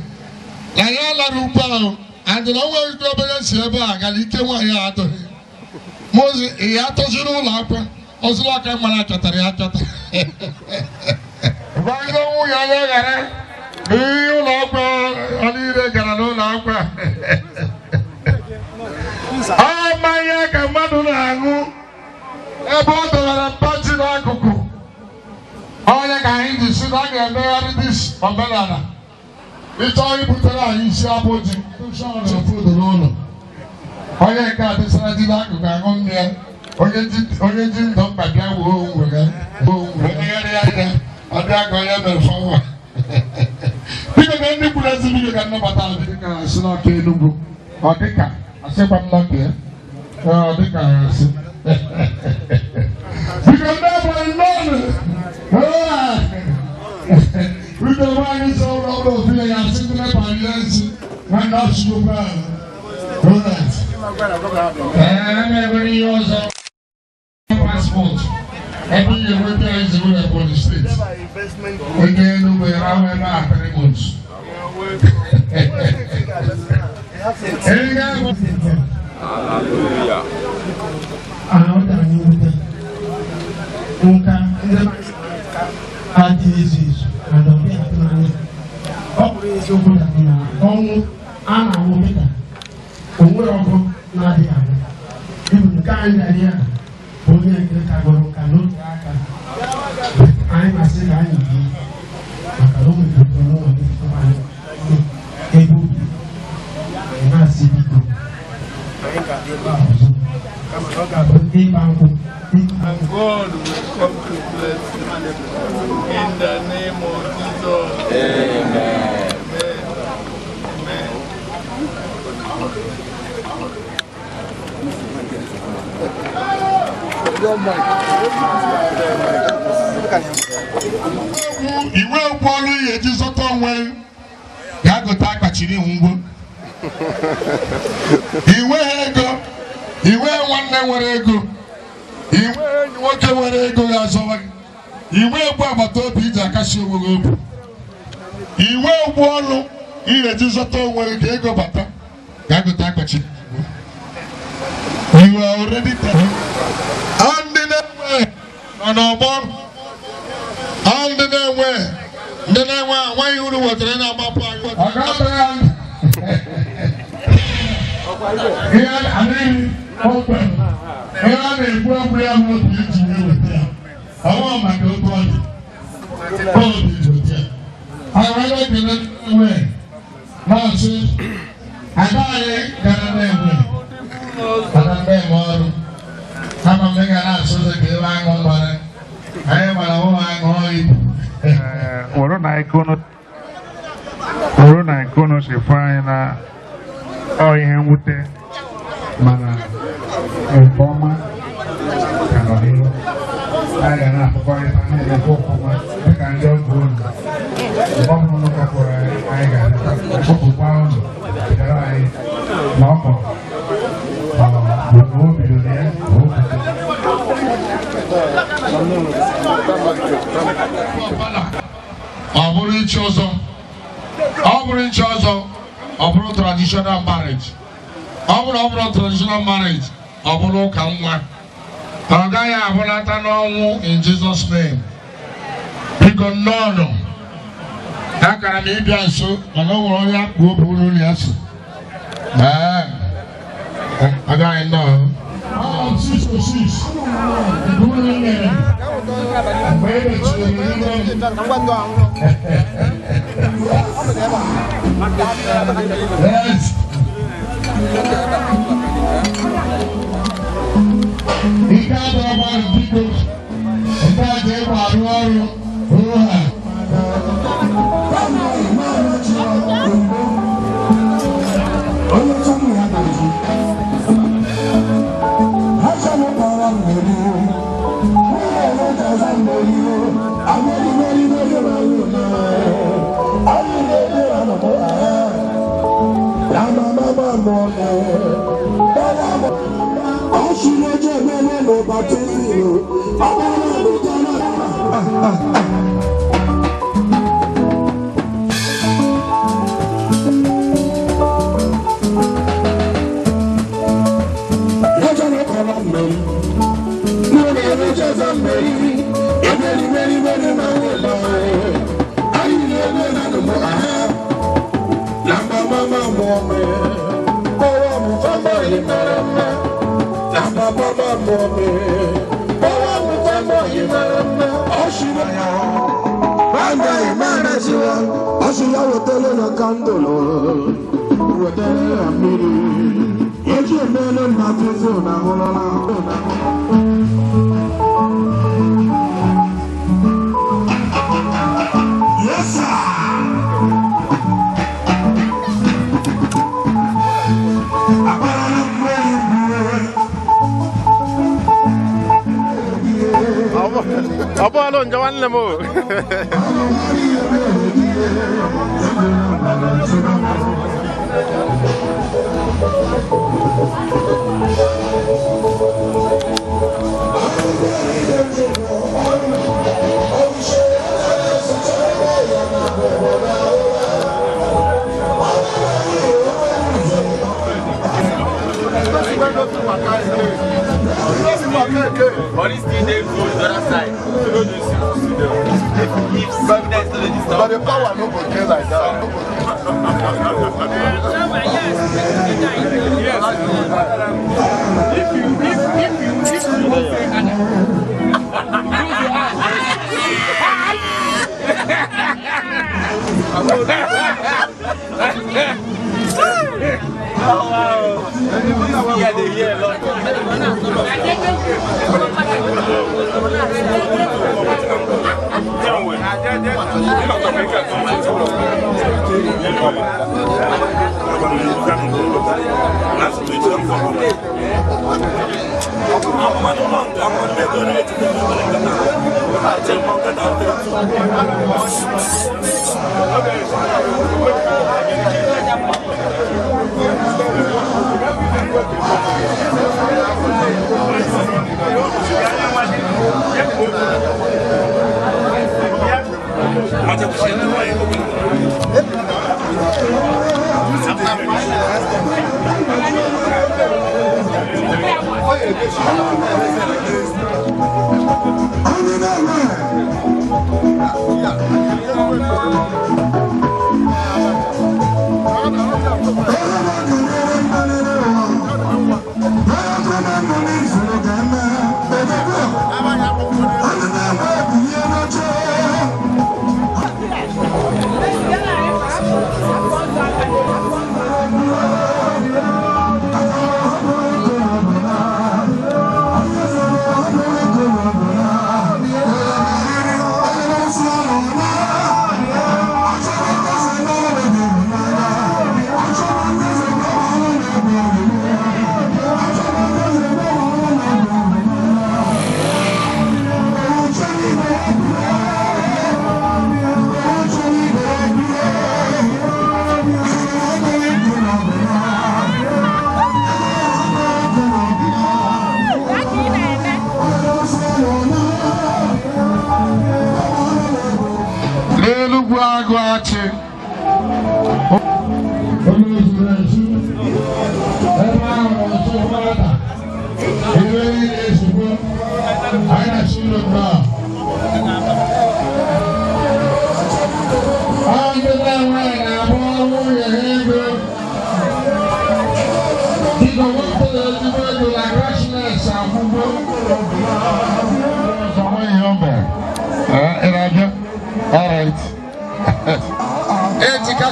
Na ya lara ugbo ahụ. And na onwe ike obere si ebe a gara ike nwaanyị a adọghị. Mozi ya atọziri ụlọ akwa ọzụrụ aka mara achọtara ya achọta. Gbagide nwunye anya ghara n'ihe ụlọ akwa ọ niile gara n'ụlọ akwa. Ọ mmanya ka mmadụ na-aṅụ ebe ọ dọwara mpa ji n'akụkụ. Onye ka anyị ji si na a ga-emegharị this omenala. Ịchọọ ibutere anyị isi abụ ji food n'ụlọ. Onye nke a dịsara ji n'akụkụ aṅụ mmiri. Onye ji ndụ mkpa bịa wuo onwe ya onwe anya ọ bịa ka onye mere fọwa. Biko ka ndị kwuru ezi biko ka nnabata ahụ dịka asị n'ọka Enugwu. Ọ dịka asịkwa m n'ọka ya. Ọ dịka asị. Biko ndị agbara nnọọ. Biko nwaanyị sọ ụlọ ọrụ ofu ya ga-asị ndị nepa ya nsị na ndị asụsụ ahụ. Alright. Ee, enwere ihe ọzọ passport. Ebe ihe nweta ezigbo na Ebonyi steeti. Onye Enugwu ya ahụ ebe a 3 months. Hallelujah. Ọ dara mwute nka ndị adịghị ezu ezu na ọ dịghị atụ n'anya. Ọ bụrụ eziokwu na ọnwụ a na-anwụ dịka o nwere ọgụ na-adịghị anwụ. Ibu nke anyị dara ya bụ onye nke kagoro nka n'otu aka anyị na-asị ka anyị yi maka na o mepụtara n'ụlọ anyị ebe obi anyị na-asị biko anyị ga-abịa ebe a ọzọ kama na ọ ga-abụ ịgba nkwụ. And God will come to bless you. In the name of Jesus. Amen. Amen. Iwe okwu ọlụ ihe eji zọta onwe ga-agụta akpachiri ngwo. Iwe ego, iwe nwanne nwere ego, iwe enyi nwoke nwere ego ga-azọwa gị. Iwe egwu agbata obi iji akasi onwe gị obi. Iwe okwu ọlụ ihe eji zọta onwe gị ka ego bata ga-agụta akpachiri ngwo. You are already there. Ndị na-enwe nọ n'ọgbọ. Ndị na-enwe ndị na-enwe anwaghị uru wetara na-agbapụ anyị. Ihe adịghị kpọmkwem. Ihe a na-ekwu okwu ya bụ obi iji wee weta ya. Ọnwa maka otu ọ dị. Obi iji weta ya. Anyị wee na-ekele enwe na-asị ada anyị gara na-enwe. Ada ndị eme ọrụ. Kama m ga na-asụ ụzọ ka ebe aṅụ gbara. Anyị gbara ụmụ aṅụ ibu. Wụrụ na nke unu si fụ anyị na ọ ihe mwute mana nke ọma ka nọ n'ihu. Anyị ga na-afụkọrịta na-emekwa ọfụma dịka ndị ọgọ unu. Mgbe ọbụla ụlọ ụka kpọrọ anyị, anyị ga-abịa. Kpọpụkwa ụlọ bịara anyị na ọ kpọrọ. Bụ na o bidoro ya, o ọ bụrụ ichi ọzọ, ọ bụrụ ichi ọzọ, ọ bụrụ traditional marriage, ọ bụrụ traditional marriage, ọ bụrụ ụka nwa, ọ gaghị abụlata n'ọnwụ, in Jesus name. Biko nnọọ, akara m ịbịa nso, mana o nwere onye akpụ obi unu ya so. Ee, agaghị nnọọ. 606 unu mere mgbe e mechiri n'ime. Yes. Ike adọrọ mmadụ, biko, nke a ka ịgba arụ ọrụ ruo ha. Yes, sir. Ọ bụọlụ njọ nwanne m o. But this thing dey go the other side. You no do see them. If sickness no dey disturb. But the power no go dey like that. Yes. If you wan say Anna, close your eyes. Oh wow. This year dey hear a lot.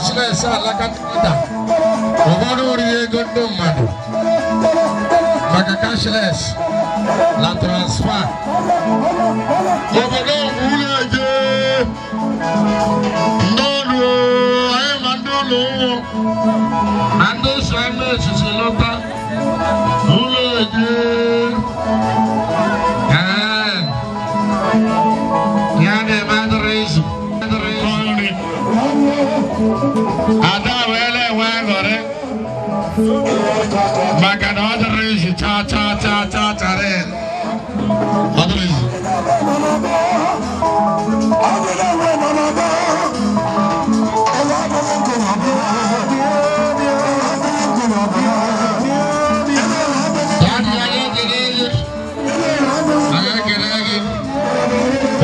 Cashless alaka Twitter. Ụfọdụ oriri ego ndị mmadụ maka cashless na transfer. Obodo ụlọ eje ndị ọrụ anyị ma ndị ụlọ ụmụ na ndị so eme echichi lọta ụlọ eje. Ee, ya na-eme adịrị izu nri. Ada wee na-enwe aṅụrị maka na ọ dịrị izu chaa chaa chaa chaa chara ya. Ọ dịrị izu. Daddy, anyị ekele gị. Anyị ekele gị.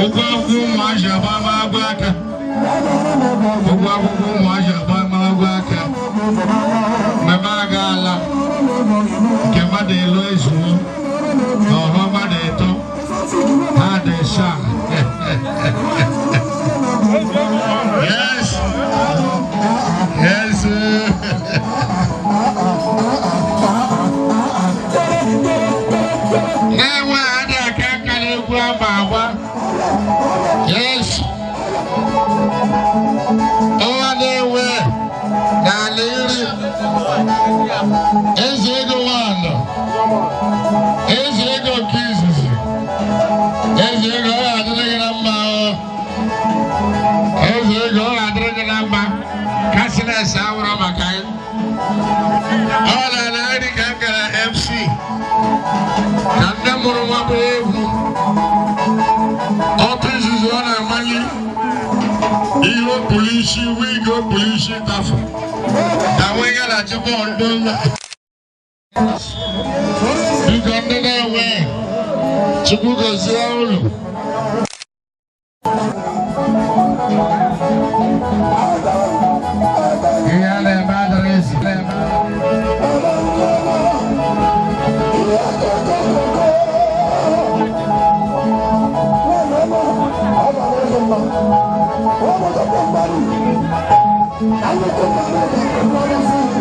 Ụgwọ akwụkwọ ụmụazị agba agba aka. Ụgwọ akwụkwọ ụmụazị agba agba aka. Mmemme agaala nke mmadụ elu ezuo na ọha mmadụ ịtọ ha dị saa. Yes. Yes. Na-enwe adị aka aka n'egwu ama agba. Yes. Ọnwa na-enwe n'ala iri. Eze ego nwaanyị. Eze ego nke izizi. Eze ego ọ ga-adịrị gị na mma o. Eze ego ọ ga-adịrị gị na mma. Cashless awụrọ maka gị. Ọ na-ala nri ka m gara MC. Ka nne mụrụ nwa bụ egwu. Ọtụ izizi ọ na-amanye. Ihe o kpuru isi, wig o kpuru isi tafụ. Na nwe ya na chukwu ọdụ nna. Biko ndị na-enwe, Chukwu gozie unu. Ihe a na-eme adịrị ezi.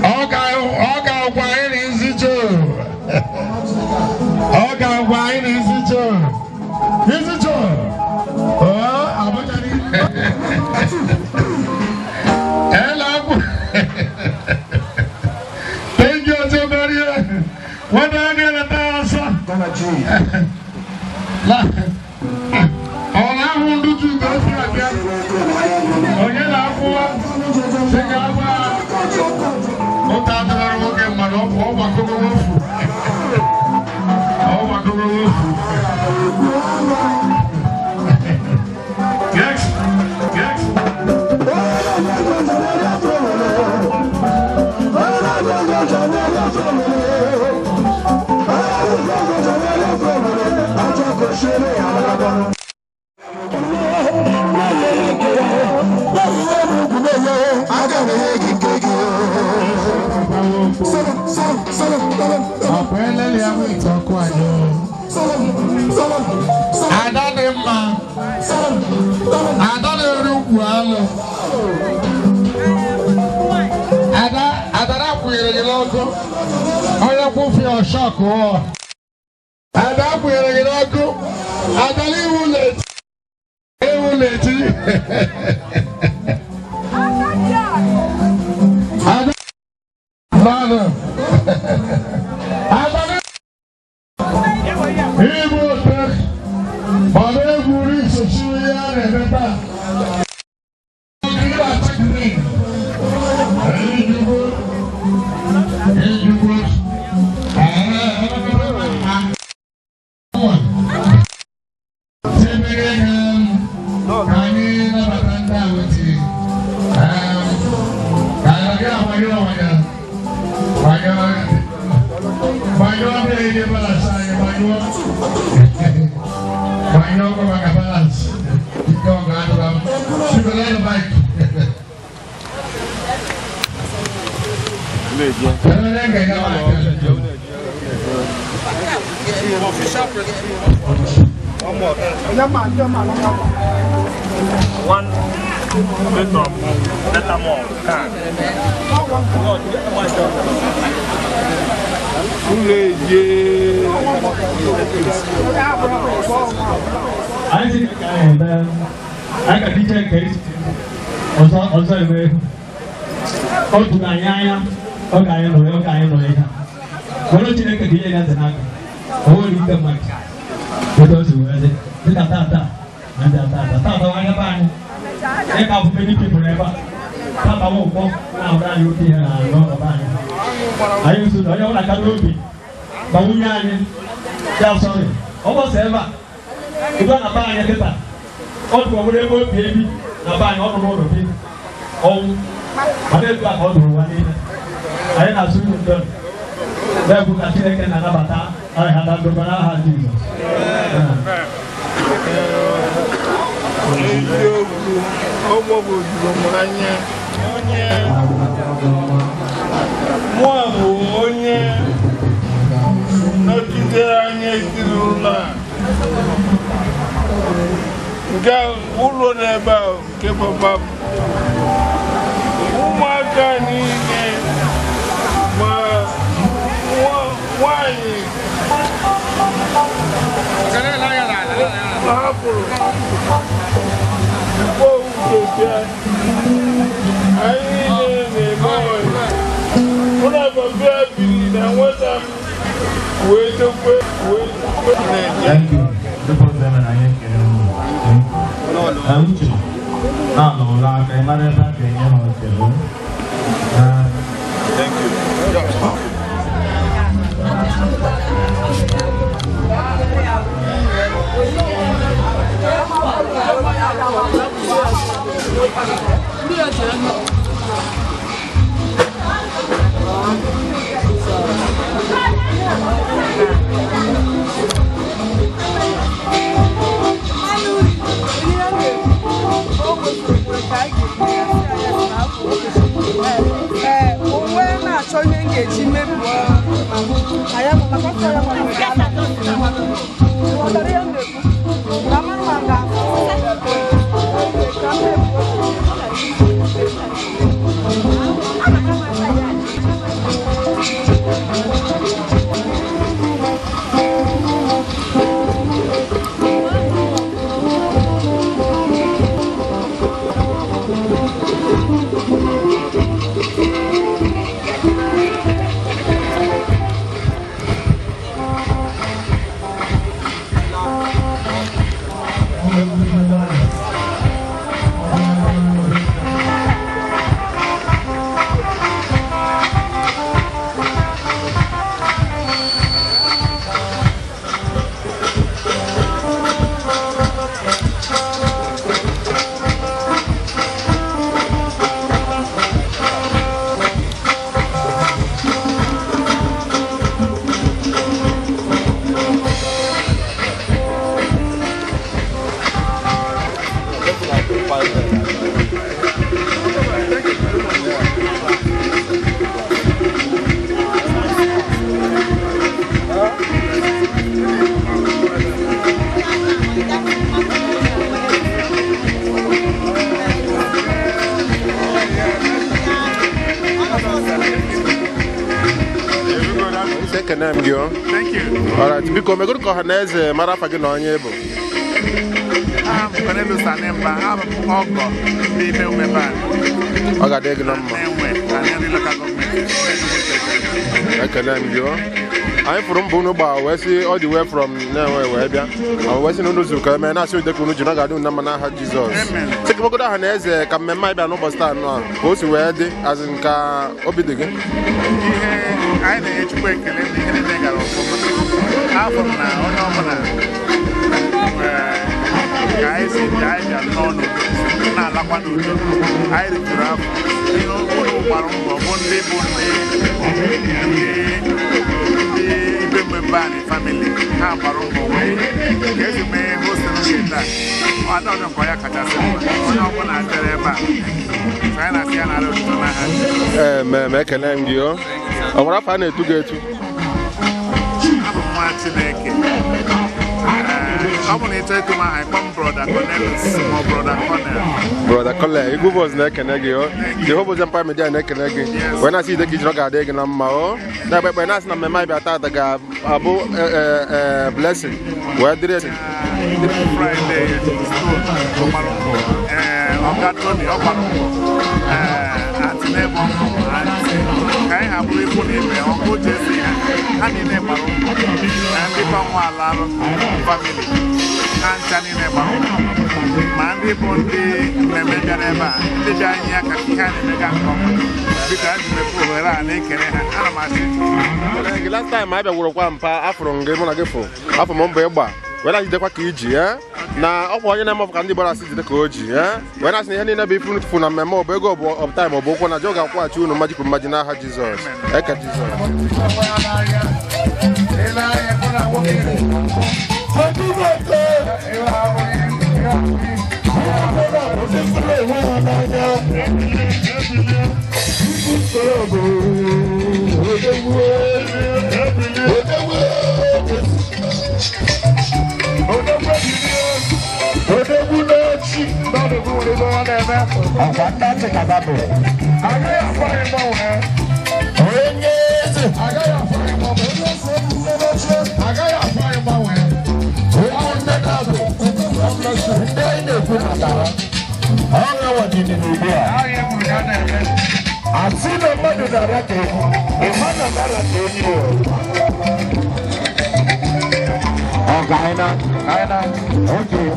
Ọ ga-agwa anyị na isi choo. Ọ ga-agwa anyị na isi choo. Isi choo. Ọ Abuja ni. Ela akwụ. Thank you so very much. Wọ́n dá ní ẹ̀rọ ọsọ. Ọ na-ahụ ndị Juu ka o si abịa. Onye na-akwụwa sị ka agba ụta adịrọ nwoke mmadụ ọ gbakọrọ nwofu. Ọ gbakọrọ nwofu. Yes. Yes. Ọ̀pọ̀ ẹlẹ́lẹ́ àwọn ìtọ́kọ àjọ. Ada dị mma. Ada na-eri ukwu anụ. Ada Ada kwụnyere gị n'ọkụ. Onye kwụfie ọshọk ụọ. Ada kwụnyere gị n'ọkụ. Ada n'iwu na-eti. Ewu na-eti. Ada mmadụ. Ada Igbo tek mana egwuru isochi ihe a na-eme taa. One. Patron Betamol CAN. Ụlọ eje. Anyị sị ka anyị eme anyị ka dịche nke ọzọ ọzọ eme o tụrụ anyị anya oge anyị nụrụ oge anyị nụrụ ihe were Chineke ka ihe ya dị n'aka o nwere ike mmadụ otu o si wee dị dịka tata na ndị tata tata anya be anyị ịka bụ many people ebe a tata nwa ụgbọ na-ahụrụ anyị oke ihe na n'ụlọ be anyị anyị nso na onye ọbụla ka n'obi ma nwunye anyị ya sọrị ọ bọsọ ebe a ebe a na be anyị kịta ọ dụkwa nwere ebe obi ebi na be anyị ọ nọ n'ụlọ bi ọnwụ mana etu a ka ọ dụrụ ụwa niile anyị na-asụ unu ndo na-ekwu ka Chineke na-anabata anyị ha na ndokọ n'aha Jizọs. Eziokwu, ọ gbagwojuru m anya. Onye mụa bụ onye nọchitere anya ezinụlọ a nke ụlọ n'ebe a nke papa m ụmụaka niile ma nwanyị hapụrụ mgbe bịa anyị niile na-eme ọyị mụ na papa biri na nwata m wee dokwe wee na-eje. Thank you. Uche na-anọrọ aka ị mara ebe a ga-enye ha oche. Thank you. Uwe na-achọ ihe m ga-eji mebuo anya maka ọsọ ya nwere ike ana ghọtara ihe m na-ekwu na mara ma ga-afụ ka m mebuo. Ekene m gị o. Thank you. Alright, biko megoro ka ọha na eze mara afa gị na onye bụ. Aha m Cornelius Animba, abụ m ọgọ ndị ime umebe a Ọ ga-adị gị na mma. na-enwe na Nri Local Government. Ekene m gị o. Anyị fụrụ mbụ unu gbaa wee sị ọ dị way from na-enwe wee bịa. Ọ wee sị na unu zuru ka emee na-asị ude ka unu ji na ọ ga-adị unu na mma n'aha Jizọs. Sị ka megodo ọha na eze ka mmemme anyị bịa n'ụbọchị taa nọ a, ka o si wee dị azị nka obi dị gị. Ihe anyị na-enye Chukwu ekele na ihe niile gara ọfụma. Afọ m na onye ọbụla ka anyị si bịa anyị bịa nnọọ n'udo na-alakwa n'udo anyị rijuru afọ ihe ụlọ gbara mbọ bụ ndị bụ ndị ndị ibe mmemme anyị famili ha gbara mbọ wee ka esi mee hostel nke taa ọ dị nke ya kachasị mma onye ọbụla bịara ebe a so anyị na-asị ya nara otuto n'aha Ee, mmemme ekele m gị o. Ọ nwere afọ a na-etu gị etu? Abụ m nwa Chineke. Ọ bụ na ịchọ ịtụ m aha, ịkpọ m Brother Cornelius ma ọ Brother Cornel. Brother Kole, Eagle Boys na-ekene gị o. The Hope of Empire Media na-ekene gị. Wee na-asị ide ka ijiri ọ ga-adị gị na mma o. Na-ekpe ekpe na-asị na mmemme anyị bịa taata ga-abụ blessing wee dịrị Friday Stone ọgbara mbọ, ee, Ọga Tony ọgbara mbọ, ee, Aunty Nebo, Aunty ka anyị ha bụrụ ikwu na ibe ọkụ Jesi, ha niile gbara mbọ. Ee, ndị Kọnwa Alarụ family, ha ncha niile gbara mbọ, ma ndị bụ ndị mmemme bịara ebe a, ndị bịara nye aka ka ihe a na-emega nke ọma. Biko, a ji mepe ohere a na-ekele ha. Ana m asị Gị last time anyị bịagwurokwa mpa afụrụ m gị, mụ na gị fụ afọ m mbọ ịgba wee na-ejidekwa ka iji ya na ọkwa onye na-eme ọfụ ka ndị gbara asị jide ka o ji ya wee na-asị na ihe niile bụ ifu unu tụfu na mmemme, ọ bụ ego, ọ bụ ọ bụ time, ọ bụ ụkwụ na jọ ga-akwụghachi unu mmaji kwuru mmaji n'aha Jizọs. Eke Jizọs. Asị na mmadụ na-ara ka ewu, ịma na nara ka enyi o. Ọ ga-anyị na? Okay.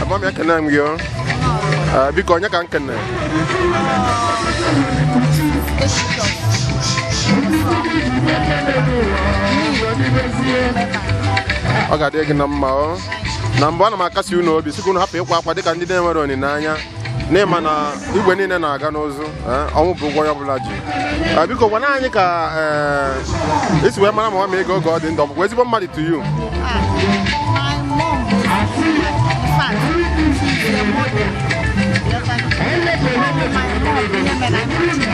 Ama m ekene m gị o. Biko, onye ka m kene? Ọ ga-adị gị na mma o. Na mbụ, ana m akasi unu obi sị ka unu hapụ ịkwa akwa dịka ndị na-enwere olileanya n'ịma na igwe niile na-aga n'ụzụ, ọnwụ bụ ụgwọ onye ọbụla ji. Biko, gwana anyị ka isi wee mara ma ego oge ọ dị ndụ, ọ bụkwa ezigbo mmadụ to you? My mom is, in fact, she's a mother. My mom, women, I'm today.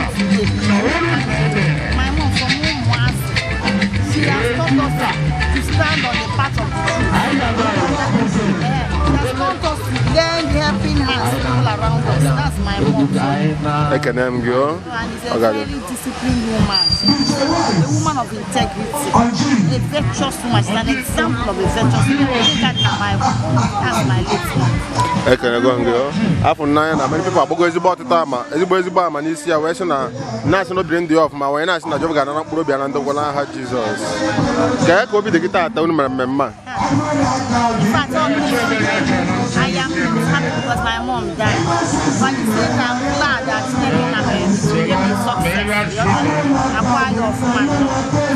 My mom from Umuazi, she has taught us to stand on the path of the truth. She has taught us to lend helping hands to people around us. That's my mom. Ekene m gị o. And is Ọ a ga-adị. very disciplined woman. She's a woman of integrity, a virtuous woman. She's an example of a virtuous woman. I think that's my late mom. Ekenego m gị o. Afọ n'anya na many people agbago ezigbo ọtụtụ ama, ezigbo ezigbo ama n'isi ya, wee sị na na-asị na obiri ndị ya ọfụma, wee na-asị na Jehova ga-anara mkpụrụ obi ya na ndokwa n'aha Jizọs. Kee ka obi dị gị taata unu mere mmemme a? In fact, honestly, I am not happy because my mom died. But at the same time, I'm glad that Chineke na mere gave me success. Acquire of woman. So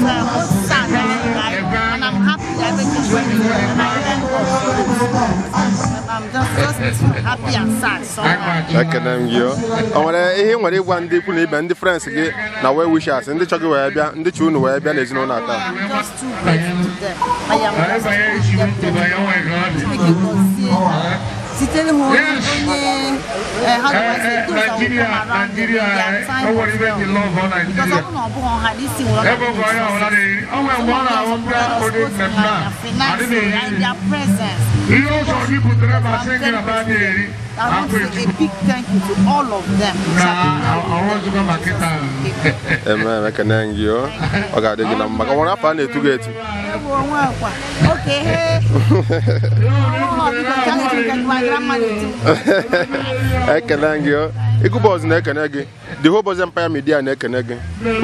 I'm both sad that she died, and I'm happy that everything went well. And I thank God for it. I'm just happy and sad somehow. Ekene m gị o. O nwere ihe ị nwere ịgwa ndị ikwu na ibe, ndị friends gị na well wishers, ndị chọ gị wee bịa, ndị chi unu wee bịa n'ezinụlọ a taa? I'm just too grateful to them. I am just too grateful. Chineke gọzie ha. Sitere ha onye onye how do I say, those that will come around them in their time of well. Because ọ bụrụ na ọ bụghị ha, this thing will not be success. So many of supported us both in their finances and their presence. I'm very grateful. I want to say a big thank you to all of them. Amen. Ekene m gị o. Ọ ga-adị gị na mma. Ka o nwere afọ a na-etu gị etu? Okay, hey. Oh, because my grandma na-etu. Ekene gị o. Eagle Boys na-ekene gị. The Hope Boys Empire Media na-ekene gị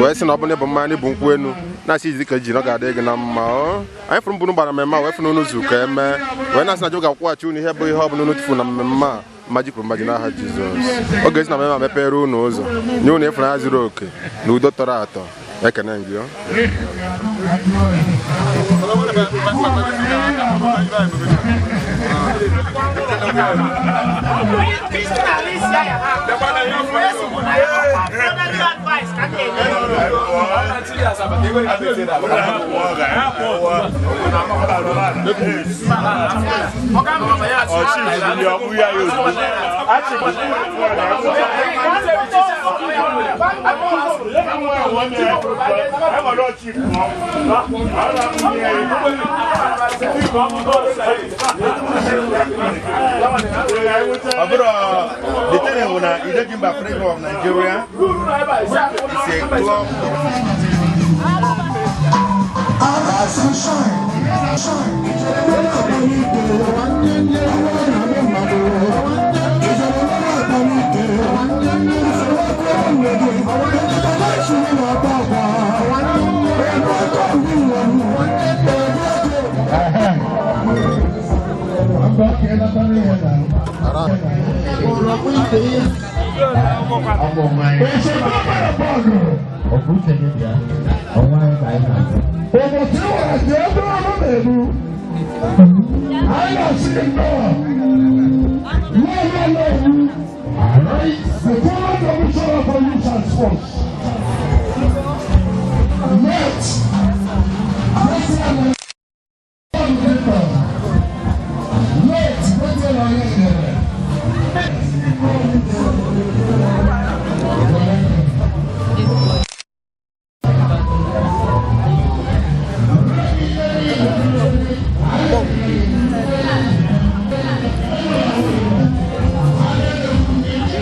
wee sị na ọ bụrụ na ịbụ mmanya bụ nkwụ enu na-asị izi ka ji na ọ ga-adị gị na mma o. Anyị fụrụ mbụ unu gbara mmemme a wee fụ na unu zuru ka emee, wee na-asị na Jehova ga-akwụghachi unu ihe bụ ihe ọ bụla unu tụfuru na mmemme a. Mmaji kwuru mmaji n'aha Jizọs. Ọ ga-esi na mmemme a mepere unu ụzọ, nye unu ịfụnanya zuru oke na udo tọrọ atọ. Ekene m gị o. The thing is, Idejimba Freedom of Nigeria is a club.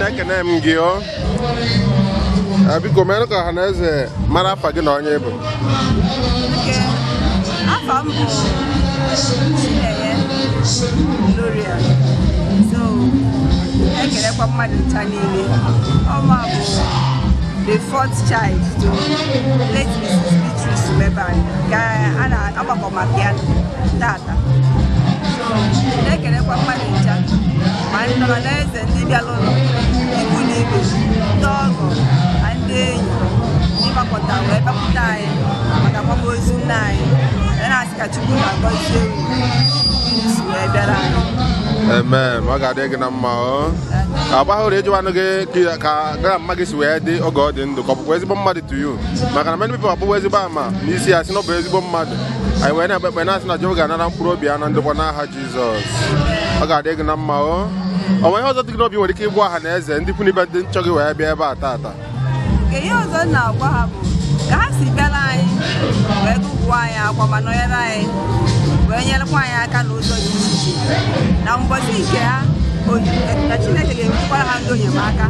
Ekene m gị o. Biko mere ka ọha na eze mara afa gị na onye bụ. Afa m bụ Chinenye Gloria. So ekelekwa mmadụ ncha niile. Ọma bụ the fourth child to late Mrs. Beatrice Umebani ka a na-agbakọ maka ya tata. So na-ekelekwa mmadụ ncha ma ndị nọ n'eze, ndị bịara ụlọ, ikwu na ibe, ndị ọgọ na ndị enyi, ndị gbakọta wee bịakwute anyị maka akwamozu nna anyị. Anyị na-asị ka Chukwu na-agọzie unu si wee bịara anyị. Amen. Ọ ga-adị gị na mma o. Agbahụrụ ịjụwanụ gị ka gara mma gị si wee dị oge ọ dị ndụ, ka ọ bụkwa ezigbo mmadụ to you, maka na many people abụwa ezigbo ama n'isi ya sị na ọ bụ ezigbo mmadụ. Anyị wee na-ekpe ekpe na-asị na Jehova ga-anara mkpụrụ obi ya na ndokwa n'aha Jizọs. Ọ ga-adị gị na mma o. Ọ nwere ihe ọzọ dị gị n'obi nwere ike ịgwa ọha na eze ndị ikwu na ibe ndị nchọ gị wee bịa ebe a tata? Nke ihe ọzọ m na-agwa ha bụ ka ha si bịara anyị wee gụgụọ anyị akwa ma nọnyere anyị wee nyerekwa anyị aka n'ụzọ dị iche iche na mbọchị nke ha, na Chineke ga-enwekwara ha ndị enyemaka,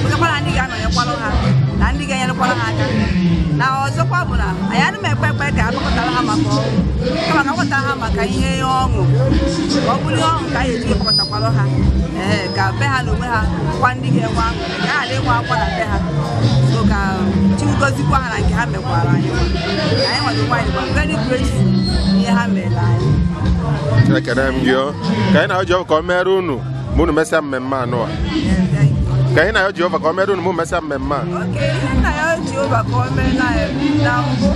nwekwara ndị ga-anọnyekwara ha na ndị ga-enyerekwara ha aka. Na ọzọkwa bụ na anyị adịghị ekpe ekpe ka akpọkọtara ha maka ọṅụ, kama ka akpọkọtara ha maka ihe ọṅụ, ka ọ bụrụ ihe ọṅụ ka anyị eji kpọkọtakwara ha, ee, ka be ha na onwe ha kwa ndị ga-enwe aṅụ, ka ha ghara ịnwe akwa na be ha. So ka Chukwu gọzikwa ha na nke ha mekwara anyị. Anyị nwere onwe anyị dịkwa very grateful ihe ha mere anyị. Ekene m gị o. Ka anyị na-ayọ Jehova ka o mere unu ma unu mesịa mmemme anụ a. Ka anyị na-ayọ Jehova ka o mere unu ma unu mesịa mmemme a. Oke ihe nna ya Jehova ka o mere anyị na mbụ,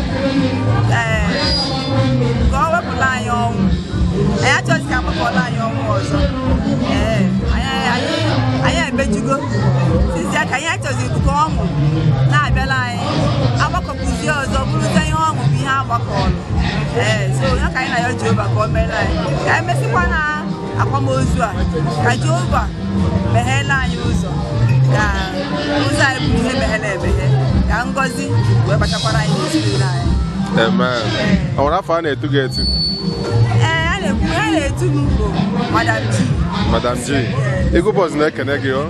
ee, ka ọ wepụla anyị ọnwụ. Anyị achọghịzị ka agbakọla anyị ọnwụ ọzọ. Ee, anyị emejugo sisi ka anyị achọghịzị ka ọṅụ na-abịala anyị, agbakọkwuzie ọzọ bụrụzie ihe ọṅụ bụ ihe agbakọrọ. Ee, so ya ka anyị na-ayọ Jehova ka o mere anyị, ka anyị mesịkwa na akwamozu a, ka Jehova megheela anyị ụzọ, ka ụzọ anyị bụ ihe meghere emeghe, ka ngọzi wee batakwara anyị n'ezinụlọ anyị. Amen. Ọ nwere afọ a na-etu gị etu? Ee, a na-ekwu a na-etu m bụ Madam G. Madam G. Igwe Bọs na-ekene gị o.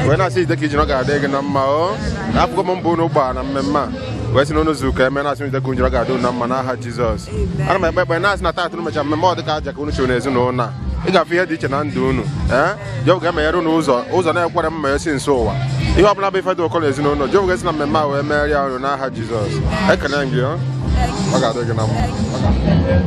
Wee na-asị ide ka iji na ọ ga-adị gị na mma o. Na afụgo m mbụ unu gbaa na mmemme a. Wee sị na unu zuru ka eme, na-asị ide ka unu ọ ga-adị unu na mma n'aha Jizọs. Ana m ekpe ekpe na-asị na taata unu mechara mmemme ọ dị ka aja ka unu chụrụ n'ezinụlọ a. Ị ga-afụ ihe dị iche na ndụ unu. Ee, Jehova ga-emeghere unu ụzọ, ụzọ na-ekwere mma esi nso ụwa. Ihe ọ bụla bụ ife dị ụkọ n'ezinụlọ, Jehova ga-esi na mmemme a wee meghere ya unu n'aha Jizọs. Ekene m gị o. Ọ ga-adị gị na mma.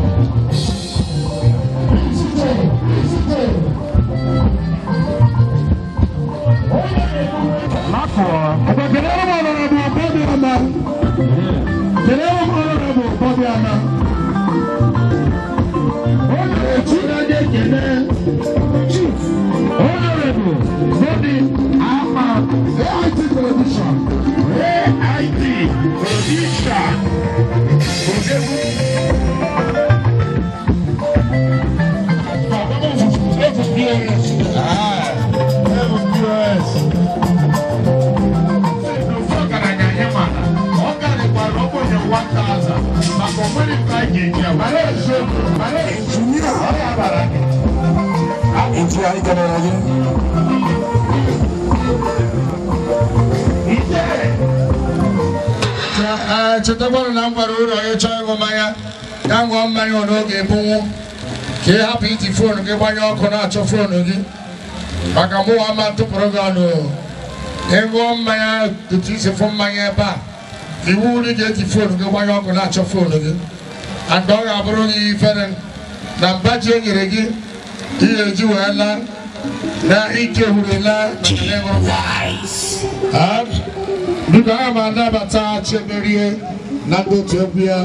Ife anyị kelere gị. Chetakwanụ na m gwara ụlọ onye chọọ ịṅụ mmanya ya ṅụọ mmanya ọ n'oge ebunwu ka ị hapụ iji foonu gị gbanye ọkụ na-achọ foonu gị maka mụwa ama tụpụrụ gị ọnụ. Ịṅụọ mmanya otu isi fụ mmanya ebe a, iwu uri ga-eji foonu gị gbanye ọkụ na-achọ foonu gị, and ọ ga-abụrụ gị ifere na mba ji e nyere gị ihe eji wee laa na ike hụrụ laa maka na ịṅụrụ. Biko, aga m anabata Chemerie na ndị otu egwu ya.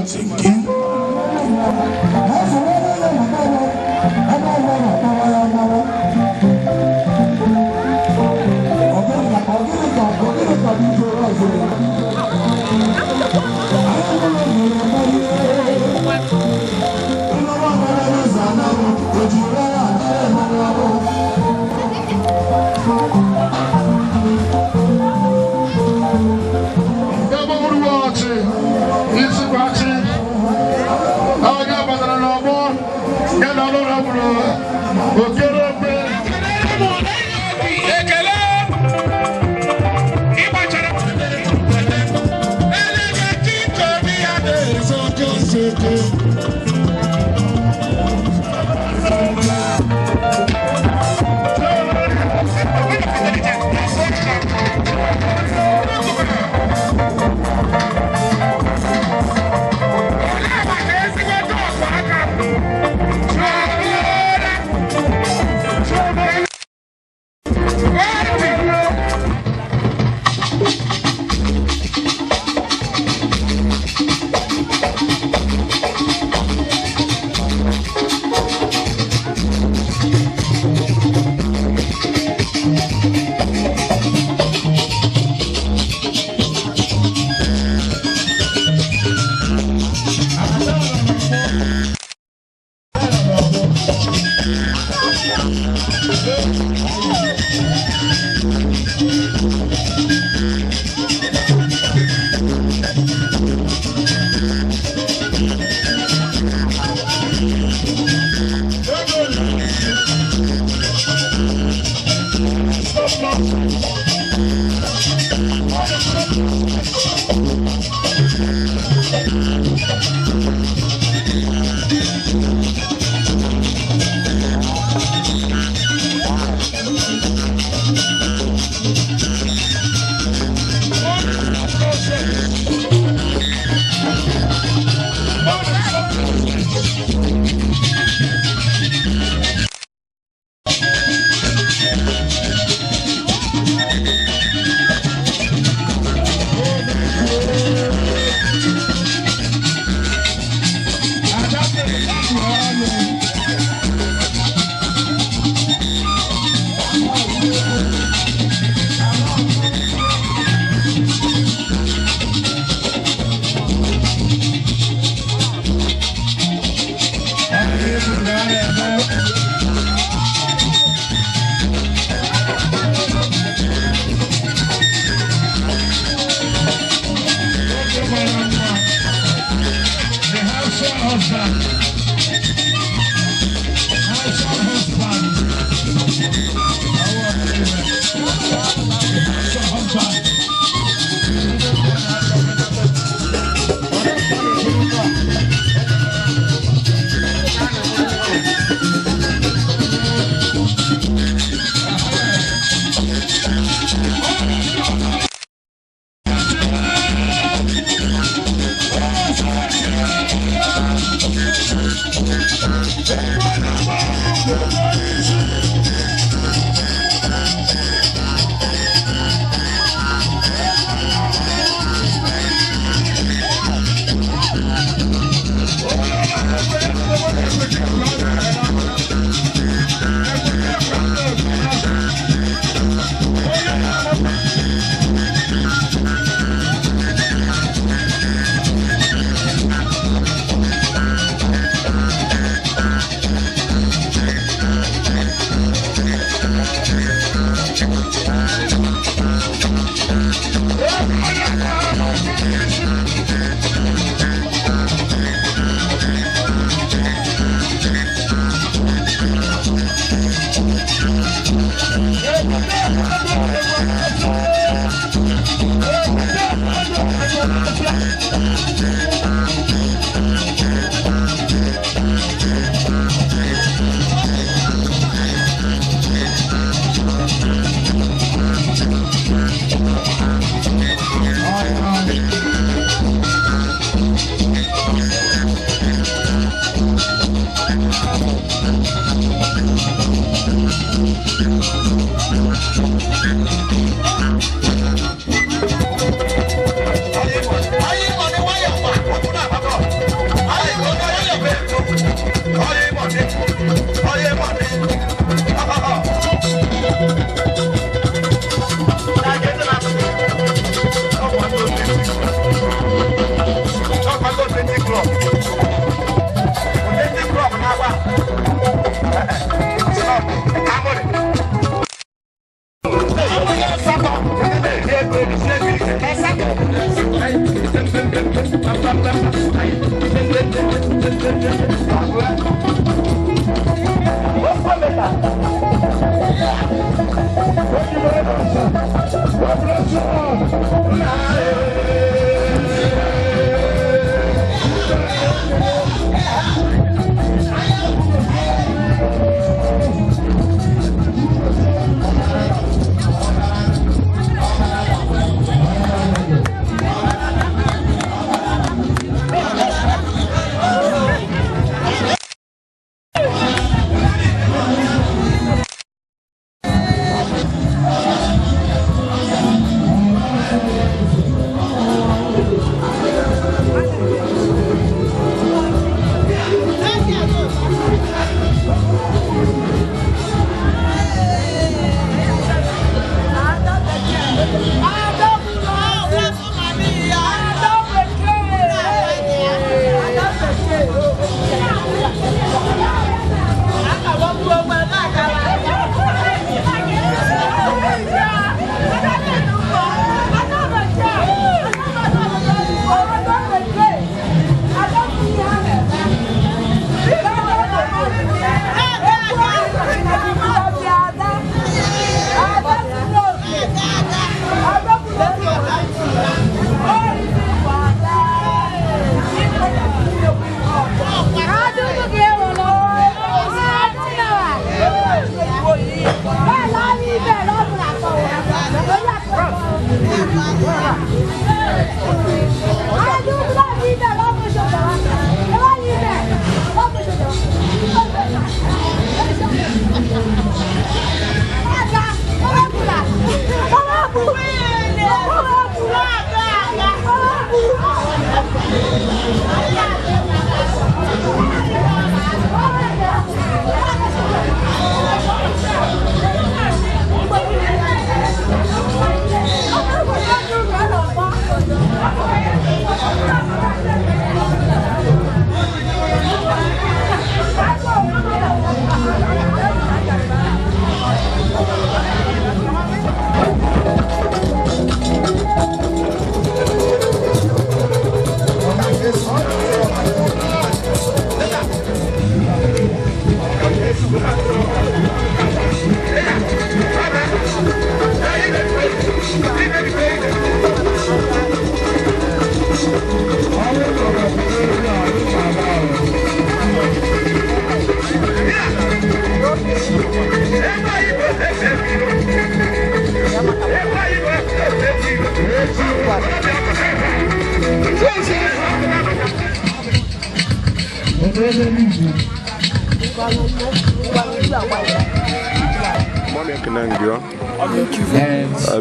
Mami ekene gị ọ.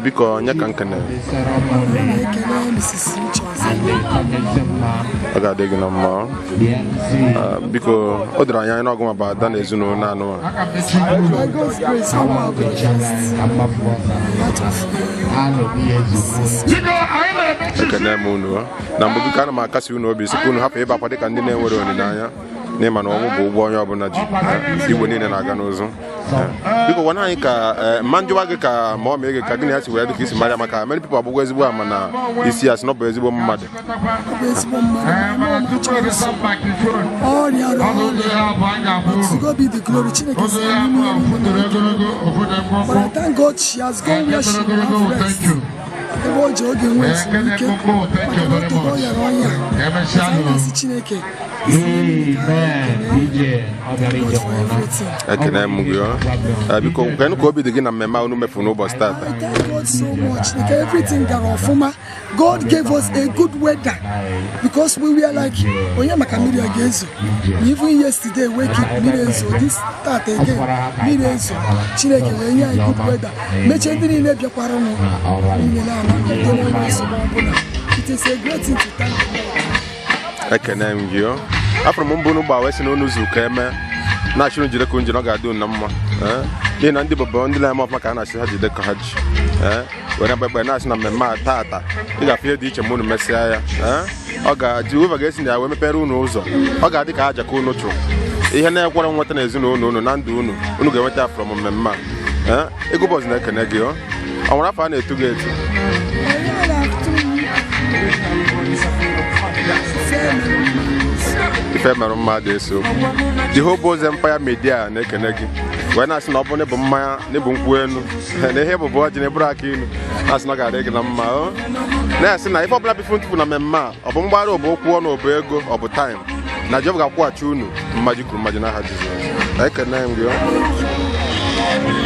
Biko onye ka nkene? Ọ ga-adị gị na mma. Biko o doro anya na ọgụ ma bụ ada na ezinụlọ anụ a. By God's grace, I'm out of Ekene m unu na mbụ biko ana m akasi unu obi sị ka unu hapụ ịba akwa dịka ndị na-enwere olileanya n'ịma na ọnwụ bụ ụgwọ onye ọbụla ji igwe niile na-aga n'ụzụ. Biko gwana anyị ka mma njụwa gị ka ma ọ mee gị ka gị na ya si wee dị ka isi mara maka many people abụgwa ezigbo ama na isi ya si na ọ bụ ezigbo mmadụ. Ọrịa ọrịa. To God be the glory. Chineke si anyị niile. But I thank God she has gone where she will have rest. Ebe o ji oge nwee ezumike maka na otego ọ yara ọnya. Anyị na-asị Chineke Ekene m gị ọ. Biko, kwenụ ka obi dị gị na mmemme a unu mefuru n'ụbọchị tata. Thank God so much. Like everything gara ọfụma. God gave us a good weather because we were like, onye maka mmiri a ga-ezo. Even yesterday, wake up, mmiri ezo. This start again, mmiri ezo. Chineke wee nye anyị good weather. Mechie ndị niile bịakwara nụ niile na-ana n'udo n'onye nsogbu ọbụla. It is a great thing to thank God. Ekene m gị ọ. Afọrọ m mbụ unu gba wee sị na unu zuru ka eme na-achị unu jide ka unu ji na ọ ga-adị unu na mma. N'ihi na ndị bọbọ ndị na-eme ọfụma ka a na-achị ha jide ka ha ji. Were mgbe na-asị na mmemme a tata ị ga-afụ ihe dị iche ma unu mesịa ya. Ọ ga Jehova ga-esi na ya wee mepere unu ụzọ. Ọ ga-adị ka aja ka unu chụrụ ihe na-ekwere nweta na ezinụlọ unu na ndụ unu unu ga-enweta ya from mmemme a. Ego ụbọchị na-ekene gị ọ. Ọ nwere afọ a na-etu gị etu? Onye na-atụ m Ife mere mmadụ eso okwu. Jehova Oze Empire Media na-ekene gị wee na-asị na ọ bụ na ịbụ mmanya na ịbụ nkwụ enu na ihe bụbụ ọjị na ịbụrụ aka inu, na-asị na ọ ga-adị gị na mma o. Na-asị na ife ọbụla bifu ntụpụ na mmemme a, ọ bụ mgbarụ, ọ bụ okwu ọnụ, ọ bụ ego, ọ bụ time, na Jehova ga-akwụghachi unu mmaji kwuru mmaji n'aha Jizọs. Ekene m gị o. Thank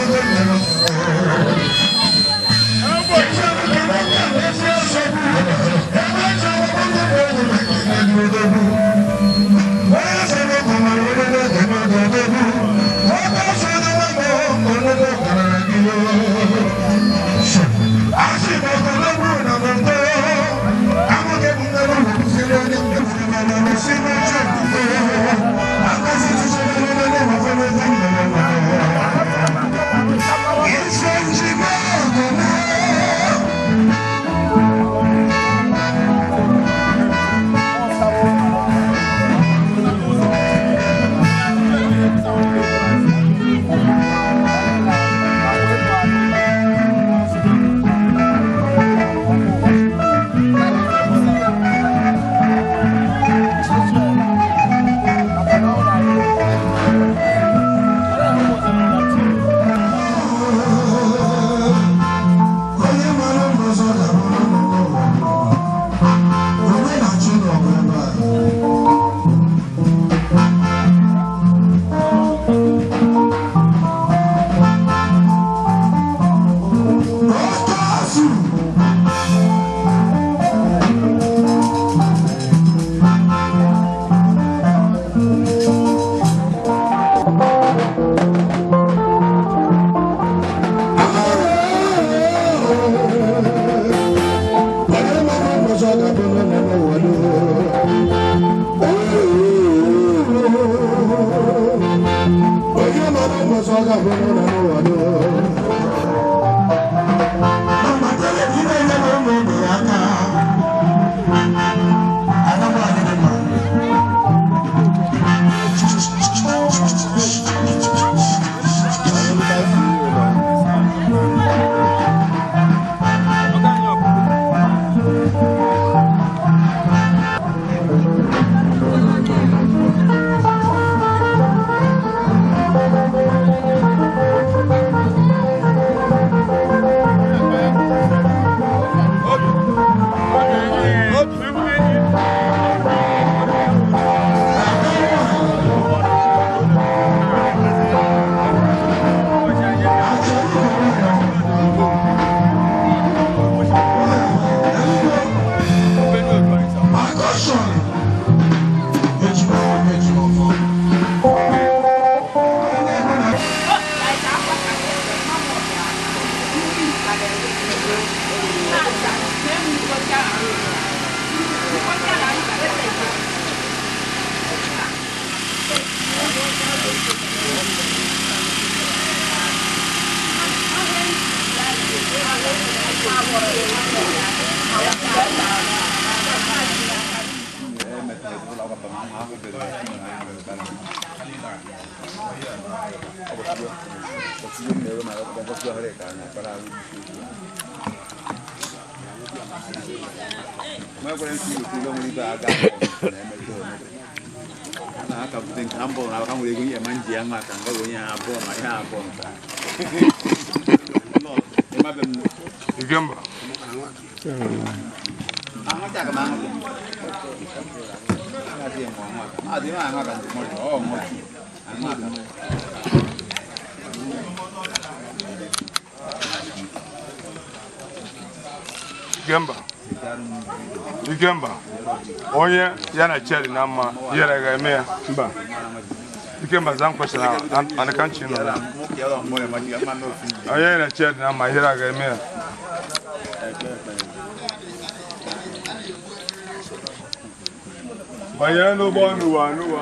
you. Ikemba. Ikemba. Ikemba. Onye ya na cheri na mma yere ga eme ya mba. Ikemba zam question and kanchi no. Onye ya na cheri na mma yere ga eme ya. Banye n'ụgbọ n'ụwa n'ụwa.